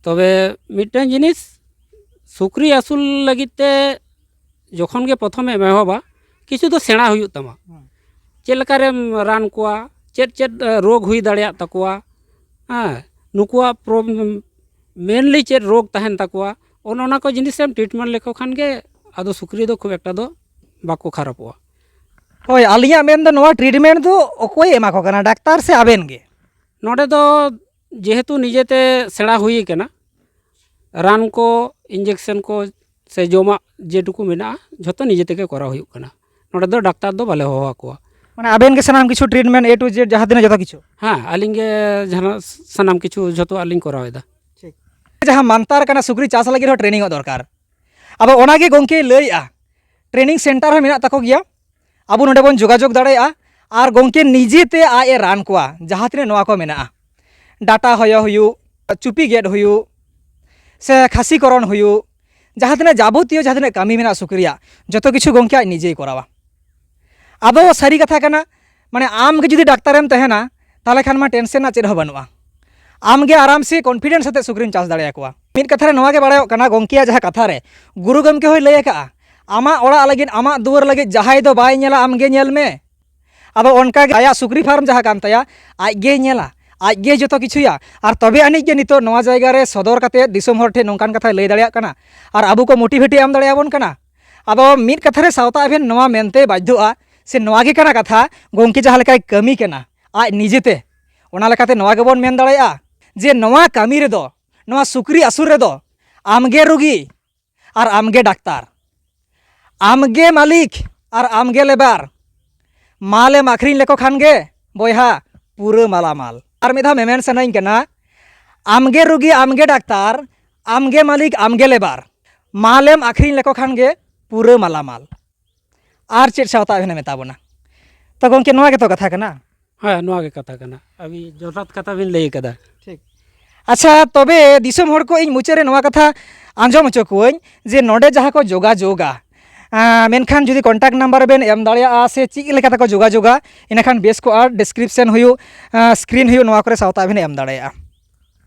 ᱛᱚᱵᱮ ᱢᱤᱫᱴᱟᱹᱝ ᱡᱤᱱᱤᱥ, ᱥᱩᱠᱨᱤ ᱟᱹᱥᱩᱞ ᱞᱟᱹᱜᱤᱫ ᱛᱮ ᱡᱚᱠᱷᱚᱱ ᱜᱮ ᱯᱨᱚᱛᱷᱚᱢᱮᱢ ᱮᱦᱚᱵᱟ, ᱠᱤᱪᱷᱩ ᱫᱚ ᱥᱮᱬᱟ ᱦᱩᱭᱩᱜ ᱛᱟᱢᱟ᱾ ᱦᱮᱸ᱾ ᱪᱮᱫ ᱞᱮᱠᱟᱨᱮᱢ ᱨᱟᱱ ᱠᱚᱣᱟ, ᱪᱮᱫ ᱪᱮᱫ, ᱮ, ᱨᱳᱜᱽ ᱦᱩᱭ ᱫᱟᱲᱮᱭᱟᱜ ᱛᱟᱠᱚᱣᱟ, ᱦᱮᱸ, ᱱᱩᱠᱩᱣᱟᱜ ᱯᱨᱚ-, ᱢᱮᱱᱞᱤ ᱪᱮᱫ ᱨᱳᱜᱽ ᱛᱟᱦᱮᱱ ᱛᱟᱠᱚᱣᱟ, ᱚᱱ ᱚᱱᱟ ᱠᱚ ᱡᱤᱱᱤᱥᱮᱢ ᱴᱨᱤᱴᱢᱮᱱᱴ ᱞᱮᱠᱚ ᱠᱷᱟᱱ ᱜᱮ ᱟᱫᱚ ᱥᱩᱠᱨᱤ ᱫᱚ ᱠᱷᱩᱵ ᱮᱠᱴᱟ ᱫᱚ ᱵᱟᱠᱚ ᱠᱷᱟᱨᱟᱯᱚᱜᱼᱟ᱾ ᱦᱳᱭ, ᱟᱹᱞᱤᱧᱟᱜ ᱢᱮᱱ ᱫᱚ ᱱᱚᱣᱟ ᱴᱨᱤᱴᱢᱮᱱᱴ ᱫᱚ ᱚᱠᱚᱭᱮ ᱮᱢᱟ ᱠᱚ ᱠᱟᱱᱟ, ᱰᱟᱠᱛᱟᱨ ᱥᱮ ᱟᱵᱮᱱ ᱜᱮ? ᱱᱚᱰᱮ ᱫᱚ ᱡᱮᱦᱮᱛᱩ ᱱᱤᱡᱮᱛᱮ ᱥᱮᱬᱟ ᱦᱩᱭ ᱠᱟᱱᱟ, ᱨᱟᱱ ᱠᱚ, ᱤᱧᱡᱮᱠᱥᱮᱱ ᱠᱚ, ᱥᱮ ᱡᱚᱢᱟᱜ ᱡᱮᱴᱩᱠᱩ ᱢᱮᱱᱟᱜᱼᱟ, ᱡᱷᱚᱛᱚ ᱱᱤᱡᱮ ᱛᱮᱜᱮ ᱠᱚᱨᱟᱣ ᱦᱩᱭᱩᱜ ᱠᱟᱱᱟ᱾ ᱱᱚᱸᱰᱮ ᱫᱚ ᱰᱟᱠᱛᱟᱨ ᱫᱚ ᱵᱟᱞᱮ ᱦᱚᱦᱚ ᱟᱠᱚᱣᱟ᱾ ᱢᱟᱱᱮ ᱟᱵᱮᱱ ᱜᱮ ᱥᱟᱱᱟᱢ ᱠᱤᱪᱷᱩ treatment A to Z ᱡᱟᱦᱟᱸ ᱛᱤᱱᱟᱹᱜ ᱡᱚᱛᱚ ᱠᱤᱪᱷᱩ? ᱦᱮᱸ, ᱟᱹᱞᱤᱧ ᱜᱮ ᱡᱟᱦᱟᱱᱟᱜ ᱥᱟᱱᱟᱢ ᱠᱤᱪᱷᱩ ᱡᱷᱚᱛᱚ ᱟᱹᱞᱤᱧ ᱠᱚᱨᱟᱣ ᱮᱫᱟ᱾ ᱴᱷᱤᱠ᱾ ᱡᱟᱦᱟᱸ ᱢᱟᱱᱛᱟᱨ ᱠᱟᱱᱟ, ᱥᱩᱠᱨᱤ ᱪᱟᱥ ᱞᱟᱹᱜᱤᱫ ᱦᱚᱸ training ᱚᱜ ᱫᱚᱨᱠᱟᱨ᱾ ᱟᱫᱚ ᱚᱱᱟᱜᱮ ᱜᱚᱢᱠᱮᱭ ᱞᱟᱹᱭᱮᱜᱼᱟ, training center ᱦᱚᱸ ᱢᱮᱱᱟᱜ ᱛᱟᱠᱚ ᱜᱮᱭᱟ, ᱟᱵᱚ ᱱᱚᱰᱮ ᱵᱚᱱ ᱡᱳᱜᱟᱡᱳᱜᱽ ᱫᱟᱲᱮᱭᱟᱜᱼᱟ᱾ ᱟᱨ ᱜᱚᱢᱠᱮ ᱱᱤᱡᱮᱛᱮ ᱟᱡ ᱮ ᱨᱟᱱ ᱠᱚᱣᱟ, ᱡᱟᱦᱟᱸ ᱛᱤᱱᱟᱹᱜ ᱱᱚᱣᱟ ᱠᱚ ᱢᱮᱱᱟᱜᱼᱟ, ᱰᱟᱴᱟ ᱦᱚᱭᱚ ᱦᱩᱭᱩᱜ, ᱪᱩᱯᱤ ᱜᱮᱫ ᱦᱩᱭᱩᱜ, ᱥᱮ ᱠᱷᱟᱹᱥᱤ ᱠᱚᱨᱚᱱ ᱦᱩᱭᱩᱜ, ᱡᱟᱦᱟᱸ ᱛᱤᱱᱟᱹᱜ ᱡᱟᱵᱚᱛᱤᱭᱚ ᱡᱟᱦᱟᱸ ᱛᱤᱱᱟᱹᱜ ᱠᱟᱹᱢᱤ ᱢᱮᱱᱟᱜᱼᱟ ᱥᱩᱠᱨᱤᱭᱟᱜ, ᱡᱚᱛᱚ ᱠᱤᱪᱷᱩ ᱜᱚᱢᱠᱮ ᱟᱡ ᱱᱤᱡᱮᱭ ᱠᱚᱨᱟᱣᱟ᱾ ᱟᱫᱚ ᱥᱟᱹᱨᱤ ᱠᱟᱛᱷᱟ ᱠᱟᱱᱟ, ᱢᱟᱱᱮ ᱟᱢ ᱜᱮ ᱡᱩᱫᱤ ᱰᱟᱠᱛᱟᱨᱮᱢ ᱛᱟᱦᱮᱱᱟ, ᱛᱟᱦᱚᱞᱮ ᱠᱷᱟᱱ ᱢᱟ tension ᱨᱮᱱᱟᱜ ᱪᱮᱫ ᱦᱚᱸ ᱵᱟᱹᱱᱩᱜᱼᱟ᱾ ᱟᱢ ᱜᱮ ᱟᱨᱟᱢ ᱥᱮ confidence ᱟᱛᱮ ᱥᱩᱠᱨᱤᱢ ᱪᱟᱥ ᱫᱟᱲᱮᱭᱟᱠᱚᱣᱟ᱾ ᱢᱤᱫ ᱠᱟᱛᱷᱟ ᱨᱮ ᱱᱚᱣᱟ ᱜᱮ ᱵᱟᱲᱟᱭᱚᱜ ᱠᱟᱱᱟ, ᱜᱚᱢᱠᱮᱭᱟᱜ ᱡᱟᱦᱟᱸ ᱠᱟᱛᱷᱟ ᱨᱮ ᱜᱩᱨᱩ ᱜᱚᱢᱠᱮ ᱦᱚᱸᱭ ᱞᱟᱹᱭ ᱟᱠᱟᱫᱼᱟ, "ᱟᱢᱟᱜ ᱚᱲᱟᱜ ᱞᱟᱹᱜᱤᱫ, ᱟᱢᱟᱜ ᱫᱩᱣᱟᱹᱨ ᱞᱟᱹᱜᱤᱫ ᱡᱟᱦᱟᱸᱭ ᱫᱚ ᱵᱟᱭ ᱧᱮᱞᱟ, ᱟᱢ ᱜᱮ ᱧᱮᱞ ᱢᱮ᱾" ᱟᱫᱚ ᱚᱱᱠᱟ ᱜᱮ ᱟᱭᱟᱜ ᱥᱩᱠᱨᱤ farm ᱡᱟᱦᱟᱸ ᱠᱟᱱ ᱛᱟᱭᱟ, ᱟᱡ ᱜᱮᱭ ᱧᱮᱞᱟ, ᱟᱡ ᱜᱮᱭ ᱡᱚᱛᱚ ᱠᱤᱪᱷᱩᱭᱟ᱾ ᱟᱨ ᱛᱚᱵᱮ ᱟᱹᱱᱤᱡ ᱜᱮ ᱱᱤᱛᱚᱜ ᱱᱚᱣᱟ ᱡᱟᱭᱜᱟ ᱨᱮ ᱥᱚᱫᱚᱨ ᱠᱟᱛᱮ ᱫᱤᱥᱚᱢ ᱦᱚᱲ ᱴᱷᱮᱱ ᱱᱚᱝᱠᱟᱱ ᱠᱟᱛᱷᱟᱭ ᱞᱟᱹᱭ ᱫᱟᱲᱮᱭᱟᱜ ᱠᱟᱱᱟ᱾ ᱟᱨ ᱟᱵᱚ ᱠᱚ motivate ᱮ ᱮᱢ ᱫᱟᱲᱮᱭᱟᱵᱚᱱ ᱠᱟᱱᱟ᱾ ᱟᱫᱚ ᱢᱤᱫ ᱠᱟᱛᱷᱟ ᱨᱮ ᱥᱟᱶᱛᱟ ᱟᱵᱷᱮᱱ ᱱᱚᱣᱟ ᱢᱮᱱᱛᱮ ᱵᱟᱫᱽᱫᱷᱚᱜᱼᱟ, ᱥᱮ ᱱᱚᱣᱟ ᱜᱮ ᱠᱟᱱᱟ ᱠᱟᱛᱷᱟ, ᱜᱚᱢᱠᱮ ᱡᱟᱦᱟᱸ ᱞᱮᱠᱟᱭ ᱠᱟᱹᱢᱤ ᱠᱟᱱᱟ ᱟᱡ ᱱᱤᱡᱮᱛᱮ, ᱚᱱᱟ ᱞᱮᱠᱟᱛᱮ ᱱᱚᱣᱟ ᱜᱮᱵᱚᱱ ᱢᱮᱱ ᱫᱟᱲᱮᱭᱟᱜᱼᱟ ᱡᱮ ᱱᱚᱣᱟ ᱠᱟᱹᱢᱤ ᱨᱮᱫᱚ, ᱱᱚᱣᱟ ᱥᱩᱠᱨᱤ ᱟᱹᱥᱩᱞ ᱨᱮᱫᱚ ᱟᱢᱜᱮ ᱨᱩᱜᱤ ᱟᱨ ᱟᱢᱜᱮ ᱰᱟᱠᱛᱟᱨ, ᱟᱢᱜᱮ ᱢᱟᱹᱞᱤᱠ ᱟᱨ ᱟᱢᱜᱮ ᱞᱮᱵᱟᱨ᱾ ᱢᱟᱞᱮᱢ ᱟᱹᱠᱷᱨᱤᱧ ᱞᱮᱠᱚ ᱠᱷᱟᱱ ᱜᱮ ᱵᱚᱭᱦᱟ ᱯᱩᱨᱟᱹ ᱢᱟᱞᱟᱢᱟᱞ᱾ ᱟᱨ ᱢᱤᱫ ᱫᱷᱟᱣ ᱢᱮᱢᱮᱱ ᱥᱟᱱᱟᱧ ᱠᱟᱱᱟ, ᱟᱢᱜᱮ ᱨᱩᱜᱤ, ᱟᱢᱜᱮ ᱰᱟᱠᱛᱟᱨ, ᱟᱢᱜᱮ ᱢᱟᱹᱞᱤᱠ, ᱟᱢᱜᱮ ᱞᱮᱵᱟᱨ᱾ ᱢᱟᱞᱮᱢ ᱟᱹᱠᱷᱨᱤᱧ ᱞᱮᱠᱚ ᱠᱷᱟᱱ ᱜᱮ ᱯᱩᱨᱟᱹ ᱢᱟᱞᱟᱢᱟᱞ᱾ ᱟᱨ ᱪᱮᱫ ᱥᱟᱶᱛᱟ ᱟᱵᱮᱱ ᱢᱮᱛᱟ ᱵᱚᱱᱟ? ᱛᱚ ᱜᱚᱢᱠᱮ, ᱱᱚᱣᱟ ᱜᱮᱛᱚ ᱠᱟᱛᱷᱟ ᱠᱟᱱᱟ᱾ ᱦᱮᱸ, ᱱᱚᱣᱟ ᱜᱮ ᱠᱟᱛᱷᱟ ᱠᱟᱱᱟ᱾ ᱟᱹᱵᱤᱱ ᱡᱚᱛᱷᱟᱛ ᱠᱟᱛᱷᱟ ᱵᱤᱱ ᱞᱟᱹᱭ ᱟᱠᱟᱫᱟ᱾ ᱴᱷᱤᱠ᱾ ᱟᱪᱪᱷᱟ, ᱛᱚᱵᱮ ᱫᱤᱥᱚᱢ ᱦᱚᱲ ᱠᱚ ᱤᱧ ᱢᱩᱪᱟᱹᱫ ᱨᱮ ᱱᱚᱣᱟ ᱠᱟᱛᱷᱟ ᱟᱸᱡᱚᱢ ᱦᱚᱪᱚ ᱠᱚᱣᱟᱹᱧ ᱡᱮ ᱱᱚᱰᱮ ᱡᱟᱦᱟᱸ ᱠᱚ ᱡᱳᱜᱟᱡᱳᱜᱟ, ᱟᱸ, ᱢᱮᱱᱠᱷᱟᱱ ᱡᱩᱫᱤ contact number ᱵᱮᱱ ᱮᱢ ᱫᱟᱲᱮᱭᱟᱜᱼᱟ ᱥᱮ ᱪᱮᱫ ᱞᱮᱠᱟ ᱛᱮᱠᱚ ᱡᱳᱜᱟᱡᱳᱜᱟ, ᱤᱱᱟᱹᱠᱷᱟᱱ ᱵᱮᱥ ᱠᱚᱜᱼᱟ᱾ Description ᱦᱩᱭᱩᱜ, ᱟᱸ, screen ᱦᱩᱭᱩᱜ, ᱱᱚᱣᱟ ᱠᱚᱨᱮ ᱥᱟᱶᱛᱟ ᱵᱮᱱ ᱮᱢ ᱫᱟᱲᱮᱭᱟᱜᱼᱟ᱾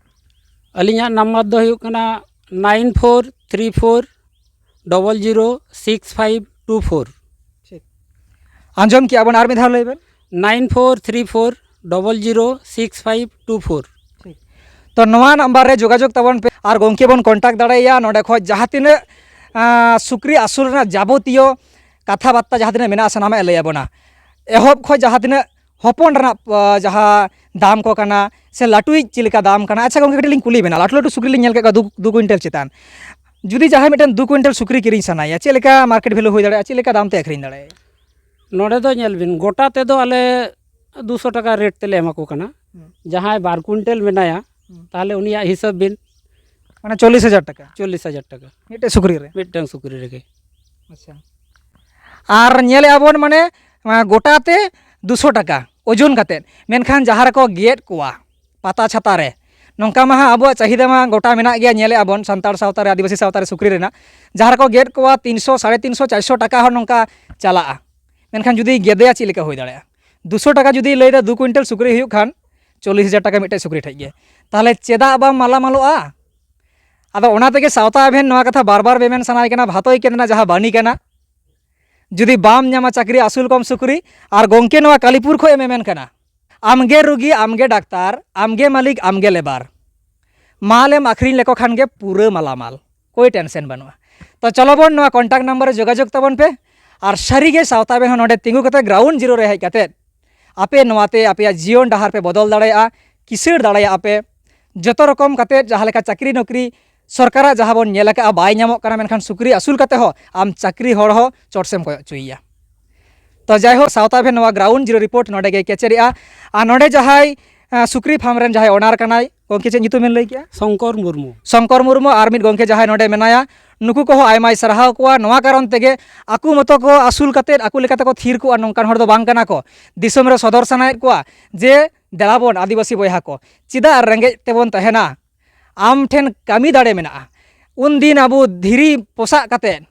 ᱟᱹᱞᱤᱧᱟᱜ number ᱫᱚ ᱦᱩᱭᱩᱜ ᱠᱟᱱᱟ nine four three four double zero six five two four᱾ ᱴᱷᱤᱠ᱾ ᱟᱸᱡᱚᱢ ᱠᱮᱜᱼᱟ ᱵᱚᱱ, ᱟᱨ ᱢᱤᱫ ᱫᱷᱟᱣ ᱞᱟᱹᱭ ᱵᱮᱱ᱾ Nine four three four double zero six five two four᱾ ᱴᱷᱤᱠ᱾ ᱛᱚ, ᱱᱚᱣᱟ number ᱨᱮ ᱡᱳᱜᱟᱡᱳᱜᱽ ᱛᱟᱵᱚᱱ ᱯᱮ ᱟᱨ ᱜᱚᱢᱠᱮ ᱵᱚᱱ contact ᱫᱟᱲᱮᱭᱟᱭᱟ᱾ ᱱᱚᱰᱮ ᱠᱷᱚᱡ ᱡᱟᱦᱟᱸ ᱛᱤᱱᱟᱹᱜ, ᱟᱸ, ᱥᱩᱠᱨᱤ ᱟᱹᱥᱩᱞ ᱨᱮᱱᱟᱜ ᱡᱟᱵᱚᱛᱤᱭᱚ ᱠᱟᱛᱷᱟ ᱵᱟᱨᱛᱟ ᱡᱟᱦᱟᱸ ᱛᱤᱱᱟᱹᱜ ᱢᱮᱱᱟᱜᱼᱟ, ᱥᱟᱱᱟᱢᱟᱜ ᱮ ᱞᱟᱹᱭ ᱟᱵᱚᱱᱟ᱾ ᱮᱦᱚᱵ ᱠᱷᱚᱡ ᱡᱟᱦᱟᱸ ᱛᱤᱱᱟᱹᱜ ᱦᱚᱯᱚᱱ ᱨᱮᱱᱟᱜ, ᱟᱸ, ᱡᱟᱦᱟᱸ ᱫᱟᱢ ᱠᱚ ᱠᱟᱱᱟ ᱥᱮ ᱞᱟᱹᱴᱩᱭᱤᱡ ᱪᱮᱫ ᱞᱮᱠᱟ ᱫᱟᱢ ᱠᱟᱱᱟ᱾ ᱟᱪᱪᱷᱟ ᱜᱚᱢᱠᱮ, ᱠᱟᱹᱴᱤᱡ ᱞᱤᱧ ᱠᱩᱞᱤ ᱵᱮᱱᱟ, ᱞᱟᱹᱴᱩ ᱞᱟᱹᱴᱩ ᱥᱩᱠᱨᱤ ᱞᱤᱧ ᱧᱮᱞ ᱠᱮᱫ ᱠᱚᱣᱟ ᱫᱩ, ᱫᱩ ᱠᱩᱭᱤᱱᱴᱟᱞ ᱪᱮᱛᱟᱱ, ᱡᱩᱫᱤ ᱡᱟᱦᱟᱸᱭ ᱢᱤᱫᱴᱮᱱ ᱫᱩ ᱠᱩᱭᱤᱱᱴᱟᱞ ᱥᱩᱠᱨᱤ ᱠᱤᱨᱤᱧ ᱥᱟᱱᱟᱭᱮᱭᱟ, ᱪᱮᱫ ᱞᱮᱠᱟ ᱢᱟᱨᱠᱮᱴ ᱵᱷᱮᱞᱩ ᱦᱩᱭ ᱫᱟᱲᱮᱭᱟᱜᱼᱟ, ᱪᱮᱫ ᱞᱮᱠᱟ ᱫᱟᱢ ᱛᱮ ᱟᱹᱠᱷᱨᱤᱧ ᱫᱟᱲᱮᱭᱟᱜᱼᱟ? ᱱᱚᱰᱮ ᱫᱚ ᱧᱮᱞ ᱵᱤᱱ, ᱜᱚᱴᱟ ᱛᱮᱫᱚ ᱟᱞᱮ ᱫᱩᱥᱚ ᱴᱟᱠᱟ ᱨᱮᱴ ᱛᱮᱞᱮ ᱮᱢᱟ ᱠᱚ ᱠᱟᱱᱟ᱾ ᱦᱩᱸ᱾ ᱡᱟᱦᱟᱸᱭ ᱵᱟᱨ ᱠᱩᱭᱤᱱᱴᱟᱞ ᱢᱮᱱᱟᱭᱟ, ᱦᱩᱸ᱾ ᱛᱟᱦᱚᱞᱮ ᱩᱱᱤᱭᱟᱜ ᱦᱤᱥᱟᱹᱵ ᱵᱤᱱ᱾ ᱢᱟᱱᱮ ᱪᱚᱞᱞᱤᱥ ᱦᱟᱡᱟᱨ ᱴᱟᱠᱟ ᱪᱚᱞᱞᱤᱥ ᱦᱟᱡᱟᱨ ᱴᱟᱠᱟ ᱢᱤᱫᱴᱮᱡ ᱥᱩᱠᱨᱤ ᱨᱮ? ᱢᱤᱫᱴᱟᱝ ᱥᱩᱠᱨᱤ ᱨᱮᱜᱮ᱾ ᱟᱪᱪᱷᱟ᱾ ᱟᱨ ᱧᱮᱞᱮᱫᱼᱟ ᱵᱚᱱ, ᱢᱟᱱᱮ, ᱟᱸ, ᱜᱚᱴᱟ ᱛᱮ ᱫᱩᱥᱚ ᱴᱟᱠᱟ ᱳᱡᱚᱱ ᱠᱟᱛᱮᱫ, ᱢᱮᱱᱠᱷᱟᱱ ᱡᱟᱦᱟᱸ ᱨᱮᱠᱚ ᱜᱮᱫ ᱠᱚᱣᱟ ᱯᱟᱛᱟ ᱪᱷᱟᱛᱟ ᱨᱮ, ᱱᱚᱝᱠᱟ ᱢᱟ ᱦᱟᱸᱜ ᱟᱵᱚᱣᱟᱜ ᱪᱟᱦᱤᱫᱟ ᱢᱟ ᱜᱚᱴᱟ ᱢᱮᱱᱟᱜ ᱜᱮᱭᱟ, ᱧᱮᱞᱮᱫᱼᱟ ᱵᱚᱱ ᱥᱟᱱᱛᱟᱲ ᱥᱟᱶᱛᱟ ᱨᱮ, ᱟᱹᱫᱤᱵᱟᱹᱥᱤ ᱥᱟᱶᱛᱟ ᱨᱮ ᱥᱩᱠᱨᱤ ᱨᱮᱱᱟᱜ, ᱡᱟᱦᱟᱸ ᱨᱮᱠᱚ ᱜᱮᱫ ᱠᱚᱣᱟ ᱛᱤᱱᱥᱚ, ᱥᱟᱲᱮ ᱛᱤᱱᱥᱚ, ᱪᱟᱨᱥᱚ ᱴᱟᱠᱟ ᱦᱚᱸ ᱱᱚᱝᱠᱟ ᱪᱟᱞᱟᱜᱼᱟ᱾ ᱢᱮᱱᱠᱷᱟᱱ ᱡᱩᱫᱤ ᱜᱮᱫᱮᱭᱟ, ᱪᱮᱫ ᱞᱮᱠᱟ ᱦᱩᱭ ᱫᱟᱲᱮᱭᱟᱜᱼᱟ? ᱫᱩᱥᱚ ᱴᱟᱠᱟ ᱡᱩᱫᱤ ᱞᱟᱹᱭᱫᱟ ᱫᱩ ᱠᱩᱭᱤᱱᱴᱟᱞ ᱥᱩᱠᱨᱤ ᱦᱩᱭᱩᱜ ᱠᱷᱟᱱ, ᱪᱚᱞᱞᱤᱥ ᱦᱟᱡᱟᱨ ᱴᱟᱠᱟ ᱢᱤᱫᱴᱮᱡ ᱥᱩᱠᱨᱤ ᱴᱷᱮᱡ ᱜᱮ, ᱛᱟᱦᱚᱞᱮ ᱪᱮᱫᱟᱜ ᱵᱟᱢ ᱢᱟᱞᱟᱢᱟᱞᱚᱜᱼᱟ? ᱟᱫᱚ ᱚᱱᱟ ᱛᱮᱜᱮ ᱥᱟᱶᱛᱟ ᱟᱵᱷᱮᱱ ᱱᱚᱣᱟ ᱠᱟᱛᱷᱟ ᱵᱟᱨ ᱵᱟᱨ ᱢᱮᱢᱮᱱ ᱥᱟᱱᱟᱭᱮ ᱠᱟᱱᱟ, ᱵᱷᱟᱛᱚᱭ ᱠᱮᱱᱫᱱᱟ ᱡᱟᱦᱟᱸ ᱵᱟᱹᱱᱤ ᱠᱟᱱᱟ, ᱡᱩᱫᱤ ᱵᱟᱢ ᱧᱟᱢᱟ ᱪᱟᱹᱠᱨᱤ, ᱟᱹᱥᱩᱞ ᱠᱚᱢ ᱥᱩᱠᱨᱤ᱾ ᱟᱨ ᱜᱚᱢᱠᱮ ᱱᱚᱣᱟ ᱠᱟᱞᱤᱯᱩᱨ ᱠᱷᱚᱡ ᱮ ᱢᱮᱢᱮᱱ ᱠᱟᱱᱟ, ᱟᱢᱜᱮ ᱨᱩᱜᱤ, ᱟᱢᱜᱮ ᱰᱟᱠᱛᱟᱨ, ᱟᱢᱜᱮ ᱢᱟᱹᱞᱤᱠ, ᱟᱢᱜᱮ ᱞᱮᱵᱟᱨ᱾ ᱢᱟᱞᱮᱢ ᱟᱹᱠᱷᱨᱤᱧ ᱞᱮᱠᱚ ᱠᱷᱟᱱ ᱜᱮ ᱯᱩᱨᱟᱹ ᱢᱟᱞᱟᱢᱟᱞ᱾ ᱠᱳᱭ ᱴᱮᱱᱥᱮᱱ ᱵᱟᱹᱱᱩᱜᱼᱟ᱾ ᱛᱚ ᱪᱚᱞᱚ ᱵᱚᱱ ᱱᱚᱣᱟ ᱠᱚᱱᱴᱟᱠᱴ ᱱᱟᱢᱵᱟᱨ ᱨᱮ ᱡᱳᱜᱟᱡᱳᱜᱽ ᱛᱟᱵᱚᱱ ᱯᱮ᱾ ᱟᱨ ᱥᱟᱹᱨᱤᱜᱮ ᱥᱟᱶᱛᱟ ᱟᱵᱮᱱ ᱦᱚᱸ ᱱᱚᱰᱮ ᱛᱤᱸᱜᱩ ᱠᱟᱛᱮ, ᱜᱨᱟᱣᱩᱱᱰ ᱡᱤᱨᱳ ᱨᱮ ᱦᱮᱡ ᱠᱟᱛᱮ ᱟᱯᱮ ᱱᱚᱣᱟᱛᱮ ᱟᱯᱮᱭᱟᱜ ᱡᱤᱭᱚᱱ ᱰᱟᱦᱟᱨ ᱯᱮ ᱵᱚᱫᱚᱞ ᱫᱟᱲᱮᱭᱟᱜᱼᱟ, ᱠᱤᱥᱟᱹᱬ ᱫᱟᱲᱮᱭᱟᱜᱼᱟ ᱯᱮ᱾ ᱡᱚᱛᱚ ᱨᱚᱠᱚᱢ ᱠᱟᱛᱮ ᱡᱟᱦᱟᱸ ᱞᱮᱠᱟ ᱪᱟᱹᱠᱨᱤ ᱱᱚᱠᱨᱤ ᱥᱚᱨᱠᱟᱨᱟᱜ ᱡᱟᱦᱟᱸ ᱵᱚᱱ ᱧᱮᱞ ᱟᱠᱟᱫᱼᱟ ᱵᱟᱭ ᱧᱟᱢᱚᱜ ᱠᱟᱱᱟ, ᱢᱮᱱᱠᱷᱟᱱ ᱥᱩᱠᱨᱤ ᱟᱹᱥᱩᱞ ᱠᱟᱛᱮ ᱦᱚᱸ ᱟᱢ ᱪᱟᱹᱠᱨᱤ ᱦᱚᱲ ᱦᱚᱸ ᱪᱚᱴ ᱥᱮᱢ ᱠᱚᱭᱚᱜ ᱦᱚᱪᱚᱭᱮᱭᱟ᱾ ᱛᱚ ᱡᱟᱭᱦᱳᱠ, ᱥᱟᱶᱛᱟ ᱟᱵᱷᱮᱱ ᱱᱚᱣᱟ ᱜᱨᱟᱣᱩᱱᱰ ᱡᱤᱨᱳ ᱨᱤᱯᱳᱨᱴ ᱱᱚᱰᱮ ᱜᱮ ᱠᱮᱪᱮᱫᱮᱜᱼᱟ᱾ ᱟᱨ ᱱᱚᱰᱮ ᱡᱟᱦᱟᱸᱭ, ᱟᱸ, ᱥᱩᱠᱨᱤ ᱯᱷᱟᱨᱢ ᱨᱮᱱ ᱡᱟᱦᱟᱸᱭ ᱳᱱᱟᱨ ᱠᱟᱱᱟᱭ, ᱜᱚᱢᱠᱮ ᱪᱮᱫ ᱧᱩᱛᱩᱢ ᱵᱮᱱ ᱞᱟᱹᱭ ᱠᱮᱜᱼᱟ? ᱥᱚᱝᱠᱚᱨ ᱢᱩᱨᱢᱩ᱾ ᱥᱚᱝᱠᱚᱨ ᱢᱩᱨᱢᱩ ᱟᱨ ᱢᱤᱫ ᱜᱚᱢᱠᱮ ᱡᱟᱦᱟᱸᱭ ᱱᱚᱰᱮ ᱢᱮᱱᱟᱭᱟ, ᱱᱩᱠᱩ ᱠᱚᱦᱚᱸ ᱟᱭᱢᱟᱭ ᱥᱟᱨᱦᱟᱣ ᱠᱚᱣᱟ᱾ ᱱᱚᱣᱟ ᱠᱟᱨᱚᱱ ᱛᱮᱜᱮ ᱟᱠᱚ ᱢᱚᱛᱚ ᱠᱚ ᱟᱹᱥᱩᱞ ᱠᱟᱛᱮᱫ ᱟᱠᱚ ᱞᱮᱠᱟ ᱛᱮᱠᱚ ᱛᱷᱤᱨ ᱠᱚᱜᱼᱟ, ᱱᱚᱝᱠᱟᱱ ᱦᱚᱲ ᱫᱚ ᱵᱟᱝ ᱠᱟᱱᱟ ᱠᱚ᱾ ᱫᱤᱥᱚᱢ ᱨᱮ ᱥᱚᱫᱚᱨ ᱥᱟᱱᱟᱭᱮᱫ ᱠᱚᱣᱟ ᱡᱮ ᱫᱮᱞᱟ ᱵᱚᱱ ᱟᱹᱫᱤᱵᱟᱹᱥᱤ ᱵᱚᱭᱦᱟ ᱠᱚ, ᱪᱮᱫᱟᱜ ᱨᱮᱸᱜᱮᱡ ᱛᱮᱵᱚᱱ ᱛᱟᱦᱮᱱᱟ? ᱟᱢ ᱴᱷᱮᱱ ᱠᱟᱹᱢᱤ ᱫᱟᱲᱮ ᱢᱮᱱᱟᱜᱼᱟ᱾ ᱩᱱᱫᱤᱱ ᱟᱵᱚ ᱫᱷᱤᱨᱤ ᱯᱚᱥᱟᱜ ᱠᱟᱛᱮᱫ,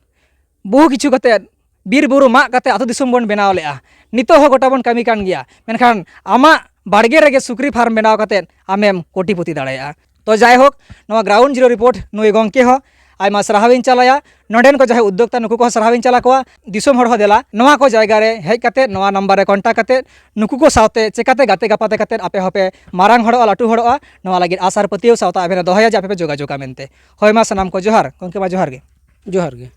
ᱵᱚᱦᱩ ᱠᱤᱪᱷᱩ ᱠᱟᱛᱮᱫ, ᱵᱤᱨ ᱵᱩᱨᱩ ᱢᱟᱜ ᱠᱟᱛᱮᱫ ᱟᱹᱛᱩ ᱫᱤᱥᱚᱢ ᱵᱚᱱ ᱵᱮᱱᱟᱣ ᱞᱮᱜᱼᱟ᱾ ᱱᱤᱛᱚᱜ ᱦᱚᱸ ᱜᱚᱴᱟ ᱵᱚᱱ ᱠᱟᱹᱢᱤ ᱠᱟᱱ ᱜᱮᱭᱟ, ᱢᱮᱱᱠᱷᱟᱱ ᱟᱢᱟᱜ ᱵᱟᱲᱜᱮ ᱨᱮᱜᱮ ᱥᱩᱠᱨᱤ ᱯᱷᱟᱨᱢ ᱵᱮᱱᱟᱣ ᱠᱟᱛᱮᱫ ᱟᱢᱮᱢ ᱠᱳᱴᱤᱯᱚᱛᱤ ᱫᱟᱲᱮᱭᱟᱜᱼᱟ᱾ ᱛᱚ ᱡᱟᱭᱦᱳᱠ, ᱱᱚᱣᱟ ᱜᱨᱟᱣᱩᱱᱰ ᱡᱤᱨᱳ ᱨᱤᱯᱳᱨᱴ ᱱᱩᱭ ᱜᱚᱢᱠᱮ ᱦᱚᱸ ᱟᱭᱢᱟ ᱥᱟᱨᱦᱟᱣᱤᱧ ᱪᱟᱞᱟᱭᱟ᱾ ᱱᱚᱰᱮᱱ ᱠᱚ ᱡᱟᱦᱟᱸᱭ ᱩᱫᱽᱫᱳᱠᱛᱟ, ᱱᱩᱠᱩ ᱠᱚᱦᱚᱸ ᱥᱟᱨᱦᱟᱣᱤᱧ ᱪᱟᱞ ᱟᱠᱚᱣᱟ᱾ ᱫᱤᱥᱚᱢ ᱦᱚᱲ ᱦᱚᱸ ᱫᱮᱞᱟ, ᱱᱚᱣᱟ ᱠᱚ ᱡᱟᱭᱜᱟ ᱨᱮ ᱦᱮᱡ ᱠᱟᱛᱮᱫ, ᱱᱚᱣᱟ ᱱᱟᱢᱵᱟᱨ ᱨᱮ ᱠᱚᱱᱴᱟᱠᱴ ᱠᱟᱛᱮᱫ, ᱱᱩᱠᱩ ᱠᱚ ᱥᱟᱶᱛᱮ ᱪᱮᱠᱟᱛᱮ ᱜᱟᱛᱮ ᱜᱟᱯᱟᱛᱮ ᱠᱟᱛᱮᱫ ᱟᱯᱮ ᱦᱚᱸᱯᱮ ᱢᱟᱨᱟᱝ ᱦᱚᱲᱚᱜᱼᱟ, ᱞᱟᱹᱴᱩ ᱦᱚᱲᱚᱜᱼᱟ, ᱱᱚᱣᱟ ᱞᱟᱹᱜᱤᱫ ᱟᱥ ᱟᱨ ᱯᱟᱹᱛᱭᱟᱹᱣ ᱥᱟᱶᱛᱟ ᱟᱵᱮᱱ ᱮ ᱫᱚᱦᱚᱭᱟ ᱡᱮ ᱟᱯᱮ ᱯᱮ ᱡᱳᱜᱟᱡᱳᱜᱟ ᱢᱮᱱᱛᱮ᱾ ᱦᱳᱭ, ᱢᱟ ᱥᱟᱱᱟᱢ ᱠᱚ ᱡᱚᱦᱟᱨ᱾ ᱜᱚᱢᱠᱮ, ᱢᱟ ᱡᱚᱦᱟᱨ ᱜᱮ᱾ ᱡᱚᱦᱟᱨ ᱜᱮ᱾